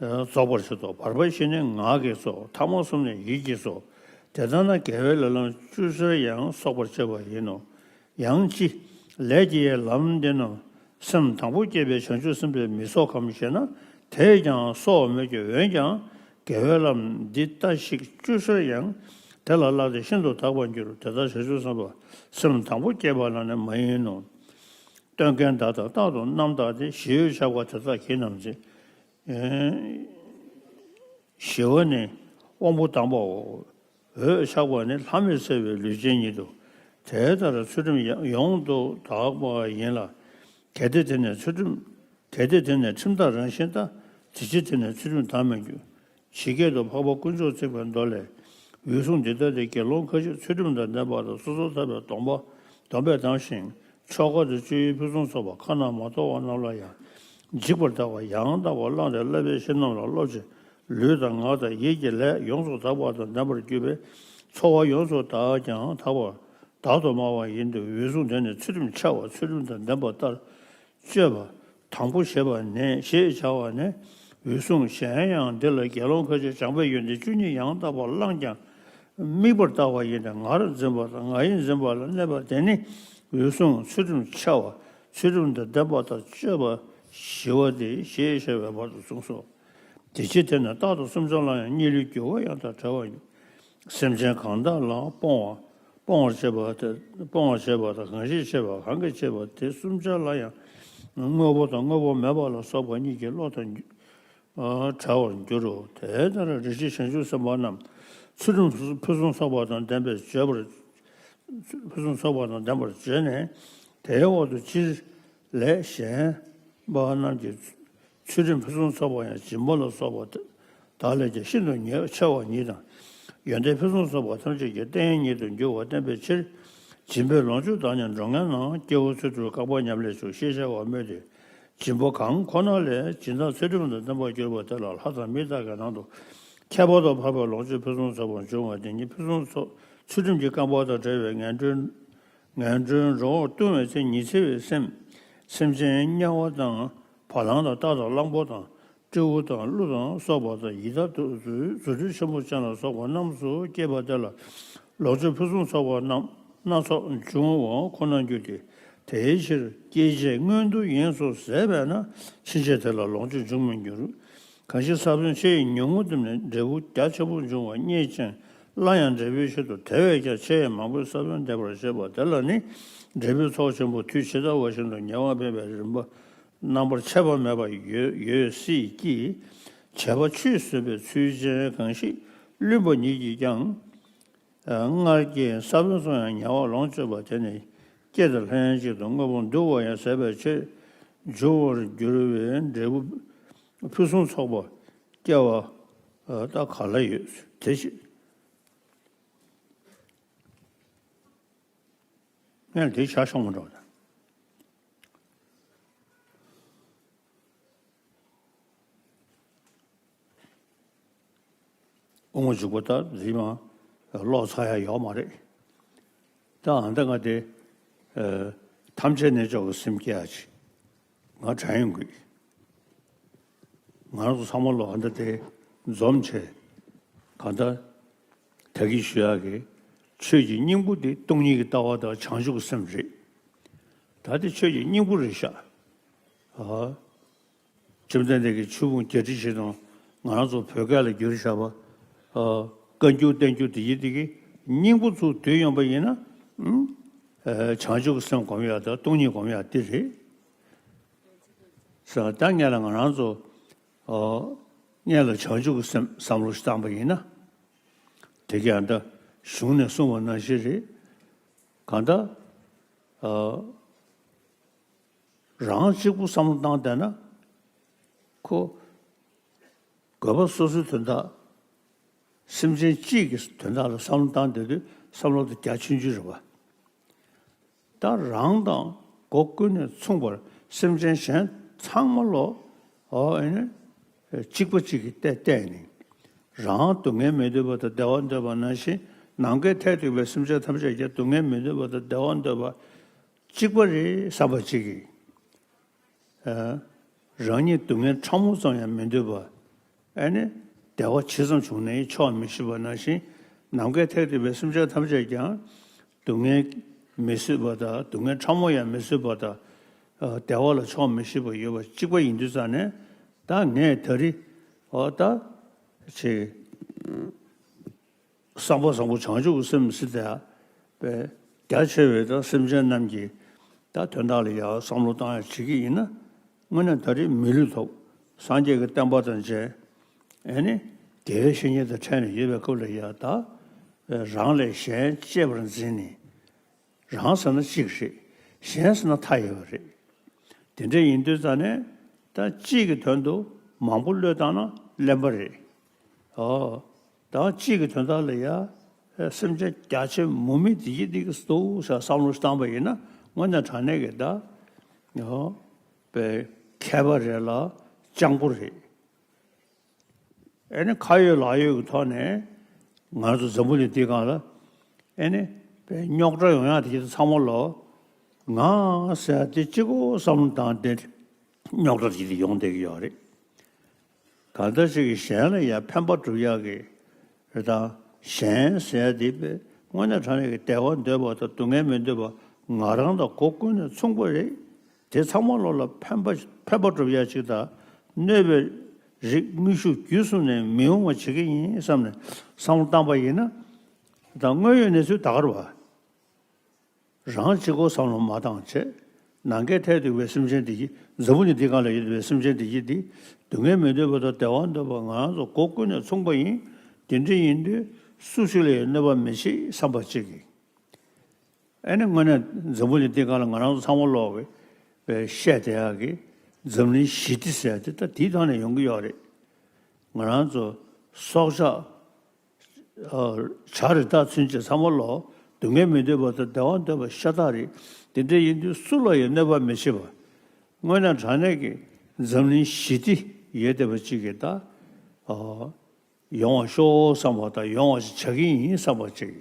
རྫོགས་པར་བྱེད་དོ། བར་པ་བཞི་ནི་ངག་གིས་སོ། ཐ་མ་གསུམ་ནི་ཡིད་ཀྱིས་སོ། དེ་ལྟར་ན་དགེ་བའི་ལས་ལམ་བཅུ་ཆར་ཡང་གསོག་པར་བྱེད་པ་ཡིན་ནོ། ཡང་ཅི། ལས་ཀྱི་ལམ་འདི་རྣམས་སེམས་དང་པོ་བསྐྱེད་པའི་བྱང་ཆུབ་སེམས་དཔས་མི་གསོག་གམ་ཞེ་ན། དེས་ཀྱང་གསོག་མི་བགྱི། འོན་ཀྱང་དགེ་བའི་ལམ་འདི་ལྟ་ཞིག་བཅུ་ཆར་ཡང་དེ་ལ་བསླབས་ཏེ་ཤིན་ཏུ་དག་པར་འགྱུར། དེ་ལྟར་བྱང་ཆུབ་སེམས་དཔའ་སེམས་དང་པོ་བསྐྱེད་པ་ལ་ནི་མ་ཡིན་ནོ། སྟོན་ཀའི་མདའ་དང་རྟག་ཏུ་རྣམ་བརྟགས་ཏེ། ཞི་བའི་ཆགས་པ་དེ་དག་གིས་ནམ་འཛིན། ཞི་བ་ནི་དབང་པོ་དང་པོའོ། འོད་ཆགས་པ་ནི་ལྷ་མི་གསལ་བའི་ལུས་ཅན་ཉིད་དོ། དེ་ལྟར་ཚུལ་ཁྲིམས་ཡང་ཡོངས་སུ་དག་པ་ཡིན་ལ། གལ་ཏེ་དེ་ནི་ཚུལ་ཁྲིམས་གལ་ཏེ་དེ་ནི་ཁྲིམས་དག་རང་བཞིན་ལྟ། དེ་ཕྱིར་དེ་ནི་ཚུལ་ཁྲིམས་དག་མི་འགྱུར། ཇི་སྐད་དུ་འཕགས་པ་དཀོན་མཆོག་བརྩེགས་པའི་མདོ་ལས། འོད་སྲུང་འདི་ལྟ་སྟེ་དགེ་སློང་ཁ་ཅིག་ཚུལ་ཁྲིམས་དང་ལྡན་པ་དང་སོ་སོར་ཐར་པའི་སྡོམ་པ་སྡོམ་པས་བསྡམས་ཤིང་ཆོ་ག་དང་སྤྱོད་ཡུལ་ཕུན་སུམ་ཚོགས་པ་ཁ་ན་མ་ཐོ་བ་རྣམས་ལ་ཡང་འཇིགས་པར་ལྟ་བ་ཡང་དག་པར་བླངས་ཏེ་བསླབ་པའི་བཤེས་རྣམས་ལ་སློབ་ཅིང་ལུས་དང་ངག་དང་ཡིད་ཀྱི་ལས་ཡོངས་སུ་དག་པ་དང་ལྡན་པར་གྱུར་པས་འཚོ་བ་ཡོངས་སུ་དག་ཀྱང་དག་པ་དག་ཏུ་སྨྲ་བ་ཡིན་ཏེ། འོད་སྲུང་དེ་ནི་ཚུལ་ཁྲིམས་འཆལ་བ་ཚུལ་ཁྲིམས་དང་ལྡན་པ་ལྟར། སྤྱོད་པ། དང་པོ་ཞེས་པ་ནས་ཞེས་བྱ་བ་ནས། འོད་སྲུང་གཞན་ཡང་འདི་ལ་དགེ་སློང་ཁ་ཅིག་བྱམས་པའི་ཡོན་ཏན་བཅུ་གཉིས་ཡང་དག་པར་བླངས་ཀྱང་དམིགས་པར་ལྟ་བ་ཡིན་ཏེ་ངར་འཛིན་པ་དང་ང་ཡིས་འཛིན་པ་ལ་གནས་པ་དེ་ནི་འོད་སྲུང་ཚུལ་ཁྲིམས་འཆལ་བ་ཚུལ་ཁྲིམས་དང་ལྡན་པ་དང་སྤྱོད་པ་ཞི་བ་སྟེ་ཞེས་བྱ་བའི་བར་དུ་གསུངས་སོ། དེ་ཕྱིར་དེ་ནི་རྟག་ཏུ་སེམས་ཅན་ལ་ཡང་གཉིད་ལུས་རྒྱུ་བ་ཡང་དང་བྲལ་བ་ཡིན། སེམས་ཅན་གང་དག་ལ་སྤོང་བ། སྤོང་བར་བྱེད་པ་དེ་སྤོང་བར་བྱེད་པ་དང་གང་ཞིག་བྱེད་པ་གང་གིས་བྱེད་པ་དེ་གསུམ་ཆར་ལ་ཡང་དངོས་པོ་དང་དངོས་པོ་མེད་པ་ལ་སོགས་པ་གཉིས་ཀྱིས་བློ་དང་བྲལ་བར་འགྱུར་རོ། དེ་ལྟར་རེ་ཞིག་བྱང་ཆུབ་སེམས་དཔའ་རྣམས་ཚུལ་ཁྲིམས་ཕུན་སུམ་ཚོགས་པ་དང་ལྡན་པས་བརྗོད་པར་ཕུན་སུམ་ཚོགས་པ་དང་ལྡན་པར་བརྗོད་ནས་དེའི་འོག་ཏུ་སྤྱིར་ལས་གཞན་པ་རྣམས་ཀྱི་ཚུལ་ཁྲིམས་ཕུན་སུམ་ཚོགས་པ་ཡང་སྦྱིན་པ་ལ་སོགས་པ་དག་ལས་ཀྱང་ཤིན་ཏུ་ཉེ་ཆེ་བ་ཉིད་དང་། ཡོན་ཏན་ཕུན་སུམ་ཚོགས་པ་ཐམས་ཅད་ཀྱི་རྟེན་ཉིད་དུ་འགྱུར་བ་བསྟན་པའི་ཕྱིར། སྦྱིན་པའི་ལོངས་སྤྱོད་དག་ནི་འགྲོ་ངན་ན་སྐྱེ་བོ་ཚུལ་ཁྲིམས་བསྐལ་པ་ཉམས་ལས་བྱུང་ཞེས་བྱ་བ་སྨོས་ཏེ། སྦྱིན་པ་གང་ཁོ་ན་ལས་སྦྱིན་བདག་ཚུལ་ཁྲིམས་དང་ལྡན་པར་གྱུར་པ་དེ་ལ་ལྷ་དང་མི་དག་གི་ནང་དུ་ཁྱད་པར་དུ་འཕགས་པའི་ལོངས་སྤྱོད་ཕུན་སུམ་ཚོགས་པ་འབྱུང་བ་དེ་ཉིད་ཕུན་སུམ་ཚོགས་ཚུལ་ཁྲིམས་ཀྱི་བསྐལ་པ་དང་བྲལ་བའི་ངན་འགྲོའི་ངན་འགྲོའི་འགྲོ་བར་ལྟུང་བའི་ཚེ་ཉི་ཚེ་བའི་སེམས། སེམས་ཅན་དམྱལ་བ་དང་བ་ལང་དང་རྟ་དང་གླང་པོ་དང་སྤྲེའུ་དང་ཀླུ་དང་སོགས་པ་དང་ཡི་དྭགས་དུད་འགྲོ་ཆེན་པོ་ཅན་ལ་སོགས་པ་རྣམས་སུ་སྐྱེས་པ་དེ་ལ་ལོངས་སྤྱོད་ཕུན་སུམ་ཚོགས་པ་རྣམས་སྣ་ཚོགས་འབྱུང་བ་ཁོ་ནར་འགྱུར་ཏེ། དེའི་ཕྱིར་སྐྱེ་མཆེད་མངོན་དུ་ཡིན་གསུངས་ཟད་པས་ན་ཕྱིན་ཆད་དེ་ལ་ལོངས་སྤྱོད་འབྱུང་མི་འགྱུར། གང་ཞིག་ས་བོན་ཆེ་ཡི་ཉུང་ངུ་བསྟིམས་ནས་འབྲས་བུ་རྒྱ་ཆེན་པོ་འབྱུང་བ་རྙེད་ཅིང་སླར་ཡང་འབྲས་བུའི་ཕྱིར་དུ་དེ་བས་ཀྱང་ཆེ་ཡི་མང་པོའི་ས་བོན་འདེབས་པར་བྱེད་པ་དེ་ལ་ནི་འབྲས་བུའི་ཚོགས་ཆེན་པོ་དུས་ཇི་ལྟ་བ་བཞིན་དུ་ཉེ་བར་འཕེན་པའི་རིམ་པ་ རྣམ་པར་ཆད་པ་མེད་པར་ཡོད་ཡོད་སྲིད་ཀྱི། བྱས་པ་ཆུད་ཟོས་པའི་ཚུལ་ཅན་གང་ཞིག་བླུན་པ་ཉིད་ཀྱིས་ཀྱང་། སྔར་གྱི་ས་བོན་སོགས་ཡང་ཉེ་བར་ལོངས་སྤྱོད་པ་དེ་ནི་སྐྱེད་དེ་ལྷན་ཅིག་ཏུ་དངོས་པོ་འདུ་བ་ཡང་ཟད་པའི་ཕྱིར་འགྱུར་བར་འགྱུར་བའི་འབྲས་བུ་ཕུན་སུམ་ཚོགས་པ་སྐྱེ་བ་ད་ག་ལ་ཡོད་དེ་ཞེས། ངས་དེ་བྱ་ཤོང་མ་འགྲོ། དབུ་མ་འཇུག་པ་ལྟར་རིམ་ལོག་ཚར་ཡ་ཡོད་མ་རེད། ད་ཨ་འདི་ང་དེ་ཐམས་ཅད་རྣལ་འབྱོར་གྱི་སེམས་སྐྱེ་ཡ་ཅིག་ང་དྲན་ཡོང་གི། ང་རང་ཚོ་ཚང་མ་ལོ་ཨ་འདི་དེ་འཛོམས་བྱས་གང་ལྟར་ད་གིན་ཞུ་ཡ་གི་ཆོས་ཀྱི་སྙིང་པོ་དེ་སྟོང་ཉིད་ཀྱི་ལྟ་བ་དང་བྱང་ཆུབ་ཀྱི་སེམས་རེད། ད་དེ་ཆོས་ཀྱི་སྙིང་པོ་རེད་ཤག་ཨ། བཅོམ་ལྡན་འདས་ཀྱིས་ཆོས་ཕུང་བརྒྱད་ཁྲི་བཞི་སྟོང་ང་རང་ཚོ་བོད་སྐད་ལ་བསྒྱུར་བཞག་པ། ཨ། བཀའ་འགྱུར་བསྟན་འགྱུར་དེ་ཡི་དེ་གི་སྙིང་པོ་ཚུར་བསྡུས་ཡོང་པ་ཡིན་ན། ཨ། བྱང་ཆུབ་ཀྱི་སེམས་སྒོམ་ཡག་དང་སྟོང་ཉིད་སྒོམ་ཡག་དེ་རེད། ས་ད་ངས་ལ་ང་རང་ཚོ། ཨ། ངས་ལ་བྱང་ཆུབ་ཀྱི་སེམས་བསམ་བློ་བཏང་པ་ཡིན་ན། དེ་ག་ད་གཞུང་ནས་གསུངས་པ་ནང་བཞིན་རེད། གང་ལྟར། ཨ། རང་གཅིག་པུ་བསམ་བློ་བཏང་བསྡད་ན། ཁོ། དགོས་པ་སོ་སོའི་དོན་དག་སེམས་ཅན་གཅིག་གི་དོན་དག་ལ་བསམ་བློ་བཏང་བསྡད་དུས་བསམ་བློ་དེ་རྒྱ་ཆུང་ཆུང་རེད་པ། ད་རང་དང་སྒོ་ཀུན་ནས་མཚུངས་པར་སེམས་ཅན་གཞན་ཚང་མ་ལོ། ཨོ་ཨེ་ནི། གཅིག་པ་གཅིག་གིས་བལྟས་བལྟས་ནས། རང་སྡུག་བསྔལ་མི་འདོད་པ་དང་བདེ་བ་འདོད་པ་ནང་བཞིན་ནམ་མཁའི་མཐས་གཏུགས་པའི་སེམས་ཅན་ཐམས་ཅད་ཀྱང་སྡུག་བསྔལ་མི་འདོད་པ་དང་བདེ་བ་འདོད་པ་གཅིག་པ་རེད་བསམ་པ་གཅིག་གིས། ཨ། རང་ཉིད་སྡུག་བསྔལ་ཕྲ་མོ་ཙམ་ཡང་མི་འདོད་པ། ཨ་ནི། བདེ་བ་ཇི་ཙམ་བྱུང་ནའི་ཆོག་མི་ཤེས་པ་ནང་བཞིན་ནམ་མཁའི་མཐས་གཏུགས་པའི་སེམས་ཅན་ཐམས་ཅད་ཀྱང་སྡུག་བསྔལ་མི་བཟོད་པ་དང་སྡུག་བསྔལ་ཕྲ་མོ་ཡང་མི་བཟོད་པ་དང་། ཨ། བདེ་བ་ལ་ཆོག་མི་ཤེས་པ་ཡོད་པ་གཅིག་པ་ཡིན་དུས་ཙང་ནས་ད་ངས་ད་རེས་འོ་ད་ཆེ། བསམ་པ་བཟང་པོ་བྱང་ཆུབ་ཀྱི་སེམས་ཟེར་ཏེ། པའི་རྒྱ་ཆེ་བའི་ད་སེམས་ཅན་རྣམས་ཀྱི་ད་དོན་དག་ལ་ཡང་བསམ་བློ་བཏང་ཡ་བྱེད་ཀྱི་ཡིན་ན། དངོས་གནས་ད་རེས་མི་ལུས་ཐོབ། སངས་རྒྱས་ཀྱི་བསྟན་པ་དང་མཇལ། ཨེ་ནི། དགེ་བའི་བཤེས་གཉེན་དང་འཕྲད་ནས་ཡོད་པའི་སྐབས་ལ་ཡང་ད། རང་ལས་གཞན་གཅེས་པར་འཛིན་ནས། རང་ཟེར་ན་གཅིག་རེད། གཞན་ཟེར་ན་མཐའ་ཡས་པ་རེད། དེ་འདྲ་ཡིན་དུས་ཙང་ནས་ད་གཅིག་གི་དོན་དུ་མང་པོ་བློས་བཏང་ན་གླེན་པ་རེད། ཨོ། ད་གཅིག་གི་དོན་དག་ལ་ཡ། སེམས་ཅན་རྒྱ་ཆེ་མུ་མེད་དེ་ཡི་དེ་གི་སྟོ་ཟེར་བསམ་བློ་བཏང་པ་ཡིན་ན་དངོས་གནས་དྲང་གནས་ཀྱི་ད། ཨོ། པའི་མཁས་པ་རེད་ལ་སྤྱང་པོ་རེད། ཨེ་ནི་ཁ་ཡོད་ལག་ཡོད་ཀྱི་ཐོག་ནས་ང་ཚོ་འཛམ་བུ་གླིང་འདི་སྒང་ལ་ཨེ་ནི་དཔེ་རྙོག་དྲ་ཡོང་ཡག་དེ་ཚང་མ་ལོ། ང་ཟེར་ཡག་དེ་གཅིག་པོ་བསམ་བློ་བཏང་སྟེ་རྙོག་དྲ་དེ་ཡོང་བསྡད་ཀྱི་ཡོད་རེད། གང་ལྟར་ཞིག་གིས་གཞན་ལ་ཡང་ཕན་པ་སྒྲུབ་ཡག་གི་རེད་ད། གཞན་ཟེར་ཡག་དེ་དཔེ་དངོས་གནས་དྲང་གནས་ཀྱི་བདེ་བ་འདོད་པ་དང་སྡུག་བསྔལ་མི་འདོད་པ་ང་རང་དང་སྒོ་ཀུན་ནས་མཚུངས་པ་རེད། དེ་ཚང་མ་ལོ་ལ་ཕན་པ་ཕན་པ་སྒྲུབ་ཡག་ཅིག་དང་གནོད་པའི་རིགས་དངོས་ཤུགས་བརྒྱུད་གསུམ་ནས་མི་འོང་བ་བྱེད་ཀྱི་ཡིན་བསམ་ནས་བསམ་བློ་བཏང་པ་ཡིན་ན། ད་དངོས་ཡོད་གནས་ཚུལ་ད་ག་རེད་བ། རང་གཅིག་པོ་བསམ་བློ་མ་བཏང་བྱས། ནམ་མཁའི་མཐས་གཏུགས་པའི་སེམས་ཅན་འདི་ཡི་འཛམ་བུ་གླིང་འདི་སྒང་ལ་ཡོད་པའི་སེམས་ཅན་འདི་ཡི་འདི། སྡུག་བསྔལ་མི་འདོད་པ་དང་བདེ་བ་འདོད་པ་ང་རང་ཚོ་སྒོ་ཀུན་ནས་མཚུངས་པ་ཡིན། དེ་འདྲ་ཡིན་དུས་སུ་ཞིག་ལ་ཡང་གནོད་པ་མི་བྱེད་བསམ་པ་གཅིག་གིས། ཨ་ནི་དངོས་གནས་འཛམ་བུ་གླིང་འདི་སྒང་ལ་ང་རང་ཚོ་ཚང་མ་ལོག་གི་བཤད་བསྡད་ཡག་གི་འཛམ་གླིང་ཞི་བདེ་ཟེར་ཡག་དེ་ད་དེའི་ཐོག་ནས་ཡོང་གི་ཡོད་རེད། ང་རང་ཚོ་སྲོག་ཆགས། བྱ་རི་དྭགས་ཚུན་ཆད་ཚང་མ་ལོ། སྡུག་བསྔལ་མི་འདོད་པ་དང་བདེ་བ་འདོད་པ་ཤ་སྟག་རེད། དེ་འདྲ་ཡིན་དུས་སུ་ལ་ཡང་གནོད་པ་མི་བྱེད་པ། དངོས་གནས་དྲང་གནས་ཀྱི་འཛམ་གླིང་ཞི་བདེ་ཡོད་བསྡད་པ་ཅིག་གི་ད། ཡོང་བ་ཤོག་བསམ་པ་དང་ཡོང་བ་ཞིག་བྱ་གི་ཡིན་བསམ་པ་ཅིག་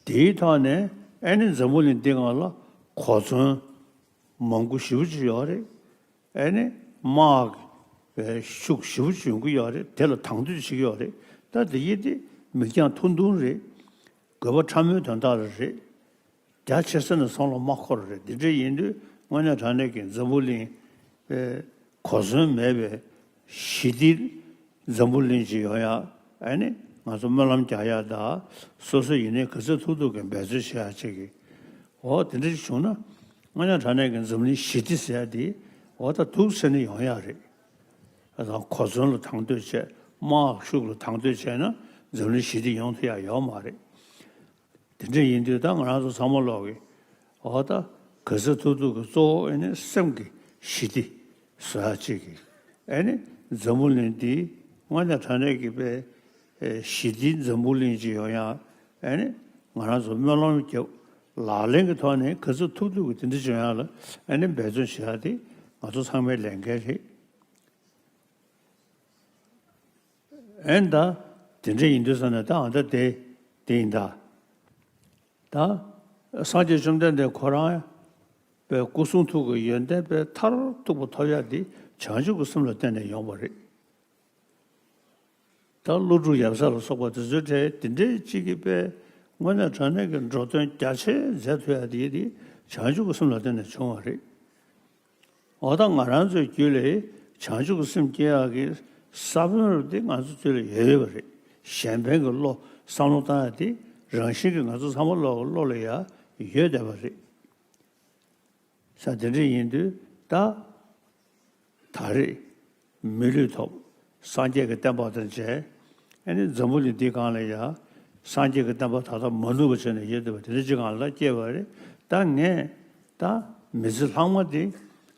དེའི་ཐོག་ནས་ཨ་ནི་འཛམ་བུ་གླིང་འདི་སྒང་ལ་གོ་མཚོན་མང་པོ་ཞེ་པོ་ཅིག་ཡོད་རེད། ཨ་ནི་དམག་གི་ཤུགས་ཞེ་པོ་ཅིག་ཡོང་གི་ཡོད་རེད། དེ་ལ་དང་དོད་བྱེད་ཀྱི་ཡོད་རེད། ད་དེ་ཡི་དེ་མིག་རྒྱང་ཐུང་ཐུང་རེད། དགོས་པ་ཕྲ་མོའི་དོན་དག་ལ་རེད། རྒྱ་ཆེ་ས་ནས་སོང་ལ་མ་འཁོར་རེད། འདི་འདྲ་ཡིན་དུས་དངོས་གནས་དྲང་གནས་ཀྱི་འཛམ་བུ་གླིང་གོ་མཚོན་མེད་པའི་ཞི་བདེ་འཛམ་བུ་གླིང་ཅིག་ཡོང་ཡ། ཨ་ནི་ང་ཚོ་སྨོན་ལམ་རྒྱག་ཡ་ད་སོ་སོ་ཡིན་ནའི་ག་ཚོད་ཐུབ་ཐུབ་ཀྱི་འབད་རྩོལ་བྱེད་ཡ་ཅིག་གི། འོ་དེ་འདྲ་ཞིག་བྱུང་ན་དངོས་གནས་དྲང་གནས་ཀྱི་འཛམ་གླིང་ཞི་བདེ་ཟེར་ཡ་དེ་ འོ་ད་འདུག་ཟེར་ནས་ཡོང་ཡག་རེད། ཨ་ད་གོ་མཚོན་ལ་དང་དོད་བྱས། དམག་ཤུགས་ལ་དང་དོད་བྱས་ན་འཛམ་གླིང་ཞི་བདེ་ཡོང་ཐུབ་ཡག་ཡོད་མ་རེད། དེ་འདྲ་ཡིན་དུས་ད་ང་རང་ཚོ་ཚང་མ་ལོག་གི། འོ་ད་ག་ཚོད་ཐུབ་ཐུབ་ཀྱི་གཙོ་བོ་ཨེ་ནི་སེམས་ཀྱི་ཞི་བདེ་བཟོ་ཡག་ཅིག་གི། ཨེ་ནི་འཛམ་བུ་གླིང་འདི་དངོས་གནས་དྲང་གནས་ཀྱི་པའི་ཞི་བདེའི་འཛམ་བུ་གླིང་ཅིག་ཡོང་ཡག། ཨེ་ནི་ང་རང་ཚོ་སྨོན་ལམ་རྒྱབ། ལག་ལེན་གྱི་ཐོག་ནས་ག་ཚོད་ཐུབ་ཐུབ་ཀྱི་དེ་འདྲ་བྱུང་ཡག་ལ་ཨེ་ནི་འབད་བརྩོན་བྱེད་ཡག་དེ་ང་ཚོ་ཚང་མའི་ལས་འགན་རེད། ཨེ་ནི་ད་དེ་འདྲ་ཡིན་དུས་ཙ་ན་ད་ཨ་ད་དེ་དེ་ཡིན་ད། ད་སངས་རྒྱས་བཅོམ་ལྡན་འདས་ཁོ་རང་པའི་སྐུ་གསུང་ཐུགས་ཀྱི་ཡོན་ཏན་པའི་མཐར་ཐུག་པ་ཐོབ་ཡག་འདི་བྱང་ཆུབ་ཀྱི་སེམས་ལ་བརྟེན་ནས་ཡོང་བ་རེད། ད་ཀླུ་སྒྲུབ་ཡབ་སྲས་ལ་སོགས་པ་དེ་ཚོའི་གྲས་དེ་འདྲའི་གཅིག་གིས་པའི་དངོས་གནས་དྲང་གནས་ཀྱི་འགྲོ་དོན་རྒྱ་ཆེ་མཛད་ཐུབ་ཡག་དེ་དེ་བྱང་ཆུབ་ཀྱི་སེམས་ལ་བརྟེན་ནས་བྱུང་བ་རེད། འོ་ད་ང་རང་ཚོའི་རྒྱུད་ལ་བྱང་ཆུབ་ཀྱི་སེམས་སྐྱེ་ཡག་གི་ས་བོན་རུ་དེ་ང་ཚོ་རྒྱུད་ལ་ཡོད་ཡོད་པ་རེད། གཞན་ཕན་གྱི་བློ་བསམ་བློ་བཏང་ཡག་དེ་རང་བཞིན་གྱིས་ང་ཚོ་ཚང་མ་ལོག་གི་བློ་ལ་ཡང་ཡོད་བསྡད་པ་རེད། ས་དེ་འདྲ་ཡིན་དུས་ད། ད་རེས་མི་ལུས་ཐོབ། སངས་རྒྱས་ཀྱི་བསྟན་པ་དང་མཇལ། ཨ་ནི་འཛམ་བུ་གླིང་འདིའི་སྒང་ལ་ཡང་སངས་རྒྱས་ཀྱི་བསྟན་པ་ད་ལྟ་མ་ནུབ་པ་བྱས་ནས་ཡོད་བསྡད་པ་དེ་འདྲ་ཅིག་སྒང་ལ་སྐྱེས་པ་རེད། ད་ངས་ད་མི་ཚེ་ལྷག་མ་འདི་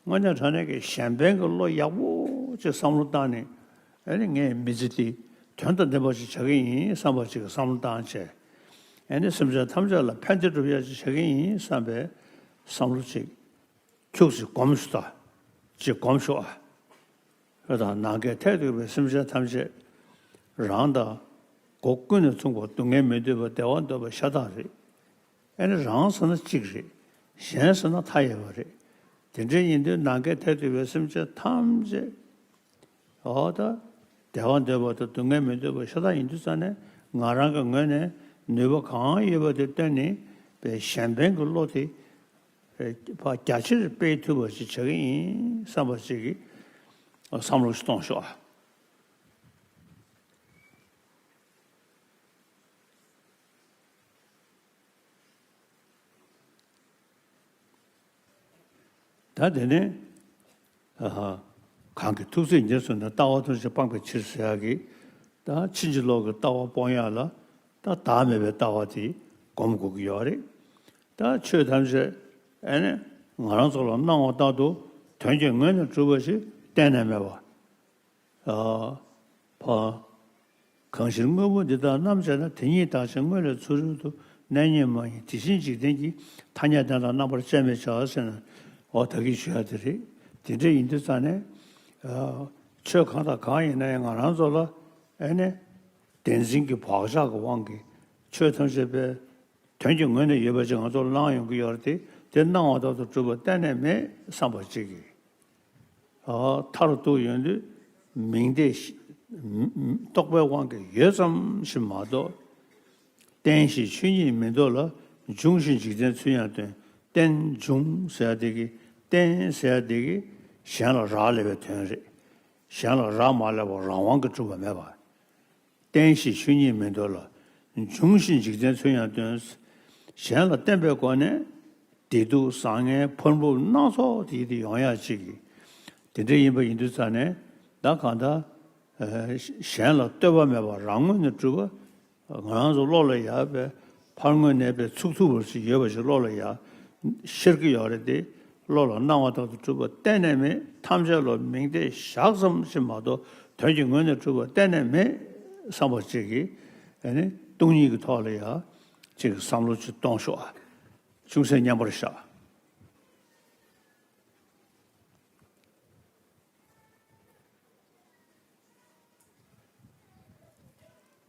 དངོས་གནས་དྲང་གནས་ཀྱི་གཞན་ཕན་གྱི་བློ་ཡག་པོ་ཅིག་བསམ་བློ་བཏང་ནས། ཨ་ནི་ངས་མི་ཚེ་འདི་དོན་དང་ལྡན་པ་ཞིག་བྱ་གི་ཡིན་བསམ་པ་ཅིག་གི་བསམ་བློ་བཏང་བྱས། ཨ་ནི་སེམས་ཅན་ཐམས་ཅད་ལ་ཕན་བདེ་སྒྲུབ་ཡག་ཅིག་བྱ་གི་ཡིན་བསམ་པའི་བསམ་བློ་ཅིག་ཁྱུག་ཅིག་སྒོམ་ཤོག་ད། ཅིག་སྒོམ་ཤོག་ཨ། རེད་དང་། ནམ་མཁའི་མཐས་གཏུགས་པའི་སེམས་ཅན་ཐམས་ཅད་རང་དང་སྒོ་ཀུན་ནས་མཚུངས་པ། སྡུག་བསྔལ་མི་འདོད་པ། བདེ་བ་འདོད་པ་ཤ་སྟག་རེད། ཨ་ནི་རང་ཟེར་ན་གཅིག་རེད། གཞན་ཟེར་ན་མཐའ་ཡས་པ་རེད། དེ་འདྲ་ཡིན་དུས་ནམ་མཁའི་མཐས་གཏུགས་པའི་སེམས་ཅན་ཐམས་ཅད། འོ་ད། བདེ་བ་འདོད་པ་དང་སྡུག་བསྔལ་མི་འདོད་པ་ཤ་སྟག་ཡིན་དུས་ཙ་ནས་ང་རང་གི་ངོས་ནས་ནུས་པ་གང་ཡོད་པ་དེ་བཏོན་ནས་པའི་གཞན་ཕན་གྱི་བློ་དེ་ཕར་རྒྱ་ཆེར་སྤེལ་ཐུབ་པ་ཞིག་བྱ་གི་ཡིན་བསམ་པ་ཞིག་གི་བསམ་བློ་ཞིག་གཏོང་ཤོག་ཨ། ད་དེ་ནས་ཨ་ཧ། གང་གིས་ཐུགས་བརྩེ་ཉེར་བཟུང་ནས། ལྟ་བ་ཐམས་ཅད་སྤང་བའི་ཕྱིར་ཟེར་ཡག་གི། ད་ཕྱིན་ཅི་ལོག་གི་ལྟ་བ་སྤོང་ཡག་ལ་ད་བདག་མེད་པའི་ལྟ་བ་དེ་སྒོམ་དགོས་ཀྱི་ཡོད་རེད། ད་ཆོས་ཐམས་ཅད་ཨ་ནི་ང་རང་ཚོ་ལ་སྣང་བ་ལྟར་དུ་དོན་གྱི་ངོས་ནས་གྲུབ་པ་ཞིག་གཏན་ནས་མེད་པ། ཨ་ཕ། གང་ཕྱིར་དངོས་པོ་འདི་དག་རྣམ་དཔྱད་ན། དེ་ཉིད་བདག་གཞན་དངོས་ལས་ཚུལ་ཁྲིམས་སུ། གནས་རྙེད་མ་ཡིན་དེ་བཞིན་འཇིག་རྟེན་གྱི། ཐ་སྙད་ལྡན་དང་རྣམ་པར་དཔྱད་མི་བྱ་ཟེར་ན། འོ་ད་གིན་ཞུ་ཡག་དེ་རེད། དེ་འདྲ་ཡིན་དུས་ཙ་ནས། ཨ་ཆོས་གང་དང་གང་ཡིན་ན་ཡང་ང་རང་ཚོ་ལ་ཨ་ནི་བདེན་འཛིན་གྱི་བག་ཆགས་ཀྱི་དབང་གིས་ཆོས་ཐམས་ཅད་པའི་དོན་གྱི་ངོས་ནས་ཡོད་པ་ཅིག་ང་ཚོར་སྣང་ཡོང་གི་ཡོད་རེད་དེ། དེ་སྣང་བ་ལྟར་དུ་གྲུབ་པ་གཏན་ནས་མེད་བསམ་པ་ཅིག་གིས། ཨ་མཐར་ཐུག་ཡོང་དུས་མིང་བརྡས་ཤིང་། རྟོག་པའི་དབང་གིས་ཡོད་ཙམ་ཞིག་མ་གཏོགས། བརྟན་ཞིང་ཆོས་ཉིད་མིན་འདོད་ལ། འབྱུང་ཞིང་འཇིག་རྟེན་ཚུལ་ཡང་སྟོན། རྟེན་འབྱུང་ཟེར་ཡག་དེ་གིས། རྟེན་ཟེར་ཡག་དེ་གིས་གཞན་ལ་རག་ལས་པའི་དོན་རེད། གཞན་ལ་རག་མ་ལས་པ་རང་དབང་གིས་གྲུབ་པ་མེད་པ། བརྟན་ཞིང་ཆོས་ཉིད་མིན་འདོད་ལ། འབྱུང་ཞིང་འཇིག་རྟེན་ཚུལ་ཡང་སྟོན། གཞན་ལ་བརྟེན་པའི་སྒོ་ནས་བདེ་སྡུག་བཟང་ངན་ཕར་འབུབ་སྣ་ཚོགས་དེ་དེ་ཡོང་ཡག་ཅིག་གིས། དེ་འདྲ་ཡིན་པ་ཡིན་དུས་ཙ་ནས་ད་གང་ལྟར་ཨ་གཞན་ལ་ལྟོས་པ་མེད་པར་རང་ངོས་ནས་གྲུབ་པ། ང་རང་ཚོ་བློ་ལ་ཡག་པའི་ཕར་ངོས་ནས་པའི་ཚུགས་ཐུབ་པ་ཞིག་ཡོད་པ་ཞིག་བློ་ལ་ཡག་ཤར་གྱི་ཡོད་རེད་དེ། བློ་ལ་སྣང་བ་ལྟར་དུ་གྲུབ་པ་གཏན་ནས་མེད། ཐམས་ཅད་ལ་མིང་བརྡས་བཞག་ཙམ་ཞིག་མ་གཏོགས་དོན་གྱི་ངོས་ནས་གྲུབ་པ་གཏན་ནས་མེད་བསམ་པ་ཅིག་གིས། ཨ་ནི་སྟོང་ཉིད་ཀྱི་ཐོག་ལ་ཡང་ཅིག་བསམ་བློ་ཅིག་གཏོང་ཤོག་ཨ། ཅུང་ཟད་མཉམ་པར་བཞག་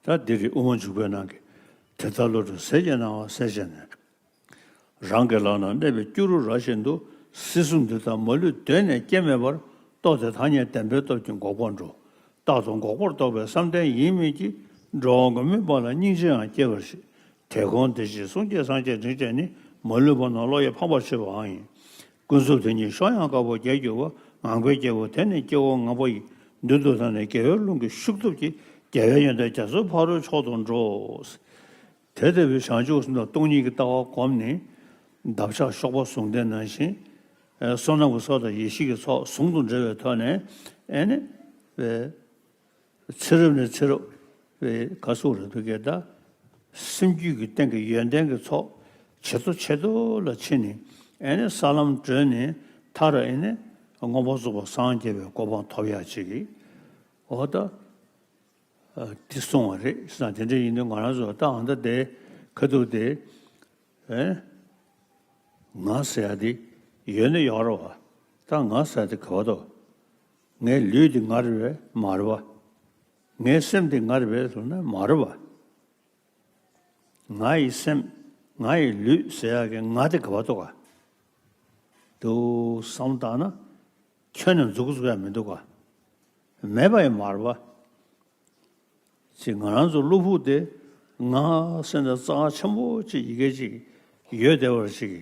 ད་འདིར་དབུ་མ་འཇུག་པའི་ནང་གི། དེ་ལྟར་བློ་གྲོས་ཟད་ཀྱི་སྣང་བ་སེལ་བྱས་ནས། རང་གི་ལག་ན་གནས་པའི་སྐྱུ་རུ་ར་བཞིན་དུ། སྲིད་གསུམ་འདི་དག་མ་ལུས་གདོད་ནས་སྐྱེ་མེད་པར། རྟོགས་ཏེ་ཐ་སྙད་བདེན་པའི་སྟོབས་ཀྱིས་འགོག་པར་འགྲོ། རྟག་ཏུ་འགོག་པར་རྟོགས་པའི་བསམ་གཏན་ཡིན་མིན་གྱིས། འགྲོ་བ་མགོན་མེད་པ་ལ་སྙིང་རྗེའང་སྐྱེ་བར་བྱེད། དེ་གོང་དེ་བཞིན་གསུང་སྐྱེས་སངས་རྒྱས་འབྲིང་བཅས་ནི། མ་ལུས་པ་རྣམས་བློ་ཡིས་ཕམ་པར་བྱེད་པའང་ཡིན། ཀུན་རྫོབ་དེ་ཉིད་གཤོག་ཡངས་དཀར་པོ་རྒྱས་གྱུར་པ། ངང་པའི་རྒྱལ་པོ་དེ་ནི་སྐྱེ་བོ་ངན་པ་ཡི། མདུན་དུ་བཏང་ནས་རྒྱལ་བའི་ཀླུང་གི་ཤུགས་སྟོབས་ཀྱིས། རྒྱལ་བའི་ཡོན་ཏན་རྒྱ་མཚོའི་ཕ་རོལ་མཆོག་ཏུ་འགྲོ། དེ་ལྟ་བུའི་བྱང་ཆུབ་སེམས་དང་སྟོང་ཉིད་ཀྱི་ལྟ་བ་བསྒོམས་ནས། འདབ་ཆགས་གཤོག་པ་ཟུང་ལྡན་ནང་བཞིན། བསོད་ནམས་ཀྱི་ཚོགས་དང་ཡེ་ཤེས་ཀྱི་ཚོགས་ཟུང་དུ་འབྲེལ་བའི་ཐོག་ནས་ཨེ་ནི་ཚེ་རབས་ནས་ཚེ་རབས་ག་སོགས་རེད་འདུག་གས། ད་སེམས་རྒྱུད་ཀྱི་སྟེང་གི་ཡོན་ཏན་གྱི་ཚོགས་ཇེ་མཐོ་ཇེ་མཐོ་ལ་ཕྱིན་ནས་ཨེ་ནི་ས་ལམ་བགྲོད་ནས་མཐར་ཨེ་ནི་མངོན་པར་རྫོགས་པར་སངས་རྒྱས་པའི་གོ་འཕང་ཐོབ་ཡག་ཅིག་གི་འོ་ད། འདི་གསུང་བ་རེད་ཟེར་ན། དེ་འདྲ་ཡིན་དུས་ང་རང་ཚོ་ད་ཨ་མདའ་དེ་ཁ་ཐུག་དེ་ཨེ་ང་ཟེར་ཡ་དེ་ཡོད་ན་ཡོད་རེད་བ། ད་ང་ཟེར་ཡ་དེ་ག་བ་དོ། ངའི་ལུས་དེ་ང་རེད་པས་མ་རེད་བ། ངའི་སེམས་དེ་ང་རེད་པས་ཟེར་ན་མ་རེད་བ། ང་ཡི་སེམས་ང་ཡི་ལུས་ཟེར་ཡ་གི་ང་དེ་ག་བ་དོ་ག། འདུག་བསམ་བཏང་ན་ཁྱོན་ནས་འཛུགས་འཛུགས་ཡ་མི་འདུག་ག། མེད་པ་ཡང་མ་རེད་བ། ཅིག་ང་རང་ཚོ་བློ་ཕུགས་དེ་ང་ཟེར་ན་རྩ་ཆེན་པོ་ཅིག་ཡི་གེ་ཅིག་ཡོད་བསྡད་པ་ཅིག་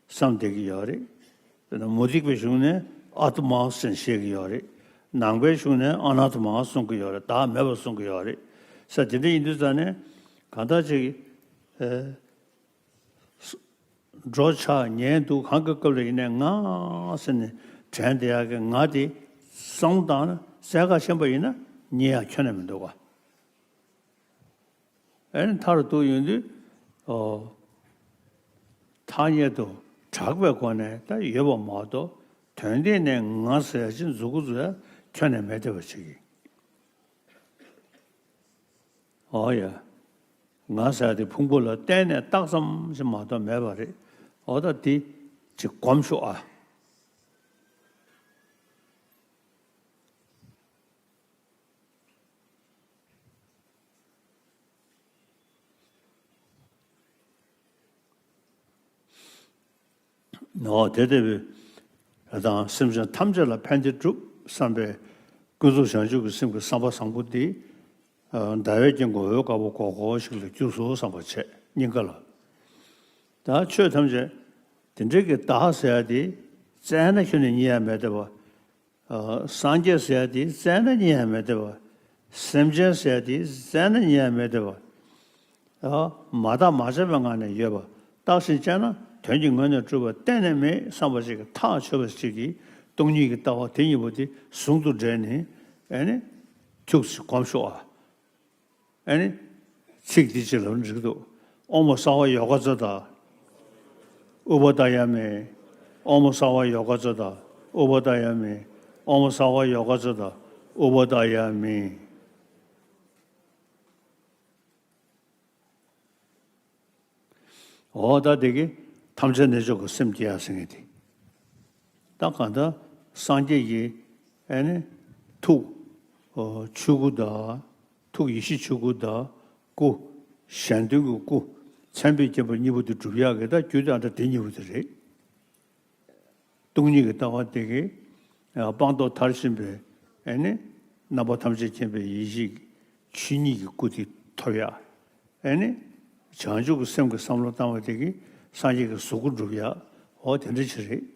བསམ་བསྡད་ཀྱི་ཡོད་རེད། དཔེར་ན་མུ་སྟེགས་པའི་གཞུང་ནས་ཨཱཏྨ་ཟེར་བཤད་ཀྱི་ཡོད་རེད། ནང་པའི་གཞུང་ནས་ཨ་ནཱཏྨ་གསུང་གི་ཡོད་རེད། བདག་མེད་པ་གསུང་གི་ཡོད་རེད། ས་དེ་འདྲ་ཡིན་དུས་ཙང་ནས་གང་ལྟར་ཅིག་ཨེ། འགྲོ་འཆག་ཉལ་འདུག་གང་གི་སྐབས་ལ་ཡིན་ནའི་ང་ཟེར་ནས་དྲན་བསྡད་ཡག་གི་ང་དེ་བསམ་བློ་བཏང་ན་གསལ་ཁ་ཆེན་པོ་ཡིན་ན་རྙེད་ཡག་ཁྱོན་ནས་མི་འདུག་ག། ཨེ་ནི་མཐར་ཐུག་ཡོང་དུས་ཨོ། ཐ་སྙད་དུ་གྲགས་པའི་སྒོ་ནས་ད་ཡོད་པ་མ་གཏོགས་དོན་སྟེང་ནས་ང་ཟེར་ཡག་ཅིག་མཛུབ་གུ་འཛུགས་ཡག་ཁྱོན་ནས་མེད་བསྡད་པ་ཞིག་ཡིན། ཨོ་ཡ། ང་ཟེར་དེ་ཕུང་པོ་ལ་བརྟེན་ནས་བཏགས་ཙམ་ཞིག་མ་གཏོགས་མེད་པ་རེད། ཨོ་ད་དེ་ཅིག་གོམས་ཤོག་ཨ། ཨོ་དེ་ལྟ་བུའི་དང་སེམས་ཅན་ཐམས་ཅད་ལ་ཕན་བདེ་སྒྲུབ་བསམ་པའི་ཀུན་རྫོབ་བྱང་ཆུབ་ཀྱི་སེམས་ཀྱི་བསམ་པ་བཟང་པོ་འདི་ཟླ་བའི་དཀྱིལ་འཁོར་འོད་དཀར་པོ་གོར་གོར་ཞིག་ལ་གྱུར་སོང་བསམ་པ་བྱས་སྙིང་ག་ལ། ད་ཆོས་ཐམས་ཅད་དེ་འདྲའི་གི་བདག་ཟེར་ཡ་དེ་བཙལ་ན་ཁྱོན་ནས་རྙེད་ཡ་མེད་བསྡད་པ། སངས་རྒྱས་ཟེར་ཡ་དེ་བཙལ་ན་རྙེད་ཡ་མེད་བསྡད་པ། སེམས་ཅན་ཟེར་ཡ་དེ་བཙལ་ན་རྙེད་ཡ་མེད་བསྡད་པ། མ་བརྟགས་མ་དཔྱད་པའི་ངང་ནས་ཡོད་པ། བརྟགས་ཤིང་དཔྱད་ན་དོན་གྱི་ངོས་ནས་གྲུབ་པ་གཏན་ནས་མེད་བསམ་པ་ཞིག་གིས་ཐག་ཆོད་པ་ཞིག་གིས་སྟོང་ཉིད་ཀྱི་ལྟ་བ་དེ་གཉིས་པོ་དེ་ཟུང་དུ་འབྲེལ་ནས་ཨེ་ནི་ཁྱུག་ཙམ་གོམས་ཤོག་ཨ། ཨེ་ནི། ཚིག་འདི་ཅིག་ལབ་ན་འགྲིག་འདུག་ཨོཾ་སརྦ་ཡོ་ག་ཙ་ཏ། ཨུ་པ་དཱ་ཡ་མི། ཨོཾ་སརྦ་ཡོ་ག་ཙ་ཏ། ཨུ་པ་དཱ་ཡ་མི། ཨོཾ་སརྦ་ཡོ་ག་ཙ་ཏ། ཨུ་པ་དཱ་ཡ་མི། འོ་ད་དེ་གི་ཐམས་ཅད་རྣལ་འབྱོར་གྱི་སེམས་སྐྱེ་ཡ་ཟེར་མཁན་དེ། ད་གང་ལྟར་སངས་རྒྱས་ཀྱི་ཨེ་ནི་ཐུགས་ཆོས་སྐུ་དང་། ཐུགས་ཡེ་ཤེས་ཆོས་སྐུ་དང་སྐུ། གཞན་དོན་གྱི་སྐུ། མཚན་དཔེས་བརྒྱན་པ་གཉིས་པོ་དེ་སྒྲུབ་ཡག་གི་ད་རྒྱུ་དེ་ཨ་འདྲ་དེ་གཉིས་པོ་དེ་རེད། སྟོང་ཉིད་ཀྱི་ལྟ་བ་དེ་གིས་སྤངས་རྟོགས་མཐར་ཕྱིན་པའི་ཨེ་ནི་རྣམ་པ་ཐམས་ཅད་མཁྱེན་པའི་ཡེ་ཤེས་ཆོས་ཉིད་ཀྱི་སྐུ་དེ་ཐོབ་ཡག་ཨེ་ནི་བྱང་ཆུབ་ཀྱི་སེམས་ཀྱི་བསམ་བློ་བཏང་བ་དེ་གིས་སངས་རྒྱས་ཀྱི་གཟུགས་སྐུ་འགྲུབ་ཡག་འོ་དེ་འདྲ་ཅིག་རེད།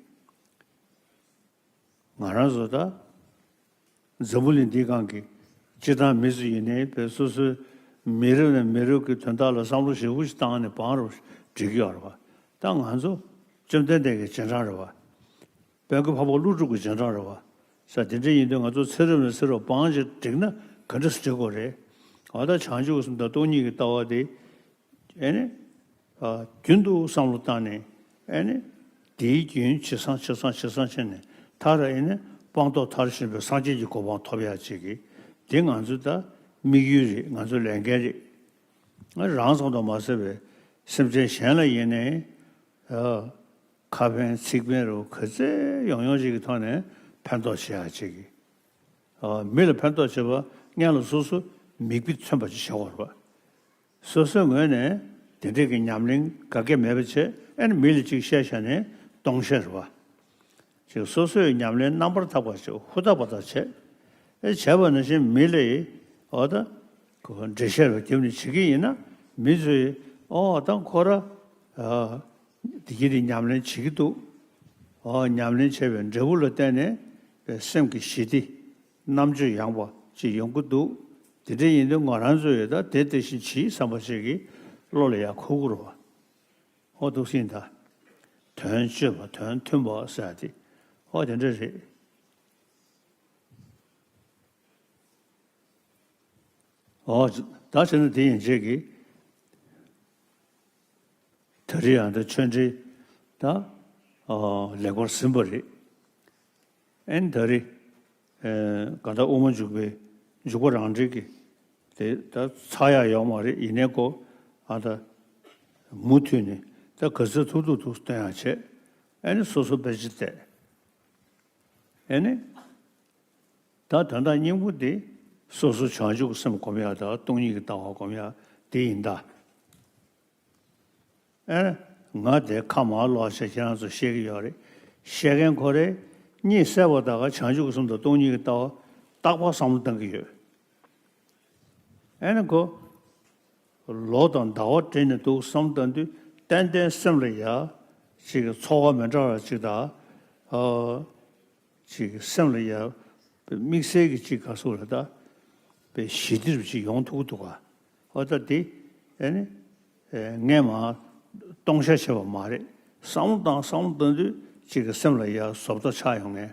ང་རང་ཚོ་ད་འཛམ་བུ་གླིང་འདིའི་སྒང་གི་སྤྱིར་བཏང་མི་ཚོ་ཡིན་ནའི་བས་སོ་སོའི་མི་རབས་ནས་མི་རབས་ཀྱི་དོན་དག་ལ་བསམ་བློ་ཞེ་པོ་ཞིག་བཏང་ནས་བང་རུ་བསྒྲིགས་ཀྱི་ཡོད་རེད་བ། ད་ང་ཚོ་བཅོམ་ལྡན་འདས་ཀྱི་རྗེས་འབྲང་རེད་བ། དཔལ་མགོན་འཕགས་པ་ཀླུ་སྒྲུབ་ཀྱི་རྗེས་འབྲང་རེད་བ། ས་དེ་འདྲ་ཡིན་དུས་ང་ཚོ་ཚེ་རབས་ནས་ཚེ་རབས་བང་ཞིག་བསྒྲིགས་ན་ག་འདྲ་སེ་བསྒྲིགས་དགོས་རེད། འོ་ད་བྱང་ཆུབ་སེམས་དང་སྟོང་ཉིད་ཀྱི་ལྟ་བ་དེ། ཨེ་ནི། རྒྱུན་དུ་བསམ་བློ་བཏང་ནས་ཨེ་ནི། དེའི་རྒྱུན་ཇེ་བཟང་ཇེ་བཟང་ཇེ་བཟང་ཕྱིན་ནས་མཐར་ཨེ་ནི་སྤངས་རྟོགས་མཐར་ཕྱིན་པའི་སངས་རྒྱས་ཀྱི་གོ་འཕང་ཐོབ་ཡག་ཅིག་གི་དེ་ང་ཚོའི་ད་དམིགས་ཡུལ་རེད། ང་ཚོའི་ལས་འགན་རེད། ང་རང་ཙམ་དུ་མ་ཟད་པའི་སེམས་ཅན་གཞན་ལ་ཡིན་ནའི་ཁ་ཕན་ཚིག་ཕན་རུ་ག་ཚད་ཡོང་ཡོང་ཅིག་གི་ཐོག་ནས་ཕན་ཐོགས་བྱེད་ཡག་ཅིག་གི་མི་ལ་ཕན་ཐོགས་བྱེད་པ་སྔོན་ལ་སོ་སོ་མིག་དཔེ་མཚོན་པ་ཅིག་བྱེད་དགོས་རེད་བ། སོ་སོའི་ངོས་ནས་དེ་འདྲས་ཀྱི་ཉམས་ལེན་ག་གེ་མེད་པ་བྱས་ཨ་ནི་མི་ལ་ཅིག་བཤད་བྱས་ནས་གཏོང་བཤད་རེད་བ། ཅིག་སོ་སོའི་ཉམས་ལེན་རྣམ་པར་དག་པ་ཅིག་ཧུར་ཐག་པ་ཐག་བྱས། ཨེ་བྱས་པ་ནང་བཞིན་མི་ལ་ཡི་འོ་ད་འགྲེལ་བཤད་རེ་བརྒྱབ་ནས་བྱེད་ཀྱི་ཡིན་ན་མི་ཚོས་ཨོ་ད་ཁོ་ར་དེ་གི་དེ་ཉམས་ལེན་བྱེད་ཀྱི་འདུག་ཨོ་ཉམས་ལེན་བྱས་པའི་འབྲས་བུ་ལ་བརྟེན་ནས་སེམས་ཀྱི་ཞི་བདེ། རྣམ་དཔྱོད་ཡངས་པ་ཅིག་ཡོང་གི་འདུག་དེ་འདྲ་ཡིན་དུས་ང་རང་ཚོ་ཡོད་ད་དེ་དེ་བཞིན་གྱིས་བསམ་པ་ཞིག་གིས་བློ་ལ་ཡར་འཁོར་གི་རེད་བ། ཨོ་འདུག་སེ་ཡིན་ད། དོན་སྤྱོད་པ་དོན་མཐུན་པ་ཟེར་ཡ་དེ། ཨོ་དེ་འདྲ་རེད། ཨོ་ད་བྱས་ན་དེ་ཡན་ཆད་ཀྱིས་ད་རེས་ཡང་ད་ཆོས་འབྲེལ་ད་ཨོ་ལེགས་པར་ཟིན་པ་རེད། ཨེ་ནི་ད་རེས་ཨེ་གང་ལྟར་དབུ་མ་འཇུག་པའི་འཇུག་པ་རང་འགྲེལ་གྱི་དེ་ད་ཚར་ཡག་ཡོག་མ་རེད། ཡིན་ནའི་ཀོ་ཨ་ད་མུ་མཐུད་ནས་ད་ག་ཚོད་ཐུབ་ཐུབ་ཐུབ་སྟོན་ཡག་བྱས། ཨེ་ནི་སོ་སོ་དཔེ་ཆ་བལྟས། ཨེ་ནི་ད་ད་ལྟ་སྙིང་པོ་དེ་སོ་སོ་བྱང་ཆུབ་ཀྱི་སེམས་སྒོམ་ཡག་དང་སྟོང་ཉིད་ཀྱི་ལྟ་བ་སྒོམ་ཡག་དེ་ཡིན་ད། ཨེ། ང་དེ་ཁ་མར་ལོག་བྱས་ཁྱེད་རང་ཚོ་བཤད་ཀྱི་ཡོད་རེད། བཤད་མཁན་ཁོ་རེ་གཉིད་སད་པ་དག་ག་བྱང་ཆུབ་ཀྱི་སེམས་དང་སྟོང་ཉིད་ཀྱི་ལྟ་བ་རྟག་པར་བསམ་བློ་བཏང་གི་ཡོད། ཨེ་ནི་ཁོ་ལོ་དང་ཟླ་བ་འདྲེས་ནས་འདུག་བསམ་བཏང་དུས་ཏན་ཏན་སེམས་ལ་ཡ་ཅིག་ཚོར་བ་མི་འདྲ་བ་ཅིག་དང་། ཨ། ཅིག་སེམས་ལ་ཡ་དམིགས་བསལ་གྱི་ཅིག་ག་སོགས་ལ་ད་པའི་ཞི་བདེ་རུ་ཅིག་ཡོང་ཐུབ་ཀྱི་འདུག་ག་ཨོ་ད་དེ་ཨེ་ནི་ཨེ་ངས་མ་སྟོང་ཤ་བྱས་པ་མ་རེད། བསམ་བློ་བཏང་བསམ་བློ་བཏང་དུས་ཅིག་གི་སེམས་ལ་ཡ་བཟོ་ལྟ་ཆགས་ཡོང་ངས་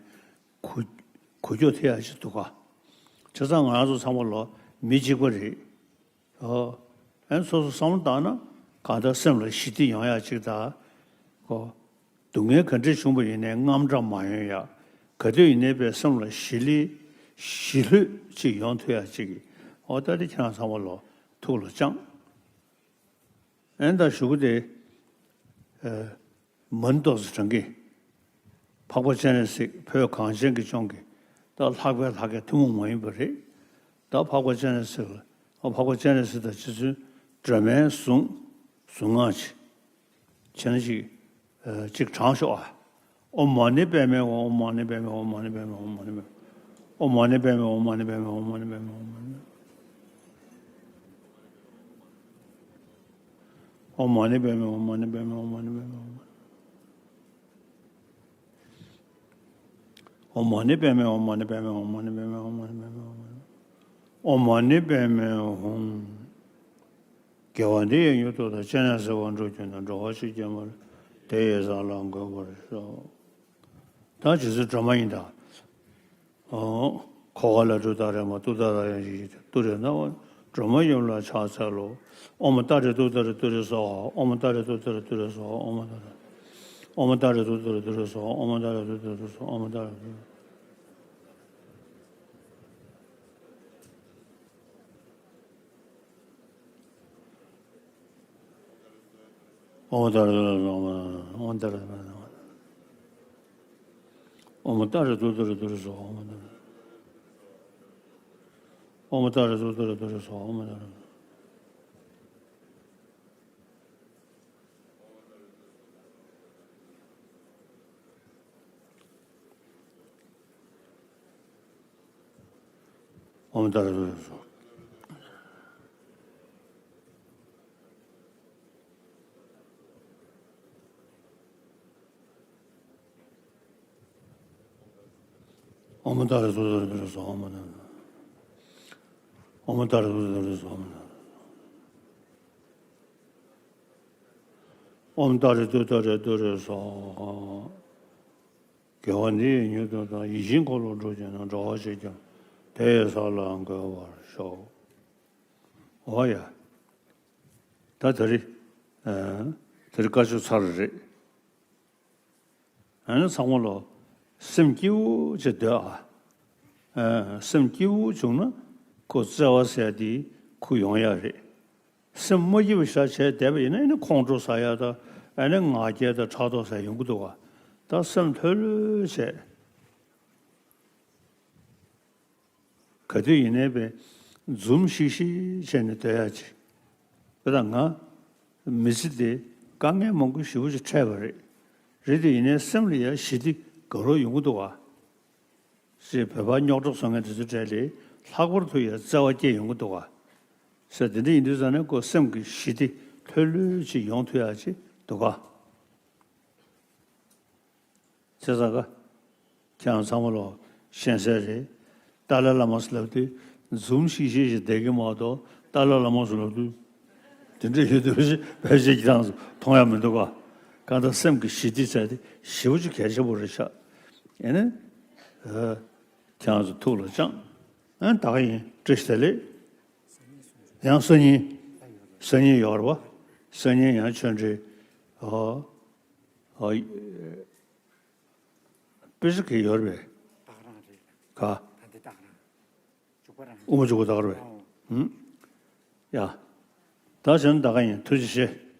གུ་གུ་སྐྱོ་ཐེབས་ཡ་ཅིག་འདུག་ག་བྱས་ཙང་ང་རང་ཚོ་ཚང་མ་ལོ་མི་གཅིག་པ་རེད། ཨོ། ཨན་སོ་སོ་བསམ་བློ་བཏང་ན་གང་ལྟར་སེམས་ལ་ཞི་བདེ་ཡོང་ཡག་ཅིག་དང་། ཨོ། སྡུག་བསྔལ་ག་འདྲ་བྱུང་བ་ཡིན་ནའི་དངངས་སྐྲག་མ་ཡོང་ཡག་ག་དུས་ཡིན་ནའི་པའི་སེམས་ལ་ཞི་ལྷོད་ཞི་ལྷོད་ཅིག་ཡོང་ཐུབ་ཡག་ཅིག་ཨོ་ད་དེ་ཁྱེད་རང་ཚང་མ་ལོ་ཐུགས་ལ་བཅངས། ཨན་ད་ཞུ་གི་དེ། ཨ། མ་ཎི་ཏོག་ཙམ་བགྲང་གི། འཕགས་པ་སྤྱན་རས་གཟིགས་བོད་གངས་ཅན་གྱི་ལྗོངས་ཀྱི་ད་ལྷག་པའི་ལྷ་སྐལ་ཐུན་མོང་མ་ཡིན་པ་རེད། ད་འཕགས་པ་སྤྱན་རས་གཟིགས་ལ་འཕགས་པ་སྤྱན་རས་གཟིགས་དང་རྗེ་བཙུན་སྒྲོལ་མའི་གཟུངས་གཟུངས་སྔགས་ཅིག་བྱས་ན་ཅིག་ཨ། ཅིག་བགྲང་ཤོག་ཨ། ཨོཾ་མ་ཎི་པདྨེ་ཧཱུྃ། ཨོཾ་མ་ཎི་པདྨེ་ཧཱུྃ། ཨོཾ་མ་ཎི་པདྨེ་ཧཱུྃ། ཨོཾ་མ་ཎི་པདྨེ་ཧཱུྃ། ཨོཾ་མ་ཎི་པདྨེ་ཧཱུྃ། ཨོཾ་མ་ཎི་པདྨེ་ཧཱུྃ། ཨོཾ་མ་ཎི་པདྨེ་ཧཱུྃ། ཨོཾ་མ་ཎི་པདྨེ་ཧཱུྃ། ཨོཾ་མ་ཎི་པདྨེ་ཧཱུྃ། ཨོཾ་མ་ཎི་པདྨེ་ཧཱུྃ། ཨོཾ་མ་ཎི་པདྨེ་ཧཱུྃ། ཨོཾ་མ་ཎི་པདྨེ་ཧཱུྃ། ཨོཾ་མ་ཎི་པདྨེ་ཧཱུྃ། ཨོཾ་མ་ཎི་པདྨེ་ཧཱུྃ། དགེ་བ་འདི་ཡིས་མྱུར་དུ་བདག་སྤྱན་རས་གཟིགས་དབང་འགྲུབ་ཀྱིས་ནི། འགྲོ་བ་གཅིག་ཀྱང་མ་ལུས་དེ་ཡི་ས་ལ་འགོད་པར་ཤོག་ད་རྗེ་བཙུན་སྒྲོལ་མ་ཡིན་ད། ཨོ། ཁོ་ག་ལ་གྲུ་ཏ་རེ་མ་ཏུ་ཏ་ཏ་ཡང་ཞིག་ཏུ་རེ་ན་བ་སྒྲོལ་མ་ཡུམ་ལ་ཕྱག་འཚལ་ལོ། ཨོཾ་ཏཱ་རེ་ཏུཏྟཱ་རེ་ཏུ་རེ་སྭཱ་ཧཱ། ཨོཾ་ཏཱ་རེ་ཏུཏྟཱ་རེ་ཏུ་རེ་སྭཱ་ཧཱ། ཨོཾ་ཏཱ་རེ། ཨོཾ་ཏཱ་རེ་ཏུཏྟཱ་རེ་ཏུ་རེ་སྭཱ་ཧཱ། ཨོཾ་ཏཱ་རེ་ཏུཏྟཱ་རེ་ཏུ་རེ་སྭཱ་ཧཱ། ཨོཾ་ཏཱ་རེ་ཏུཏྟཱ་རེ། ཨོཾ་ཏཱ་རེ་ཏུཏྟཱ་རེ་སྭཱ་ཧཱ། ཨོཾ་ཏཱ་རེ་ཏུཏྟཱ་རེ། ཨོཾ་ཏཱ་རེ་ཏུཏྟཱ་རེ་ཏུ་རེ་སྭཱ་ཧཱ། ཨོཾ་ཏཱ་རེ། ཨོཾ་ཏཱ་རེ་ཏུཏྟཱ་རེ་ཏུ་རེ་སྭཱ་ཧཱ། ཨོཾ་ཏཱ་རེ། ཨོཾ་ཏཱ་རེ་ཏུཏྟཱ་རེ་སྭཱ་ཧཱ། ཨོཾ་ཏཱ་རེ་ཏུཏྟཱ་རེ་ཏུ་རེ་སྭཱ་ཧཱ། ཨོཾ་ཏཱ་རེ། ཨོཾ་ཏཱ་རེ་ཏུཏྟཱ་རེ་ཏུ་རེ་སྭཱ་ཧཱ། ཨོཾ་ཏཱ་རེ་ཏུཏྟཱ་རེ་ཏུ་རེ་སྭཱ་ཧཱ། དགེ་བ་འདི་ཡིས་མྱུར་དུ་བདག་ཡིད་བཞིན་འཁོར་ལོ་སྒྲོལ་གྱིས་ནི། འགྲོ་བ་གཅིག་ཀྱང་དེ་ཡི་ས་ལ་འགོད་པར་ཤོག་ཨོ་ཡ། ད་དེ་རིང་། ཨ། དེ་རིང་བཀའ་ཆོས་ཚར་རེད། ཨ་ནི་ཚང་མ་ལོ། སེམས་སྐྱིད་པོ་ཅིག་སྡོད་ཨ། ཨ། སེམས་སྐྱིད་པོ་བྱུང་ན་ཁོ་བརྩེ་བ་ཟེར་དེ་ཁུ་ཡོང་ཡ་རེད། སེམས་མ་སྐྱིད་པ་ཞིག་བྱས་བསྡད་པ་ཡིན་ན་ཨ་ནི་ཁོང་ཁྲོ་ཟ་ཡ་དང་ཨ་ནི་ང་རྒྱལ་དང་ཕྲག་དོག་ཟ་ཡ་ཡོང་གི་འདུག་ག་ད་སེམས་ལྷོད་ལྷོད་བྱས། ག་དུས་ཡིན་ནའི་པའི་འཛུམ་ཤིག་ཤིག་བྱས་ནས་སྡོད་ཡ་ཅིག་དཔེ་ད་ང་མི་ཚེ་འདི་དཀའ་ངལ་མང་པོ་ཞེ་པོ་ཅིག་འཕྲད་པ་རེད། རེད་དེ་ཡིན་ནའི་སེམས་ལ་ཡ་ཞི་བདེ་དགའ་རབ་ཡོང་གི་འདུག་ག་ཞེས་བོད་པ་རྙོག་གྲ་བཟོ་མཁན་དེ་ཚོའི་གྲས་ལས་ལྷག་པར་དུ་ཡ་བརྩེ་བ་སྐྱེ་ཡོང་གི་འདུག་ག་ཟེར་དེ་འདྲ་ཡིན་དུས་ཙང་ནས་ཁོ་སེམས་ཀྱི་ཞི་བདེ་ལྷོད་ལྷོད་ཅིག་ཡོང་ཐུབ་ཡ་ཅིག་འདུག་ག་བྱས་ཙང་ཀ་ཁྱེད་རང་ཚང་མ་ལོ་ཤེས་གསལ་རེད། ཏཱ་ལའི་བླ་མ་ཟེར་ལབ་དུས་འཛུམ་ཤིག་ཤིག་ཞིག་བསྡད་ཀྱི་མ་གཏོགས་ཏཱ་ལའི་བླ་མ་ཟེར་ལབ་དུས་དེ་འདྲ་ཡོད་དུས་ཕལ་ཆེར་ཁྱེད་རང་ཚོ་མཐོང་ཡ་མི་འདུག་ག་གང་ལྟར་སེམས་ཀྱི་ཞི་བདེ་ཟེར་དེ་ཞེ་པོ་ཅིག་གལ་ཆེན་པོ་རེད་ཤག་ཡིན་ན། ཨ། ཁྱེད་རང་ཚོ་ཐུགས་ལ་བཅངས། ཨ། ད་ག་ཡིན། བཀྲ་ཤིས་བདེ་ལེགས། ཡང་སང་ཉིན། སང་ཉིན་ཡོད་རེད་པ། སང་ཉིན་ཡང་ཆོས་འབྲེལ། ཨོ། ཨོ། དཔེ་ཆ་གི་ཡོད་རེད་པས། སྟག་རང་རེད། ག་ད་འདི་སྟག་རང་། ཨུ་མ་ཆུ་གུ་དག་རེད། ཨང་། ཡ། ད་བྱས་ན་ད་ག་ཡིན། ཐུགས་རྗེ་ཆེ།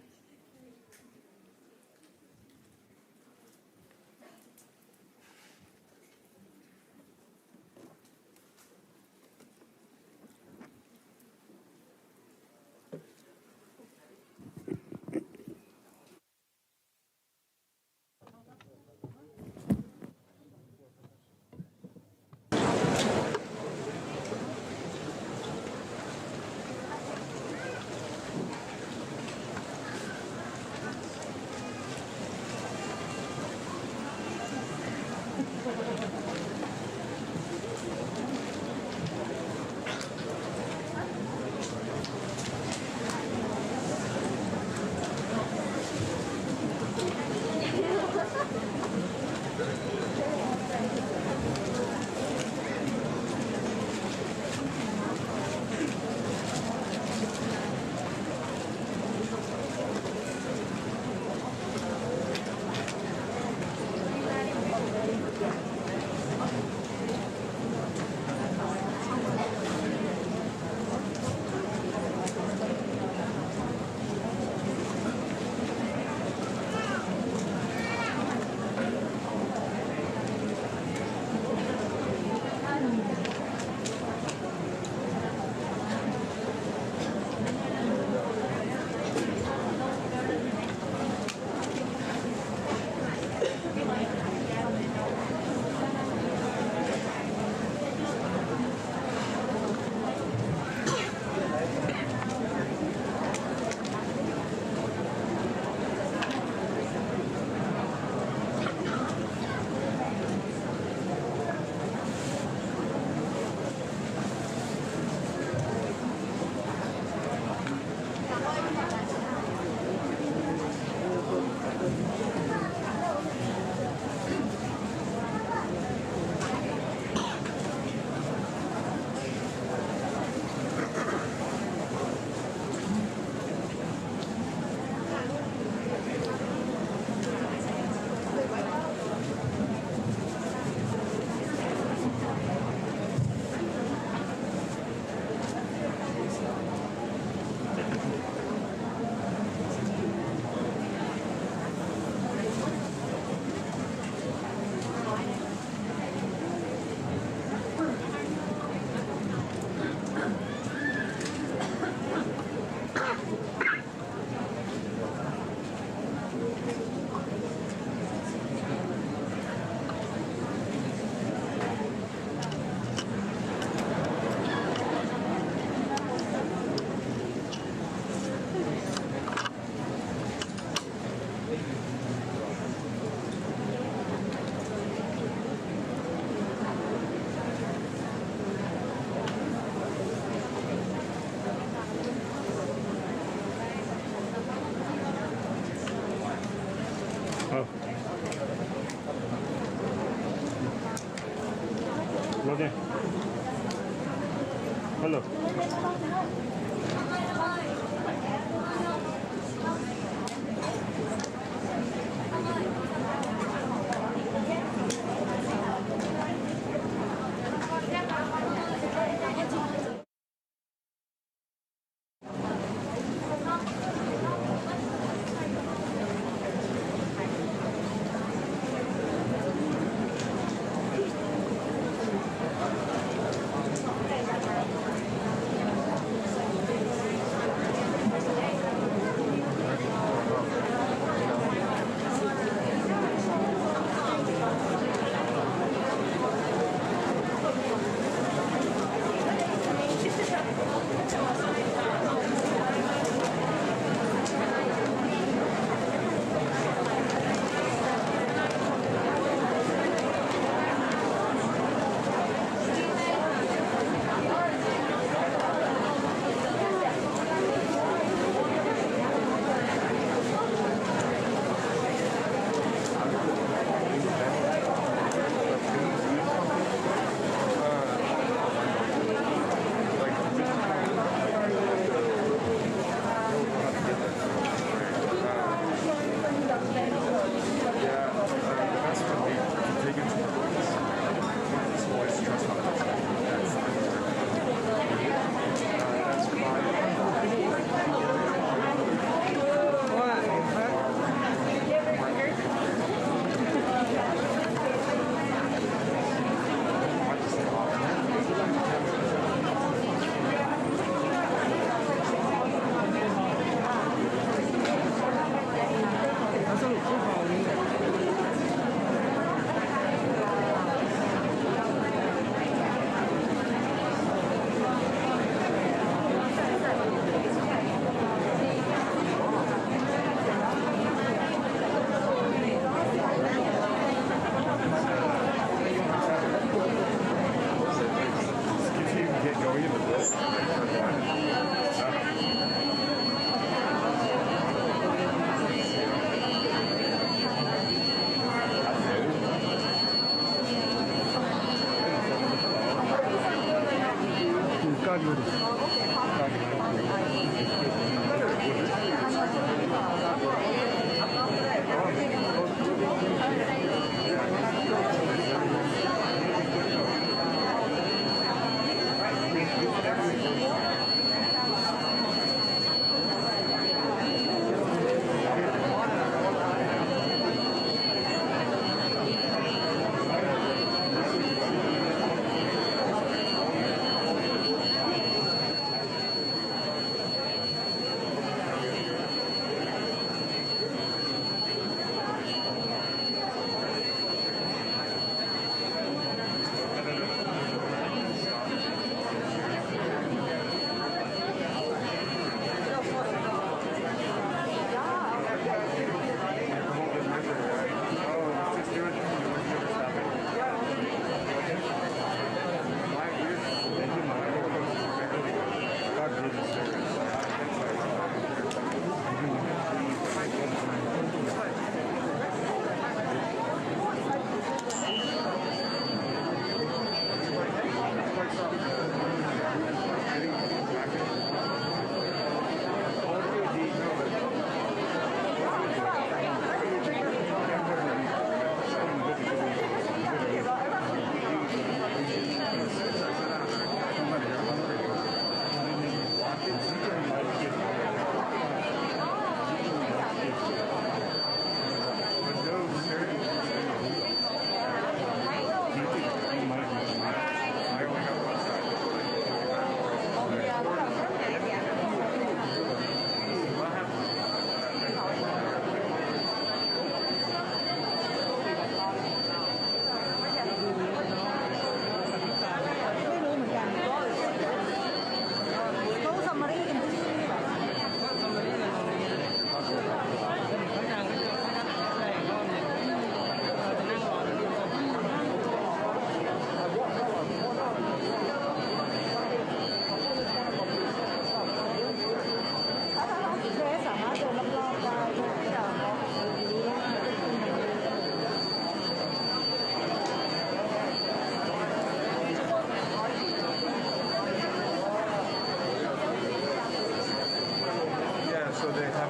I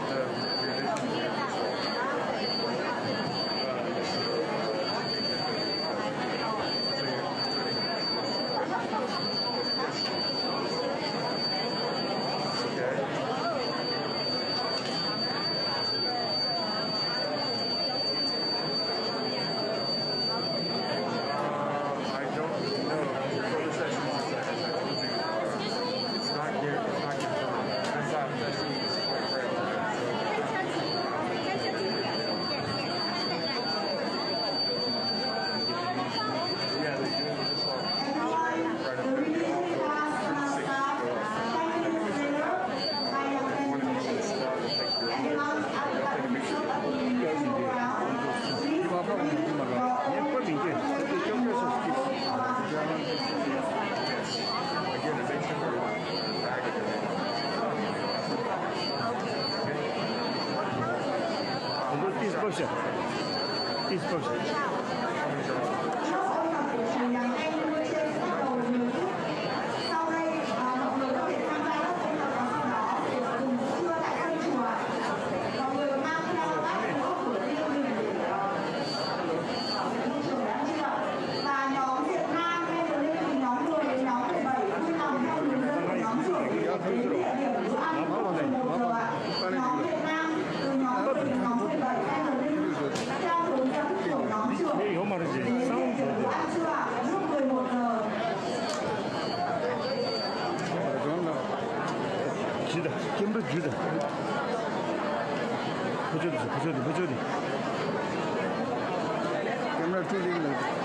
don't know. It's not your, it's not your time. It's not, that's, it's quite right. Yeah, they do. They just all right up there. The reason we ask, uh, staff, uh, ten minutes later, I am ten minutes. And the last, uh, Please, please, please. Sau đây, à, mọi người có thể tham gia các kênh đào tạo của Hùng Xưa tại Tân Chùa. Mọi người mang theo các cuốn của riêng mình để, ờ, môi trường đáng tin cậy. Và nhóm Việt Nam hay là lên thì nhóm mười, nhóm mười bảy vui lòng theo hướng dẫn của nhóm trưởng đến địa điểm bữa ăn lúc mười một giờ ạ. Nhóm Việt Nam từ nhóm mười đến nhóm mười bảy hay là lên theo hướng dẫn của nhóm trưởng đến địa điểm bữa ăn trưa ạ, lúc mười một giờ. ཇི་ལྟ་སྐྱེམས་པ་ཇུ་ལྟ། ཕ་ཆོས་དེ་ཕ་ཆོས་དེ་ཕ་ཆོས་དེ། སྐྱེམས་པ་ཀྲུ་ལིང་ལ།